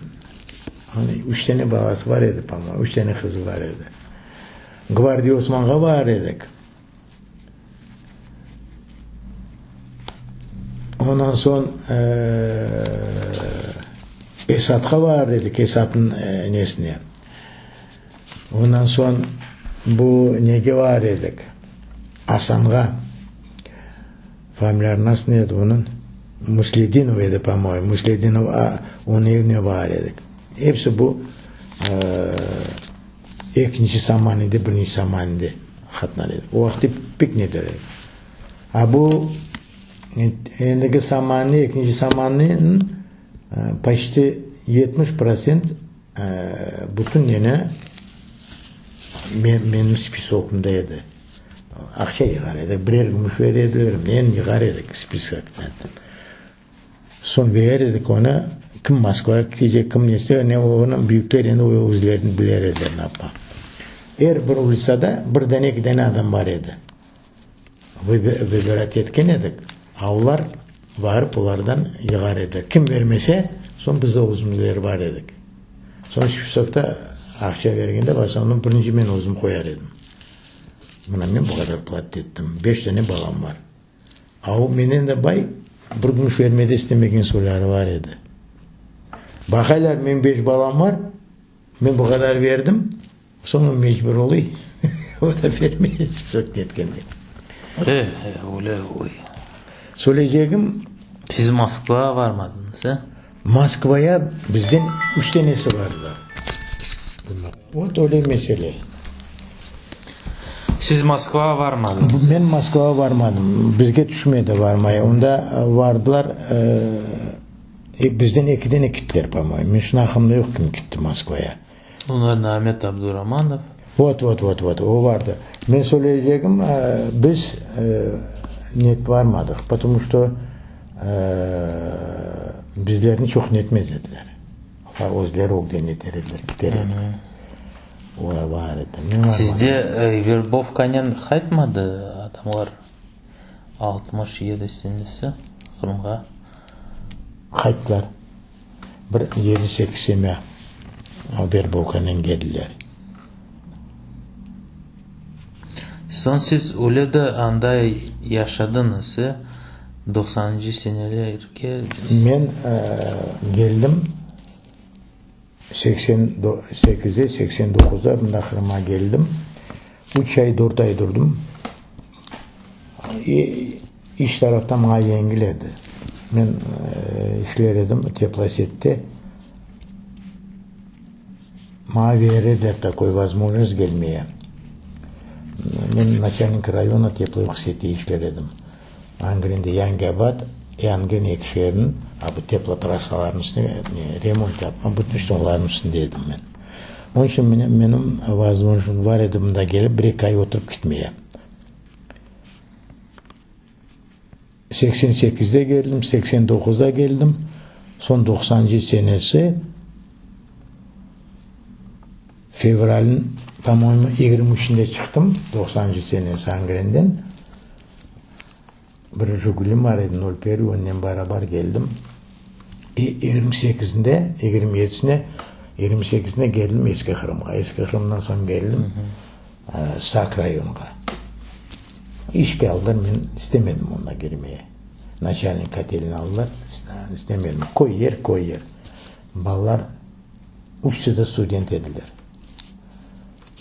Onıñ üç tane balası bar edi, po-moyemu, üç tane qızı bar edi. Gvardiya Osmanğa bar edik. Ondan soñ Esatqa bar edik, Esatnıñ nesine. Ondan soñ bu nege bar edik? Asanğa. Familiyası nasıl edi onıñ? Musledinov edi, po-moyemu. Musledinov, onıñ evine bar edik. Episi bu ekinci Samanide, birinci Samanide qatnar edik. O vaqıt pek nedir edi. A bu endigi Samani, ekinci Samaniniñ poçti 70 protsent Bütün neni menim spisogımda edi. Aqça yığar edik, birer gümüş bere ediler, men yığar edik spisoktan. Soñ berer edik onı, kim Moskvağa ketecek, kim nese, ne onı büyükler endi özleri biler ediler ne yapmaq. Er bir ulitsada bir dane, eki dane adam bar edi. Vıbirat etken edik, a olar varıp olardan yığar edi. Kim vermese, soñ biz de özümizleri bar edik. Soñ spisokta aqça bergende, v osnovnom, birinci men özüm qoyar edim. Mına men bu qadar platit ettim, beş dane balam bar. A o menden de bay, bir gümüş vermede istemegen soyları bar edi. Baqaylar, menim beş balam bar, men bu qadar berdim, Soñ o mecbur oluy, o da bermey spisok netkende. E, e, öyle oy. Söyleycegim. Siz Moskvağa varmadıñız, e? Moskvaya bizden üç tanesi bardılar. Vot öyle mesele. Siz Moskvağa varmadıñız? Men Moskvağa varmadım. Bizge tüşmedi varmaya. Onda vardılar, bizden eki dane kittiler, po-moyemu. Men şunı aqılımda yoq kim kitti Moskvaya. Onlar Amet Abduramanov. Vot, vot, vot, vot, o vardı. Men söyleycegim, biz net varmadıq, potomu çto bizlerni çoq netmez ediler. Olar özleri ögden neter ediler, kiter ediler. Olar bar edi. Men varmadım. Sizde verbovkanen qaytmadı adamlar 67 senesi Qırımğa? Qayttılar. Bir yedi-sekiz semya verbovkanen keldiler. Soñ siz öyle de anda yaşadıñız, e? Doqsanıncı senelerge. Men keldim seksen sekizde, 89da mında Qırımğa keldim. Üç ay, dört ay turdım. İş taraftan maña yengil edi. Men işler edim teplosette. Maña berediler takoy vozmojnost kelmeye. Men naçalnik rayona teployuqsette işler edim. Angrende Yangiabad, Angren eki şeeriniñ a bu teplotrassalarnıñ üstünde remont yapqan bütün işte olarnıñ üstünde edim men. Onıñ içün menim vozmojnostim bar edi mında kelip bir eki ay oturıp ketmeye. 88-de keldim, 89-da keldim, soñ doqsancı senesi fevralniñ, po-moyemu, 23-inde çıqtım, doqsancı senesi Angrenden. Bir Jigulim bar edi, nol pervıy, onnen barabar keldim. E, 28-inde, 27-sine, 28-inde keldim Eski Qırımğa. Eski Qırımdan soñ keldim Saq rayonğa. İşke aldılar, men istemedim onda kirmeye. Naçalnik kotelni aldılar, istemedim. Köy yer, köy yer. Balalar üçüsi de student ediler.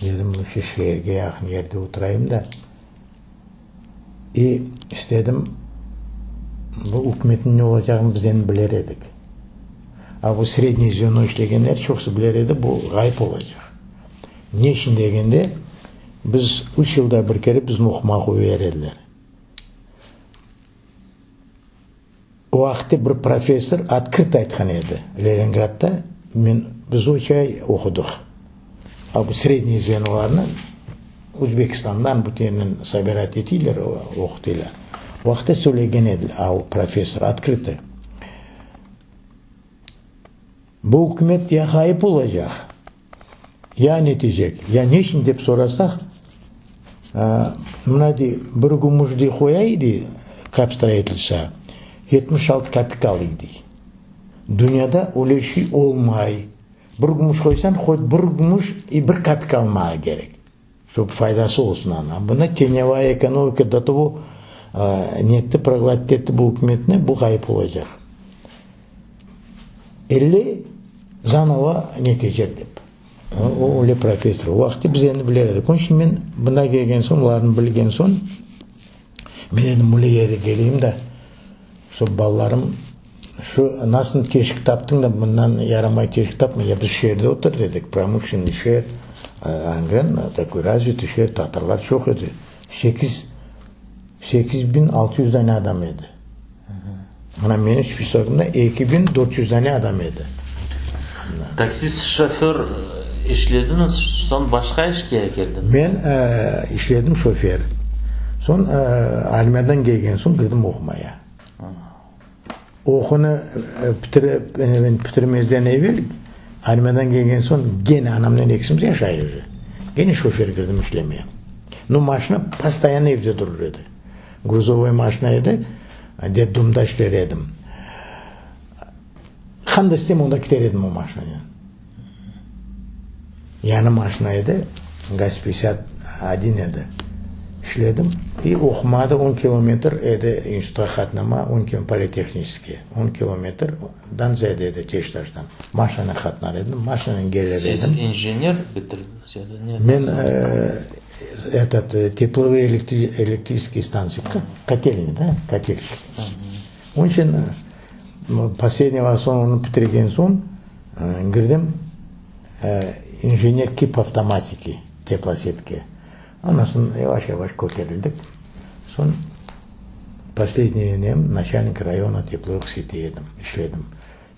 Dedim, şu şeerge yaqın yerde oturayım da. İ istedim, bu ükümetniñ ne olacağını biz endi biler edik. A bu sredniy zveno işlegenler çoqusı biler edi, bu ğayıp olacaq. Ne içün degende. Biz üç yılda bir kere bizni oqumağa qoyar ediler. O vaqıtte bir professor otkrıto aytqan edi, Leningradda men, biz üç ay oqudıq. A bu sredniy zvenolarnı Özbekistandan bütün yerden sobirat eteyler, oqutıylar. O vaqıtta söylegen edi a o professor otkrıto. Bu ükümet ya ğayıp olacaq, ya netecek, ya neçün dep sorasaq, mına dey, bir gümüş dey qoyay dey kapstroyitelsa, 76 kapik alıy dey. Dünyada öyle şey olmay. Bir gümüş qoysañ, hoç bir gümüş i bir kapik almağa kerek. Şob faydası olsun ana. Bunda tenevaya ekonomika do togo netti, proglatit etti bu ükümetni, bu ğayıp olacaq. 50 zanovo netecek dep. O öyle professor. O vaqıtte biz endi biler edik. Onıñ içün men bunda kelgen soñ, olarnı bilgen soñ, men endi böyle yerge keleyim da, şob balalarım şu nasıl teşik taptıñ da bundan yaramay teşik tapmay, ya biz şeerde oturır edik, promışlennıy şeer, Angren, takoy razvitый şeer, tatarlar çoq edi. Sekiz, 8600 dane adam edi. Mına menim spisogımda 2400 dane adam edi. Taksist şoför işlediñiz, soñ başqa işke kirdiñiz? Men işledim şofer. Soñ armiyadan kelgen soñ kirdim oqumaya. Oqunı bitirmezden evel, armiyadan kelgen soñ gene anamnen ekisimiz yaşay uje. Gene şofer kirdim işlemeye. No maşina postoyanno evde durur edi. Gruzovoy maşina edi, detdomda işler edim. Qanda istesem onda kiter edim o maşinanen. Yañı maşina edi, GAZ 51 edi. İşledim. İ oqumada on kilometr edi institutqa qatnama, on kilo politehniçeskiy, on kilometrdan ziyade edi Teştaştan. Maşinanen qatnar edim, maşinanen kelir edim. Siz injener bitirdiñiz ya da ne? Men etot, teplovıye elektriçeskiye stantsiya, kotelnıy da, kotelşik. Onıñ içün posledniy soñ onı bitirgen soñ kirdim injener kip avtomatiki teplosetke. Ondan soñ yavaş-yavaş köterildik. Soñ posledniy nem naçalnik rayona teplovıh setey edim, işledim.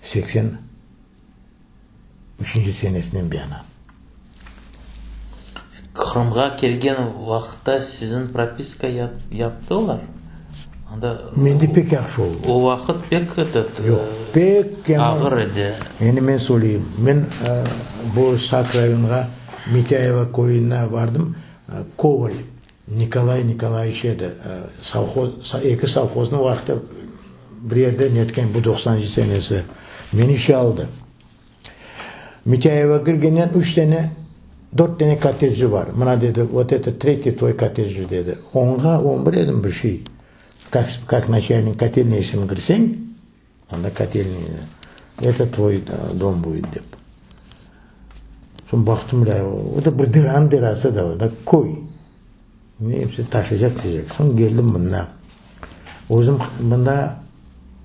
83 senesinden buyana. Qırımğa kelgen vaqıtta siziñ propiska yaptılar? Anda Mende pek yahşı oldı. O vaqıt pek etot, Yoq, pek yaman. Ağır edi. Endi men söyleyim. Men bu Saq rayonğa, Mitâyeva köyüne vardım. Koval Nikolay Nikolayeviç edi. Sovhoz, eki sovhoznıñ vaqtı bir yerde netken, bu doqsanıncı senesi. Meni işe aldı. Mitâyeva kirgenden üç tane, dört tane kottedji bar. Mına, dedi, vot eto tretiy tvoy kottedji, dedi. Onğa on bir edim bir şey. Kak, kak naçalnik kotelnıysın kirseñ, onda kotelnıy, eto tvoy dom будет, dep. Soñ baqtım, o da bir dıranıñ dırası da, o da köy. Meni episi taşıycaq deycek. Soñ keldim mında. Özüm mında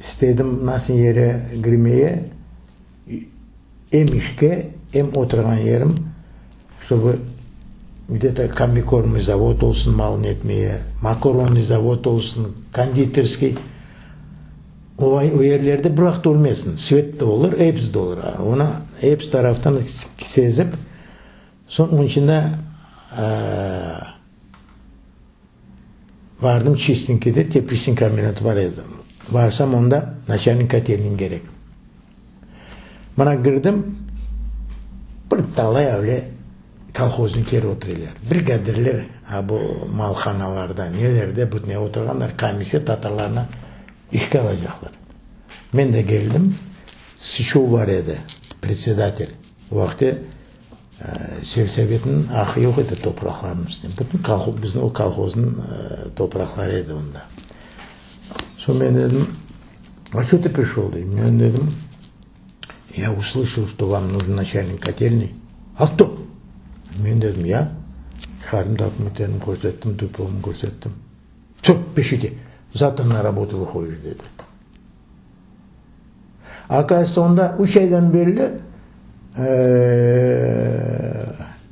istedim nasıl yere kirmeye, em işke, em oturğan yerim, ştobu gde-to kombikormıy zavod olsun mal netmeye, makaronnıy zavod olsun, konditerskiy. O yerlerde bir vaqıt ölmesin. Svet de olur, episi de olur. Onı episi taraftan sezip, Soñ onıñ içinde vardım Çistinkide, tepliçniy kombinatı bar edi. Varsam onda naçalnik kotelniy kerek. Mına kirdim, bir talay öyle kolhoznikler oturaylar. Brigadirler, a bu malhanalarda, nelerde bu ne oturğanlar, komissiya tatarlarnı işke alacaqlar. Men de keldim, Sıçov bar edi, predsedatel. O vaqıtte Selsovetniñ aqı yoq edi topraqlarnıñ üstüne. Bütün kolhoz, bizim o kolhoznıñ topraqları edi onda. Soñ men dedim, a ço tı prişol deyim. Men dedim, ya услышал, что vam нужен начальник котельной. A kto? Men dedim, ya. Çıqardım dokumentlerimni körsettim, diplomımnı körsettim. Vsö, pişite, zavtra na rabotu vıhodiş, dedi. Оказывается, onda üç aydan berli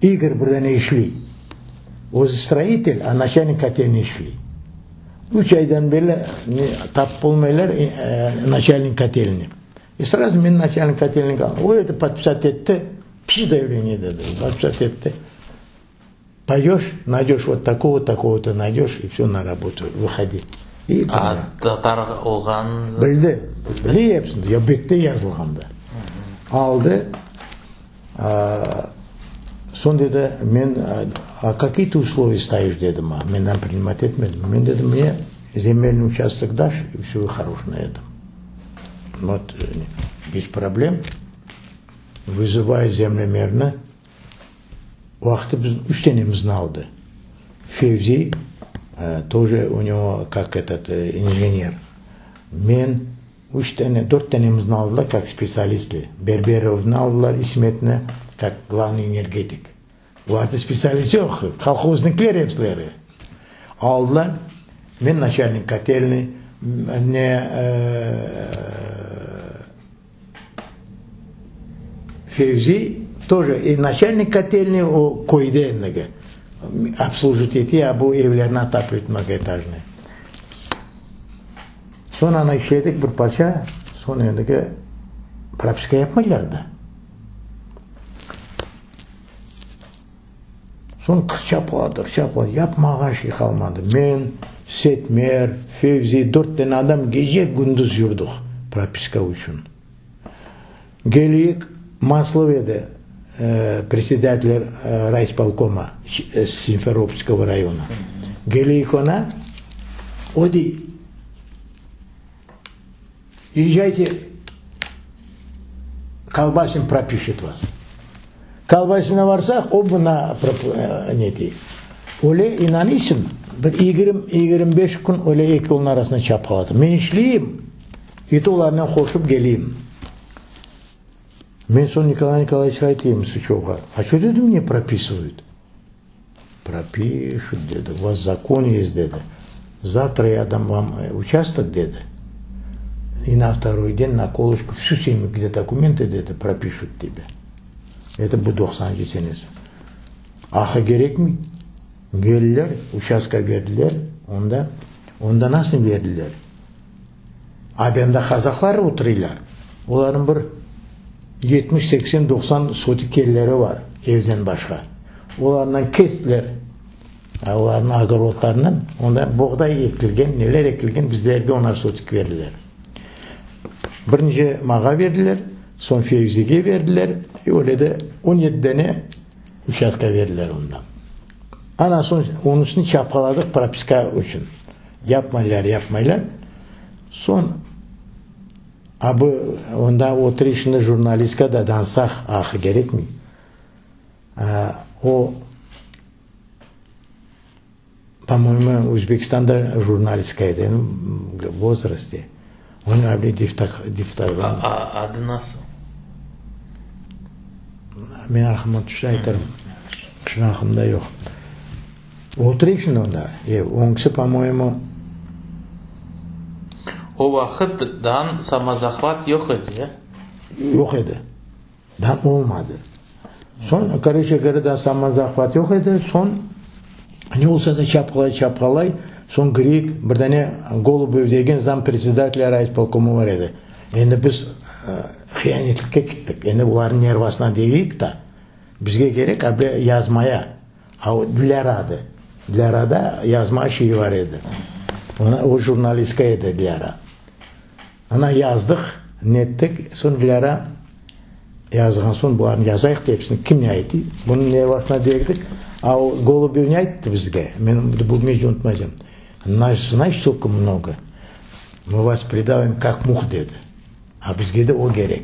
İgor bir dane işley. Özü stroitel, a naçalnik kotelnıy işley. Üç aydan berli tapıp olmaylar naçalnik kotelnıy. I srazu meni naçalnik kotelnıy aldı. O edi podpisat etti, pişi davleniye dedi, podpisat etti. Poydöş, naydöş vot takogo, takogo-to naydöş, i vsö, na rabotu, vıhodi. I A tatar olğanını. Bildi, bile episini, ya bette yazılğan da. Aldı, soñ dedi, men, a kakiy tı usloviya staviş dedi maña, menden prinimat etmedi. Men dedim, mne zemelnıy uçastok daş, i vsö, i horoş na etom. Vot, bez problem, vızıvay zemlemerni. Vaqtı biz üç tanemizni aldı. Fevzi, тоже u nego kak etot injener. Men, üç tane, dört tanemizni aldılar kak spetsialistler. Berberovnı aldılar, İsmetni, kak glavnıy energetik. Olarda spetsialist yoq, kolhoznikler epsileri. Aldılar, men naçalnik kotelnıy, ne Fevzi тоже i naçalnik kotelnıy o köyde endigi obslujit ete ya bu evlerni otaplit mnogoetajnıy. Soñ ana işledik bir parça, soñ endigi propiska yapmaylar da. Soñ çapladıq, çapladıq, yapmağan şey qalmadı. Men, Setmer, Fevzi, dört dane adam gece-kündüz yurduq propiska içün. Geliyik, Maslov edi predsedatel rayspolkoma Simferopolskogo rayona. Geliyik oña, o dey, Yejayte, Kolbasin propişet vas. Kolbasinge barsaq, o buna ne dey. Öyle inanıysıñ, bir yigirmi, 25 kün öyle eki yolnıñ arasında çapqaladım. Men işleyim, eti olarnen qoşup keleyim. Men soñ Nikolay Nikolayeviçke aytayım, Sıçovğa, a ço dedim ne propisivayut? Propişut, dedi, u vas zakon est, dedi. Zavtra ya dam vam uçastok, dedi, i na vtoroy den na kolışko vsü semyu, gde dokumentı, dedi, propişut tebe. Eto bu doqsanıncı senesi. Ahı kerekmey. Keldiler, uçastka berdiler, onda, onda nasıl berdiler? Abenda qazaqlar oturıylar. Olarnıñ bir 70, 80, 90 sotik yerleri bar evden başqa. Olarnı kestiler, olarnıñ ogorodlarından, onda boğday ekilgen, neler ekilgen, bizlerge onar sotik berdiler. Birinci mağa berdiler, soñ Fevzige berdiler, öyle de 17 dane uçastka berdiler ondan. Ana soñ onısını çapqaladıq propiska içün. Yapmaylar, yapmaylar. Soñ a bu onda oturıy şimdi jurnalistka da dansaq ahı kerekmey. O, po-moyemu, Özbekistanda jurnalistka edi, v vozraste. Onıñ adı Diftarğan. Adı nasıl? Men aqlıma tüşse aytarım. Şimdi aqlımda yoq. Oturayıq şimdi onda. E, oñkisi, po-moyemu. O vaqıt dan samozahvat yoq edi, ya? Yoq edi. Dan olmadı. Soñ, koroçe govorâ, dan samozahvat yoq edi. Soñ, ne olsa da çapqalay-çapqalay, soñ grek, bir dane Golubev degen zampredssedatelya rayispolkomı bar edi. Endi biz hiyanetlikke kettik. Endi olarnıñ nervasına degeyik da. Bizge kerek a bile yazmaya. A o Dilâra adı. Dilârada yazma şeyi bar edi. Ona, o jurnalistka edi Dilâra. Ana yazdıq, nettik. Soñ Dilâra yazğan soñ bularnı yazayıq da episini. Kim ne aytı? Bunıñ nervasına degdik. A o Golubev ne ayttı bizge? Men bugünece unutmaycam. Nas znaешь stolko mnogo? Mı vas pridavim kak muh dedi. A bizge de o kerek.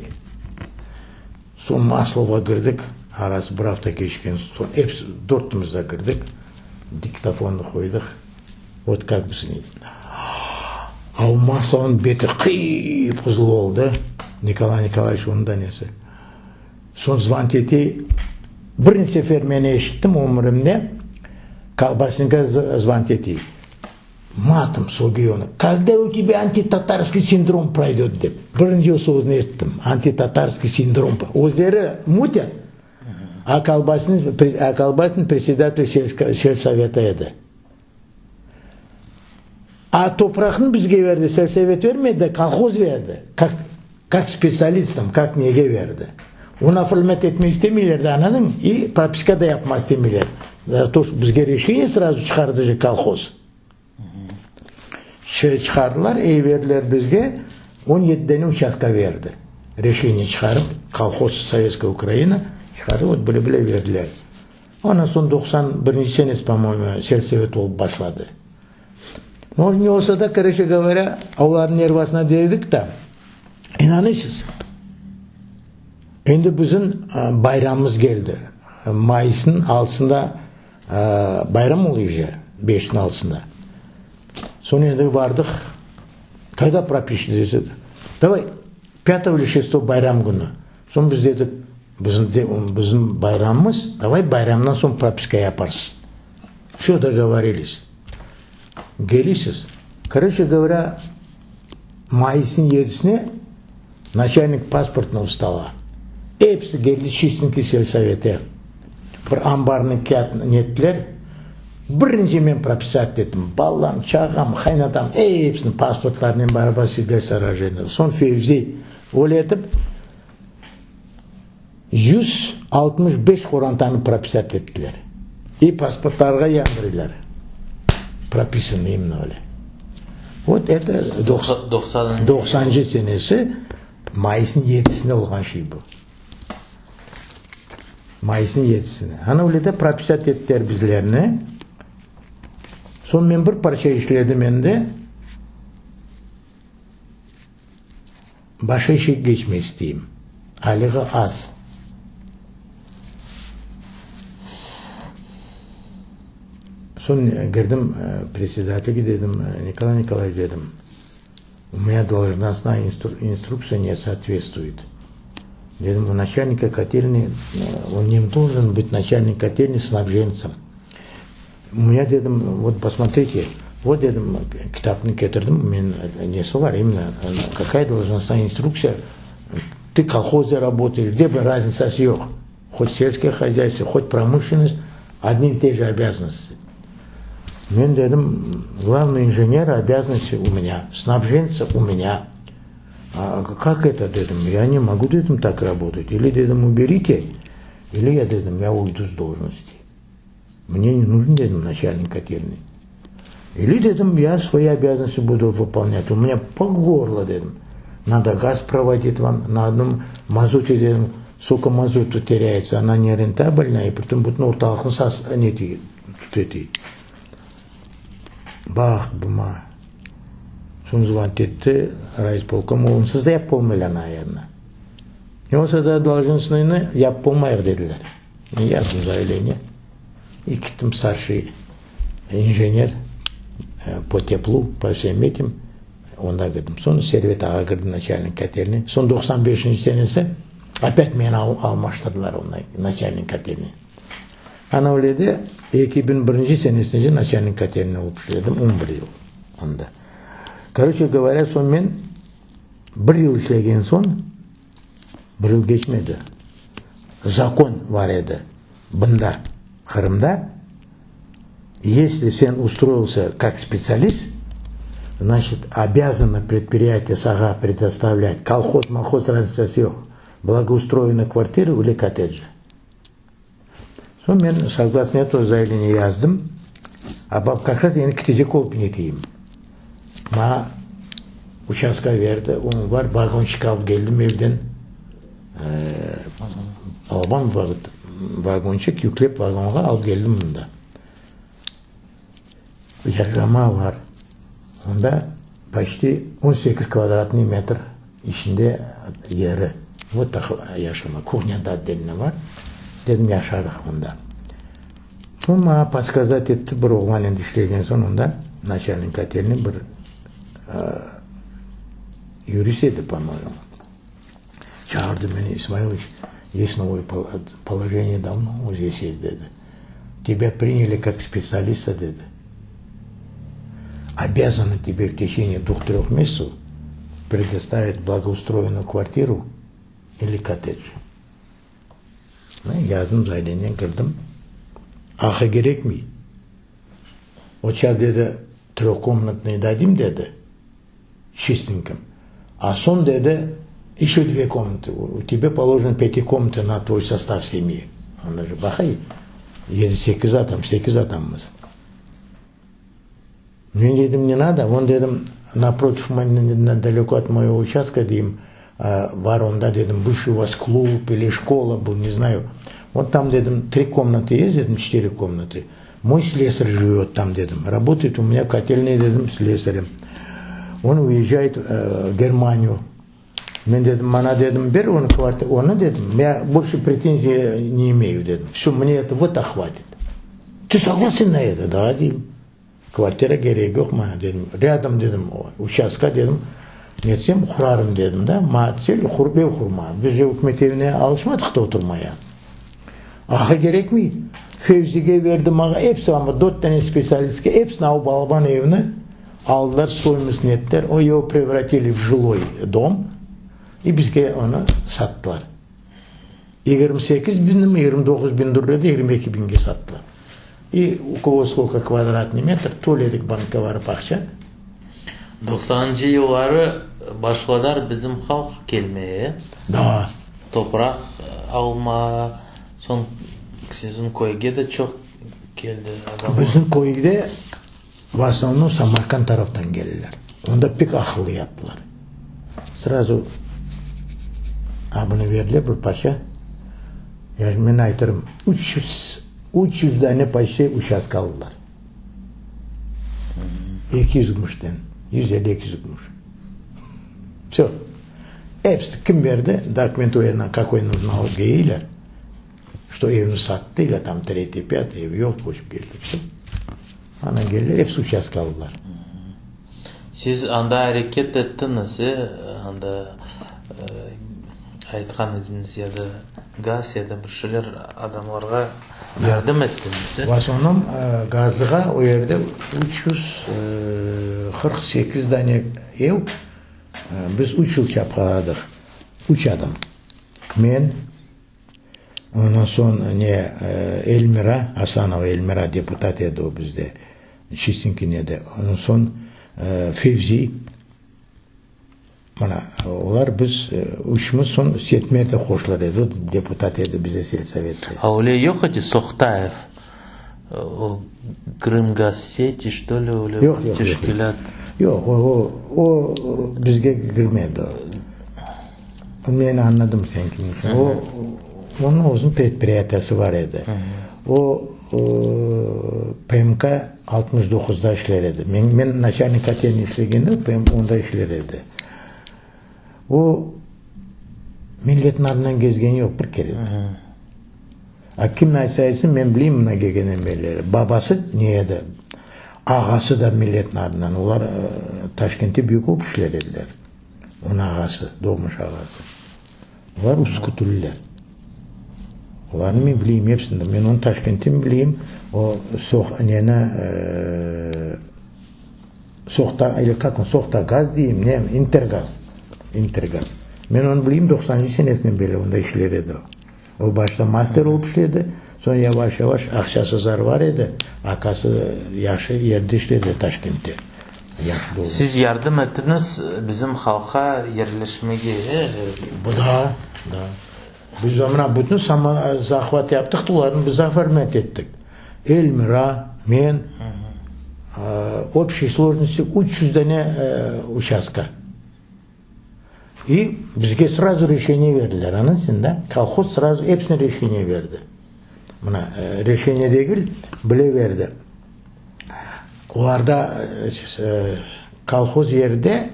Soñ Maslovğa kirdik, arası bir afta keçken soñ episi dörtümüz de kirdik, diktofonnı qoydıq, vot kak biz A o Maslovnıñ beti qıp-qızıl oldı, Nikolay Nikolayeviç onıñ da nesi. Soñ zvonit ete, birinci sefer men eşittim ömürimde, Kolbasinka zvonit ete. Matım sögey onı, Kogda u tebâ antitatarskiy sindrom proydet dep. Birinci o sözni eşittim, antitatarskiy sindrom. Özleri mutât. A Kolbasin, a Kolbasin predsedatel selsoveta edi. A topraqnı bizge berdi, selsovet vermedi de, kolhoz berdi. Kak, kak spetsialistam, kak nege berdi. Onı oformlât etmek istemeyler de, añladıñmı? İ propiska da yapmaq istemeyler. To, bizge reşeniye srazu çıqardı je kolhoz. Şey çıqardılar, ey berdiler bizge, 17 dane uçastka berdi. Reşeniye çıqarıp, kolhoz Sovetskaya Ukraina çıqardı, vot böyle-böyle berdiler. Ondan soñ 91 senesi, po-moyemu, selsovet olıp başladı. No, ne olsa da, koroçe govorâ, olarnıñ nervasına değdik da, inanıysız, endi bizim bayramımız keldi. Mayısnıñ altısında bayram oluyor je, beşniñ altısında. Soñ endi bardıq, Kogda propiş dese, davay, pâtogo ili şestogo bayram künü. Soñ biz dedik, bizim bizim bayramımız, davay bayramdan soñ propiska yaparsız. Vsё, dogovorilis. Kelisiz. Koroçe govorâ, mayısnıñ yedisine naçalnik pasportnogo stola. Episi keldi Çistinkiy selsovete. Bir ambarnı kâğıt nettiler. Birinci men propisat ettim. Balam, çağam, qaynatam, episiniñ pasportlarınen barabar svidelstvo rojdeniya. Soñ Fevzi öyle etip 165 qorantanı propisat ettiler. İ pasportlarğa yandırılar. Propisanı imенно öyle. Vot eto doqsanıncı senesi mayısnıñ yedisinde olğan şey bu. Mayısnıñ yedisine. Ana öyle de propisat ettiler bizlerni. Soñ men bir parça işledim endi. Başqa işe keçmek isteyim. Aylığı az. Soñ kirdim predsedatelge, dedim, Nikolay Nikolayeviç, dedim, u menya должностная instruktsiya ne sootvetstvuet. Dedim, u načalnika kotelnıy, on ne должен быть načalnik kotelnıy snabjentsem. U menya, dedim, vot posmotrite, vot, dedim, kitapnı ketirdim, men nesi bar, imенно, kakaya должностная instruktsiya, tı kolhozda rabotaешь, gde bir razницası yoq, hot selskoye hozyaystvo, hot promışlennost, odni i te же obязанности. Men, dedim, glavnıy injener obязанности u menya, snabjenца u menya. A kak eto, dedim, ya ne mogu, dedim, tak rabotat, ili, dedim, uberite, ili ya, dedim, ya uydu s должности. Mne ne нужен, dedim, načalnik kotelnıy. Ili, dedim, ya svoyi obязанности budu vıpolnât, u menya po gorlo, dedim, nado gaz provodit vam, na odnom mazute, dedim, skolko mazutu terâyetsâ, ona ne rentabelna, i pritom bütün ortalıqnı sas ne tütetiy. Baq buma. Soñ zvonit etti rayispolkom, onsız da yapıp olmaylar naverno. Ne olsa da dolžnostnıynı yapıp olmayıq dediler. Men yazdım zayavleniye i kettim starşiy injener po teplu, po vsem etim, onda kirdim. Soñ Servet ağa kirdi naçalnik kotelnıy. Soñ 95-nci senesi opât meni almaştırdılar onda naçalnik kotelnıy. Ana öyle de 2001-nci senesinde naçalnik kotelnıy olıp işledim on bir yıl onda. Koroçe govorâ, soñ men bir yıl işlegen soñ, Bir yıl keçmedi, zakon bar edi bunda, Qırımda, yesli sen ustroilsâ kak spetsialist, znaçit, obâzano predpriyatiye sağa predostavlât, kolhoz, molhoz razницası yoq, blagoustroyenıy kvartiru ili kottedji. Soñ men soglasno etogo zayavleniye yazdım, a bab kak raz endi ketecek olıp neteyim. Maña uçastka berdi, onı bar vagonçik alıp keldim evden, balaban vagonçik yüklep vagonğa alıp keldim mında. Yaşama bar, onda poçti 18 kvadratnıy metr içinde yeri, vot yaşama, kuhnya da otdelno bar, dedim yaşarıq mında. Soñ maña podskazat etti bir oğlan endi işlegen soñ onda naçalnik kotelnıy bir yurist edi, po-moyemu. Çağırdı meni, İsmailoviç, есть новое положение давно здесь есть, dedi. Тебя приняли как специалиста, dedi. Обязаны тебе в течение двух-трех месяцев предоставить благоустроенную квартиру или коттедж. Yazdım zayleniye, kirdim. Aqı kerekmey. O ça dedi, tröhkomnatnıy dadim dedi, çistenkim. A soñ dedi, eşö dve komnatı, u tebe polojeno pâtikomnatnıy na tvoy sostav semyi. Onda же baqay, yedi-sekiz adam, sekiz adammız. Men dedim, ne nado, von dedim, naprotiv nedaleko ot moyego uçastka deyim, bar onda dedim, bıvşiy u vas klub ili şkola bıl, ne znayu. Vot tam dedim, tri komnatı est, dedim, çetiri komnatı. Moy slesar živet tam dedim, rabotayet u menya kotelnıy dedim slesarem. On uyezzayet v Germaniyu. Men dedim, mana dedim, ber onı kvartira, onı dedim, ya bolşe pretenziya ne imeyu dedim, vsö, mne etого da hvatit. Tı soglasen na eto? Da, deyim. Kvartira keregi yoq maña dedim. Râdom dedim, uçastka dedim, netsem qurarım dedim da, maña tsel qurıp ev qurma. Biz de ükümet evine alışmadıq da oturmaya. Aqı kerekmey. Fevzige berdi maña episi, amma dört dane spetsialistke episini o balaban evni aldılar, stoimostını ettiler, o ego prevratili v jiloy dom i bizge onı sattılar. 28 biñmi, 29 biñ durur edi, 22 biñge sattılar. I u kogo skolko kvadratnıy metr, töledik bankka barıp aqça. Doqsanıncı yılları başladar bizim halq kelmeye. Da. Topraq alma, soñ siziñ köyge de çoq keldi adamlar. Bizim köyge v osnovnom Samarkand taraftan keldiler. Onda pek aqıllı yaptılar. Srazu abını berdiler bir parça. Ya men aytırım, üç yüz, 300 dane почti uçastka aldılar. 200 gümüşten, 150-200 gümüş. Vse. Episi kim berdi? Dokument o yerden kakoy нужно alıp keleyler, çto evni sattı ile tam tretiy, pâtıy ev yoq, köçip keldi. Vse. Ana keldiler, episi uçastka aldılar. Siz anda areket ettiñiz, e, anda aytqan ediñiz ya da gaz ya da bir şeyler adamlarğa yardım ettiñiz, e? V osnovnom gazğa o yerde 348 dane ev, biz üç yıl çapqaladıq, üç adam, men, ondan soñ ne, Elmira Asanova, Elmira deputat edi o bizde, Çistinkinede, ondan soñ Fevzi, mana olar biz üçümiz, soñ Setmer de qoşular edi, o da deputat edi bizde selsovette. A öyle yoq edi Sohtayev, o Krımgazseti, çto li, öyle bir teşkilât? Yoq, o, o bizge kirmedi. Men añladım sen kimsin. O, onıñ özüniñ predpriyatiyası bar edi. O, PMK 69-da işler edi. Men, men naçalnik kotelnıy işlegende, PM onda işler edi. O, milletniñ adından gezgeni yoq bir kere de. A kim aytsa aytsın, men bileyim mına kelgenden berleri. Babası ne edi, ağası da milletniñ adından. Olar Taşkentte büyük olıp işler ediler. Onıñ ağası, doğmuş ağası. Olar üskütlüler. Olarnı men bileyim episini. Men onı Taşkentten bileyim. O soq neni soqta ili kak on soqta gaz deyim ne intergaz. Intergaz. Men onı bileyim doqsanıncı senesinden beri onda işler edi o. O başta master olıp işledi, soñ yavaş yavaş aqçası zar bar edi, akası yahşı yerde işledi Taşkentte. Siz yardım ettiñiz bizim halqqa yerleşmege, e? Bu da, da. Biz mına bütün samozahvat yaptıq da, olarnı biz oformlât ettik. Elmira, men, obşiy složnosti 300 dane uçastka. I bizge srazu reşeniye berdiler, añlaysıñ da? Kolhoz srazu episine reşeniye berdi. Mına, reşeniye degil, bile berdi. Olarda kolhoz yerde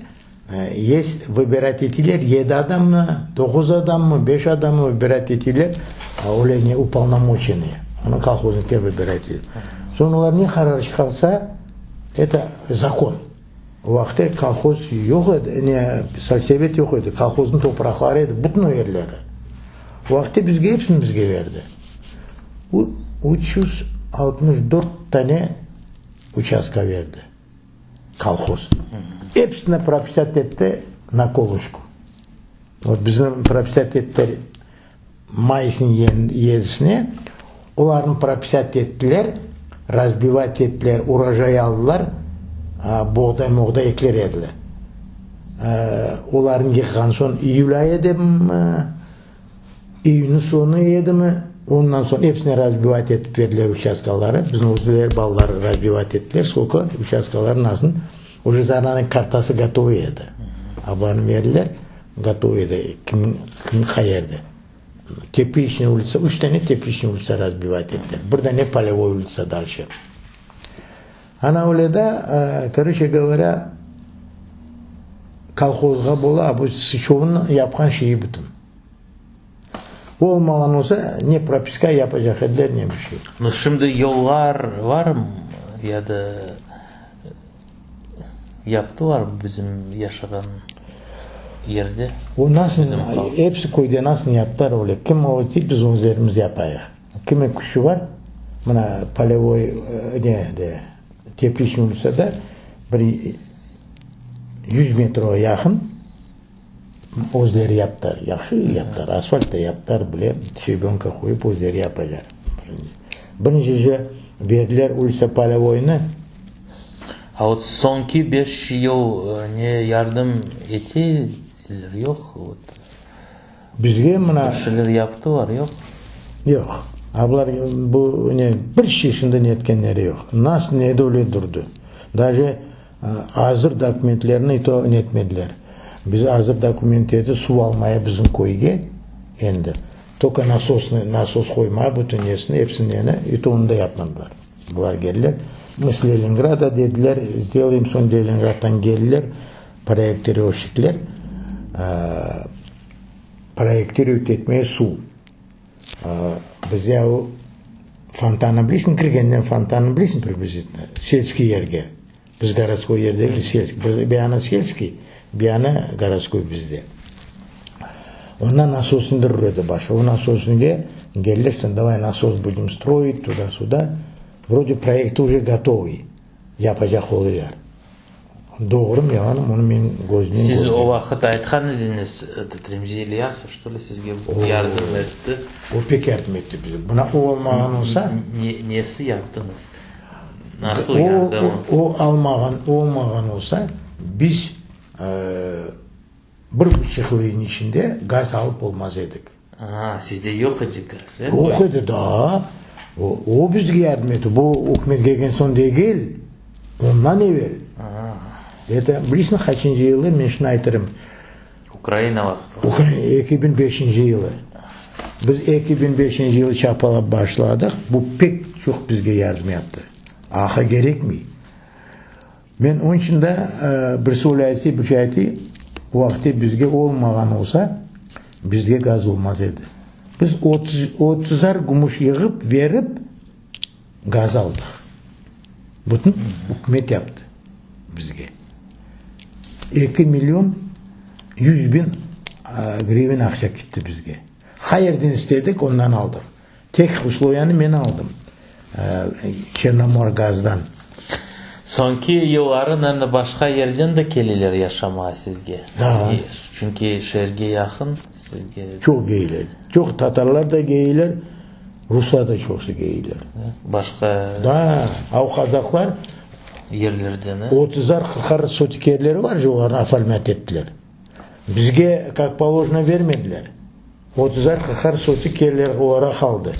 есть vıbirat etiler, yedi adammı, doquz adammı, beş adammı vıbirat etiler, öyle ne upolnomoçenıy, onı kolhozniki vıbirat etiler. Soñ olar ne qarar çıqarsa, eto zakon. O vaqıtte kolhoz yoq edi, ne, selsovet yoq edi, kolhoznıñ topraqları edi, bütün o yerleri. O vaqıtte bizge episini bizge berdi. 364 tane uçastka berdi kolhoz. Episini propisat etti na kolışku. Vot bizni propisat ettiler. Mayısnıñ yedisine olarnı propisat ettiler, razbivat ettiler, urojay aldılar, boğday-moğday ekler ediler. Olarnı yığğan soñ iyül ayı edimi, iyünniñ soñu edimi, ondan soñ episine razbivat etip berdiler uçastkaları, bizim özleri balalar razbivat ettiler, skolko uçastkaları nasıl, uje zarnanıñ kartası gotovıy edi, ablanı berdiler. Gotov edi, kim, kim qayerde. Tepliçnıy ulitsa, üç dane Tepliçnıy ulitsa razbivat etti. Bir dane Polevoy ulitsa dalşe. Ana öyle da, koroçe govorâ, kolhozğa bola, bu Sıçovnıñ yapqan şeyi bütün. Olmağan olsa, ne propiska yapacaq ediler, ne bir şey. No, şimdi yollar varmı ya da Yaptılar bizim yaşağan yerde. O nasıl, episi köyde nasıl yaptılar öyle. Kim öte, biz özlerimiz yapayıq. Kimin küçü bar, mına Polevoy ne de, Tepliçnıy ulitsada bir yüz metroğa yaqın özleri yaptılar. Yahşı yaptılar, asfalt da yaptılar bile, şebenka qoyıp özleri yapalar. Birinci berdiler ulitsa Polevoynı. A vot soñki beş yıl ne yardım eteler, yoq? Vot. Bizge mına. Bir şeyler yaptılar, yoq? Yoq. A bular bu ne bir şey şimdi netkenleri yoq. Nasıl nede öyle durdı. Daje azır dokumentlerni i to netmediler. Biz azır dokument edi suv almaya bizim köyge endi. Tolko nasosnıy nasos qoyma bütün nesini epsini neni i to onı da yapmadılar. Bular geldiler, mı s Leningrada dediler, sdelayem, soñ Leningraddan geldiler, proyektirovşikler, proyektirovit etmeye suv. Bizde o fontannı bilesiñ, kirgenden fontannı bilesiñ priblizitno, selskiy yerge, biz gorodskoy yer degil, selskiy, bir yanı selskiy, bir yanı gorodskoy bizde. Ondan nasosnı durur edi başı. O nasosnıge geldiler, что давай nasos budem stroit, tuda-suda. Vrode proyekti uje gotovıy, yapacaq olular. Doğrumı, yalanmı, onı men közümnen Siz körmedim. o vaqıt aytqan ediñiz, etot Remzi İlyasov, что li, sizge yardım etti. O pek yardım etti bize. Buna o olmağan olsa. Nesi yaptıñız? Nasıl yardım? O almağan, olmağan olsa, biz Bir buçuq yılnıñ içinde gaz alıp olmaz edik. Aa, sizde yoq edi gaz, e? Yoq edi daa. O, o bizge yardım etti. Bu ükümet kelgen soñ degil, ondan evel. Aa. Eto, bilirsiñ, qaçıncı yılı, men şunı aytırım. Ukraina vaqtı. Ukraina, 2005-nci yılı. Biz 2005-nci yılı çapalap başladıq. Bu pek çoq bizge yardım yaptı. Aqa kerekmey. Men onıñ içün de birisi öyle aytı, bir şey aytı, o vaqıtte bizge olmağan olsa, bizge gaz olmaz edi. Biz otuzar gümüş yığıp, verip, gaz aldıq. Bütün ükümet yaptı bizge. 2 million 100 biñ grivna aqça ketti bizge. Qayerden istedik, ondan aldıq. Tek usloviyanı men aldım, Çernomorgazdan. Soñki yılları, naverno, başqa yerden de keleler yaşamağa sizge. Da. Çünki şeerge yaqın sizge. Çoq keleyler. Çoq tatarlar da keleyler, ruslar da çoqusı keleyler. Başqa. Da, a o qazaqlar. Yerlerden, e? Otuzar, qırqar sotik yerleri var, olarnı oformlât ettiler. Bizge, kak polojeno, bermediler. Otuzar, qırqar sotik yerler olarğa qaldı.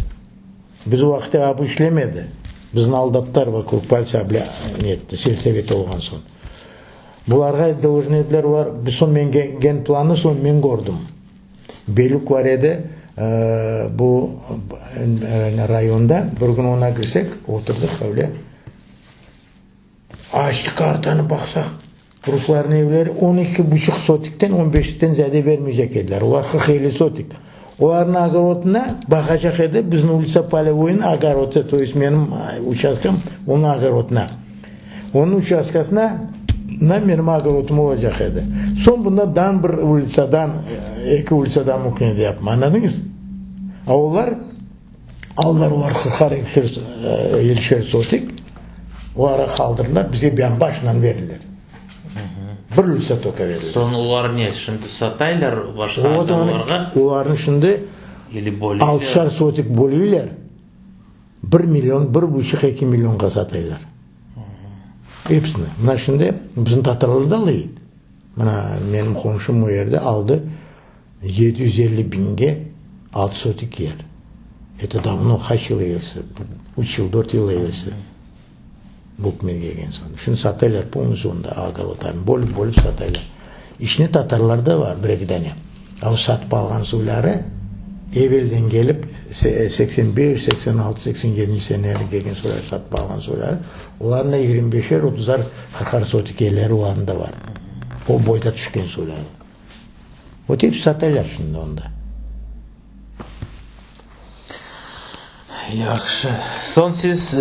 Biz o vaqıtte abu işlemedi. Bizni aldattılar, vokrug paltsa bile netti, selsovet olğan soñ. Bularğa doljen ediler, olar, soñ men genplannı soñ men kördim. Belük bar edi, bu rayonda, bir kün ona kirsek, oturdıq öyle. Açtıq kartanı baqsaq, ruslarnıñ evleri on eki buçuq sotikten, on beşten ziyade vermeycek ediler. Olar qırq-elli sotik. Olarnıñ ogorodına baqacaq edi, bizim ulitsa Polevoynıñ ogorodı, to est menim uçastkam, onıñ ogorodına. Onıñ uçastkasına menim ogorodım olacaq edi. Soñ bundan dan bir ulitsadan, eki ulitsadan mümkün edi yapma, añladıñız? A olar. Aldılar olar qırqar ekişer, ellişer sotik, olara qaldırdılar, bizge bir başından berdiler. Bir lütsa toka berdiler. Soñ olar ne, şimdi sataylar başqa adamlarğa? Olarnı şimdi. Ili böleyler. Altışar sotik böleyler, bir million, bir buçuq, eki millionğa sataylar. Episini. Mına şimdi bizim tatarlar da alıy. Mına menim qomşum o yerde aldı 750 biñge altı sotik yer. Eto davno, qaç yıl evelsi, üç yıl, dört yıl evelsi bu ükümet kelgen soñ. Şimdi sataylar polностью onda ogorodlarnı bölüp bölüp sataylar. İçinde tatarlar da var bir eki dane. A o satıp alğan suvları evelden kelip 85, 86, 87 seneleri kelgen suvları satıp alğan suvları olarnıñ da 25-er, 30-ar, 40-ar sotik yerleri olarnıñ da var. O boyda tüşken suvları. Vot episi sataylar şimdi onda. Yahşı. Soñ siz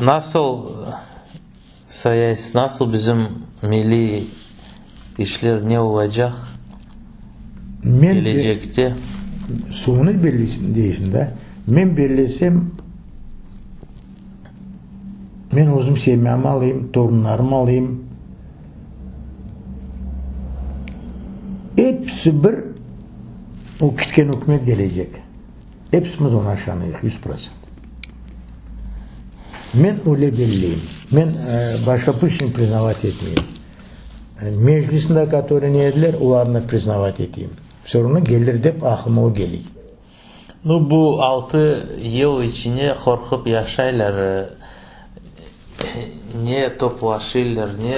nasıl Sayaysız, nasıl bizim milliy işler ne olacaq kelecekte? Suvnı belleysiñ da. Men bellesem, men özüm semyamı alayım, torunlarımı alayım. Episi bir o kitken ükümet kelecek. Epsimiz oña işanayıq, 100%. Men öyle belleyim. Men başqa bir şeyni priznavat etmeyim. Meclisinde, kotoryı ne ediler, olarnı priznavat eteyim. Vse ravno gelir dep aqlıma o geliy. Nu, bu altı yıl içine qorqıp yaşaylar, ne toplaşıylar, ne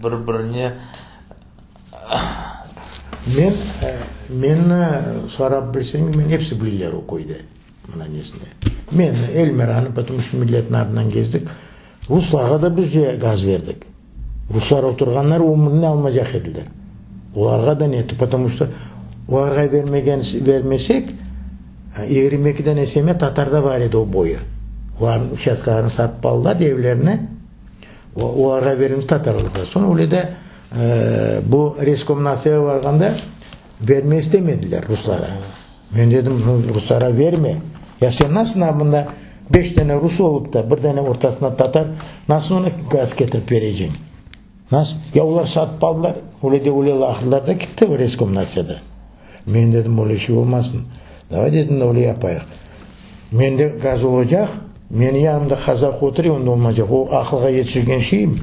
bir-birine. Men, meni sorap bilseñ, men episi bilirler o köyde, mına nesini. Men, Elmiranı, потому что milletniñ artından gezdik. Ruslarğa da biz gaz berdik. Ruslar oturğanlar ömrüne almaycaq ediler. Olarğa da netti, потому что olarğa bermegen, bermesek, 22 dane semya tatarda bar edi o boyu. Olarnıñ uçastkalarını satıp aldılar, evlerini. Olarğa beremiz tatarlarğa. Soñ öyle de Bu reskomnatsiyağa varğanda berme istemediler ruslara. Men dedim, ruslara verme. Ya sen nasıl mında beş dane rus olıp da, bir dane ortasında tatar, nasıl ona gaz ketirip bereceñ? Nasıl? Ya olar satıp aldılar, öyle de öyle laqırdılar da gitti reskomnatsiyada. Men dedim, öyle şey olmasın. Davay dedim, öyle yapayıq. Mende gaz olacaq, menim yanımda qazaq oturuyor, onda olmaycaq. O aqılğa yetişirgen şeymi?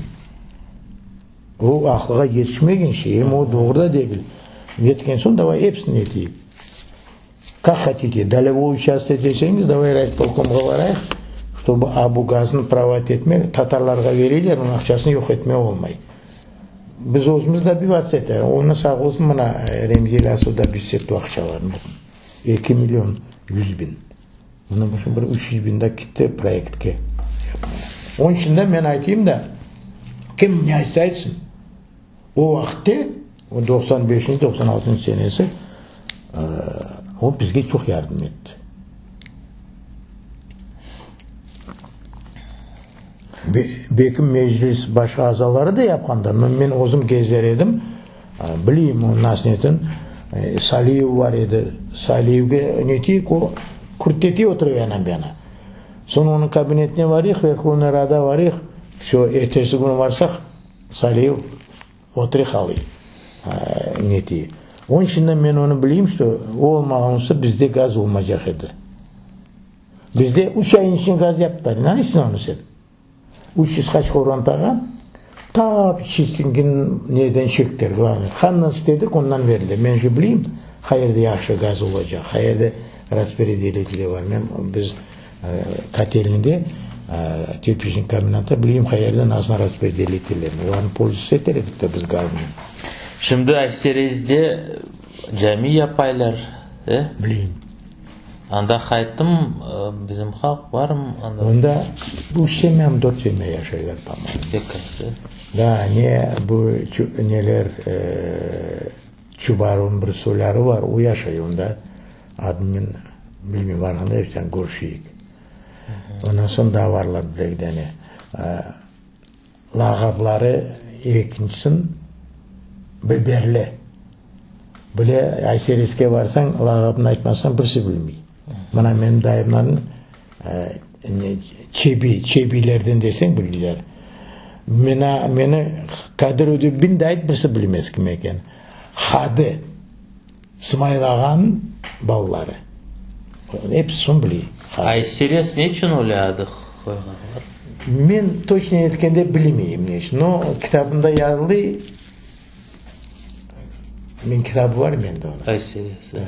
O aqılğa yetişmegen şey, em o doğru da degil. Yetken soñ davay episini eteyik. Kak hotite, dolevой uçastok deseñiz, davay rayspolkomğa barayıq, ştobu a bu gaznı provat etme, tatarlarğa vereyler, onıñ aqçasını yoq etme olmay. Biz özümiz dobivаться eteyik. Onı sağ olsun mına Remzi İlyasov dobиться etti o aqçalarnı. Eki million yüz biñ. Mına şu bir üç yüz biñ da kitti proyektke. Onıñ içün de men aytayım da, kim ne aytsa aytsın, o vaqıtte, o 95-nci, 96-ncı senesi, o bizge çoq yardım etti. Belki meclis başqa azaları da yapqandır, men özüm gezer edim, bileyim onıñ nasıl netin, Saliyev bar edi, Saliyevge neteyik, o kürttetiy otura yandan bu yana. Soñ onıñ kabinetine varıyıq, Verhovnaya Rada varıyıq, vsö, ertesi künü barsaq, Saliyev oturı qalıy, netiy. Onıñ içün de men onı bileyim, şto o olmağan olsa bizde gaz olmaycaq edi. Bizde üç ayın içinde gaz yaptılar, inanıysıñ onı sen? 300 qaç qorantağa tap çirkingin nerden çektiler, glavnıy, handan istedik, ondan berdiler. Men же bileyim, qayerde yahşı gaz olacaq, qayerde rasporedeliteli bar. Men, biz kotelnıde, kirpiçniy kombinatta bileyim, qayerde nasıl rasporedelitellerni. Olarnı polzovаться eter edik de biz gaznen. Şimdi Ayserezde cami yapaylar, e? Bileyim. Anda qayttım, bizim halq barmı anda? Onda üç semyam, dört semya yaşaylar, po-moyemu. Pek az, e? Da, ne bu neler, Çubarovnıñ bir soyları bar, o yaşay onda. Adını men bilmeyim, barğanda erten körüşeyik. Ondan soñ daa barlar bir eki dane. Lağapları ekincisin Biberli. Bile Ayserezke barsañ, lağapnı aytmasañ, birisi bilmey. Mına menim dayımlarnıñ Çebi, Çebilerden deseñ bilirler. Mına meni Kadir öde bin de ayt, birisi bilmez kim ekenin. Hadı, Smayıl ağanıñ balaları. Episi soñ biley. Ay-Serez ne içün öyle adı qoyğanlar? Men toçno etkende bilmeyim ne içün. No, kitabında yazılı, men kitabı bar mende onıñ. Ay-Serez. Da.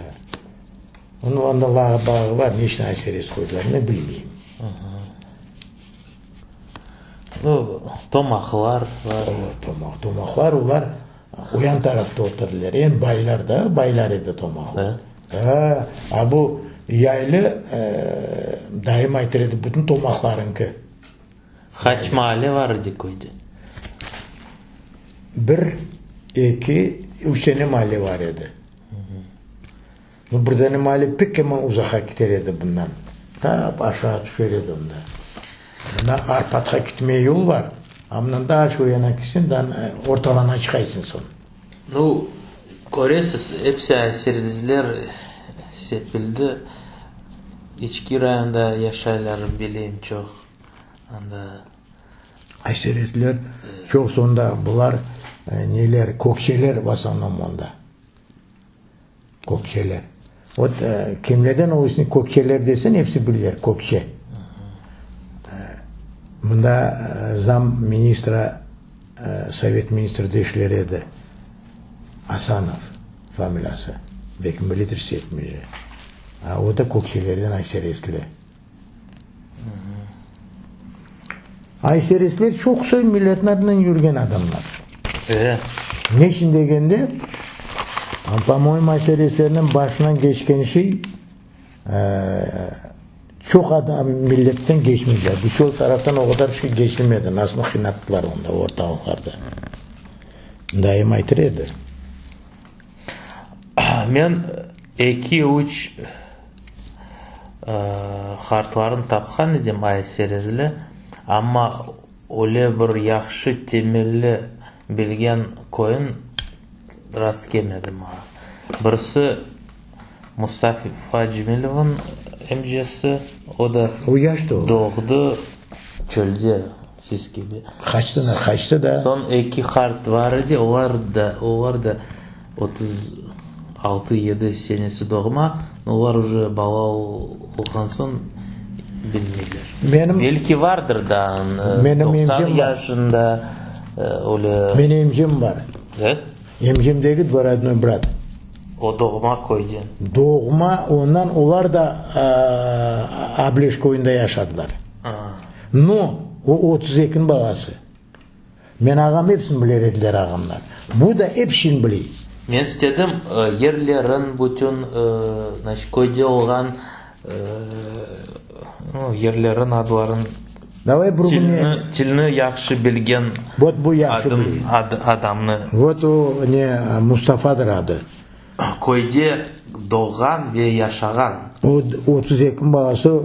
Onıñ anda lağı bağı bar, ne içün Ay-Serez qoydılar, men bilmeyim. Nu, tomaqlar bar. O, tomaq, tomaqlar olar o yan tarafta oturdılar. Eñ baylar da, baylar edi tomaqlar. Da? A bu yaylı dayım aytır edi, bütün tomaqlarıñki. Qaç maale bar edi köyde? Bir, eki, üç dane maale bar edi. Bu bir dane maale pek yaman uzaqqa kiter edi bundan. Tap aşağı tüşer edi onda. Mına Arpatqa kitmeye yol bar, a mından daa şu yana kitseñ, daa ortalana çıqaysıñ soñ. Nu, köresiz, episi aserizler sepildi. İçki rayonda yaşaylar, bileyim, çoq anda. Aserizler çoq sonda bular neler, kökçeler v osnovnom onda. Kökçeler. Vot, kimlerden olsun kökçeler desen, episi bilirler, kökçe. Mında zam ministra, sovet ministri deşler edi, Asanov familiyası, belki bilidir sepmece. O da kökçelerden ayseresli. Ayseresler çoqusı milletniñ adınen yürgen adamlar. E. Ne içün degende, po-moyemu, aysereslerniñ başından keçken şey, çoq adam milletten keçmeycek. Bu çöl taraftan o qadar şey keçilmedi, nasıl qıynattılar onda ortalıqlarda. Dayım aytır edi. Men eki-üç qartlarnı tapqan edim Ay-Serezli, amma öyle bir yahşı temelli bilgen köyün rast kelmedi maña. Birisi Mustafa Cemilevniñ emcesi, o da doğdı çölde, siz kibi. Qaçtı, qaçtı da. Soñ eki qart bar edi, olar da, olar da 36, yedi senesi doğma, olar uje bala olğan soñ bilmeyler. Menim, Belki vardır da, menim 90 emcem bar. yaşında öyle. Menim emcem bar. E? Emcem degil, dvoyurодной brat. O doğma köyden. Doğma, ondan olar da Ableş köyünde yaşadılar. No, o 32-niñ balası. Men ağam epsini biler ediler ağamlar. Bu da epşini biley. Men istedim yerlerin bütün, значit, köyde olğan yerlerin adların, Davay bir kün tilni, tilni yahşı bilgen Vot bu yahşı adım, biley. adamnı. Vot o ne, Mustafadır adı. Köyde doğğan ve yaşağan. O 32 balası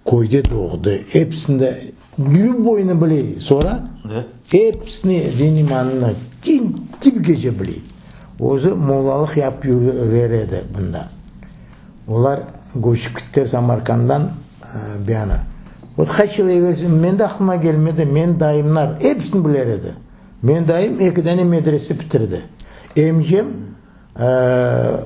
köyde doğdı. Episinde lüboyını biley. Sonra episini din imanını tibgece biley. Özü mollalıq yapıp yürer edi bunda. Olar köçip kittiler Samarkanddan buyana. Vot qaç yıl evelsi, men de aqlıma kelmedi, men dayımlar episini biler edi. Men dayım eki dane medrese bitirdi. Emcem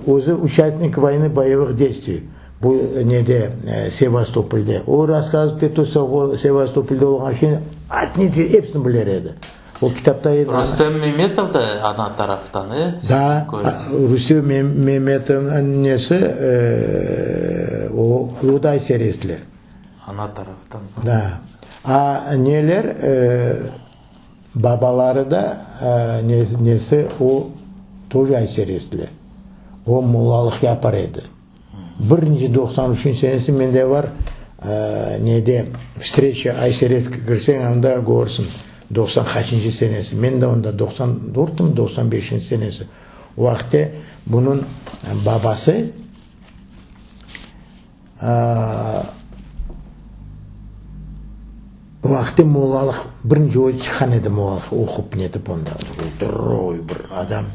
özü uçastnik voyny boyevıh deystviy, bu nede, Sevastopolde. O rasskazıvat etti Sevastopolde olğan şeyni, atneti episini biler edi. O kitapta edi. Rustem Memetov da ana taraftan, e? Da, Rustem Memetovnıñ nesi, o, o da Ayserezli. Ana taraftan. Da. A neler, Babaları da nesi o тоже Ayserezli. O mollalıq yapar edi. Birinci 93 senesi mende var nede vstreça Ayserezge kirseñ anda körsin 90 qaçıncı senesi. Men de onda 94 mı 95 senesi. O vaqıtte bunıñ babası O vaqıtte mollalıq birinci o çıqqan edi mollalıq oqup netip onda zdorovoy bir adam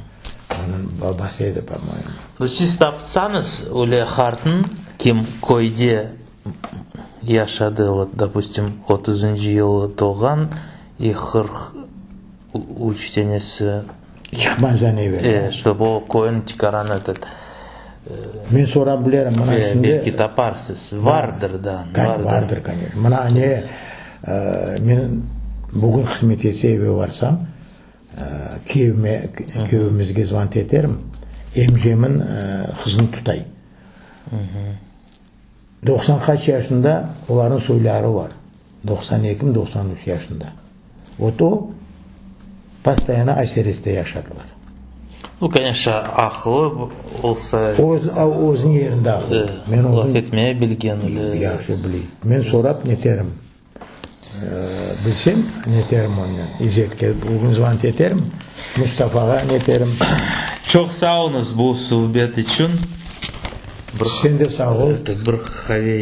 onıñ babası edi po-moyemu. Nu siz tapsañız öyle qartnı kim köyde yaşadı vot dopustim otuzıncı yılı doğğan i 43 senesi Çıqmazdan evel. E, ştob o köyün tikaran etet. Men sorap bilerim, mına şimdi. Belki taparsız. Vardır da. Vardır, koneçno. Mına ne, men bugün qısmet etse eve varsam, kiyevime, kiyevimizge zvant eterim, emcemin qızını tutay. 90 qaç yaşında olarnıñ soyları var. 92 mi, 93 yaşında. Vot o, postoyanno Aysereste yaşadılar. Nu, koneçno, aqılı olsa. Öz, özüniñ yerinde aqılı. Men laf etmeye bilgen öyle. Yahşı biley. Men sorap neterim. Bilsem, neterim onnen. İzzetke bugün zvant eterim, Mustafağa neterim. Çoq sağ oluñız bu suhbet içün. Sen de sağ ol. Bir qave.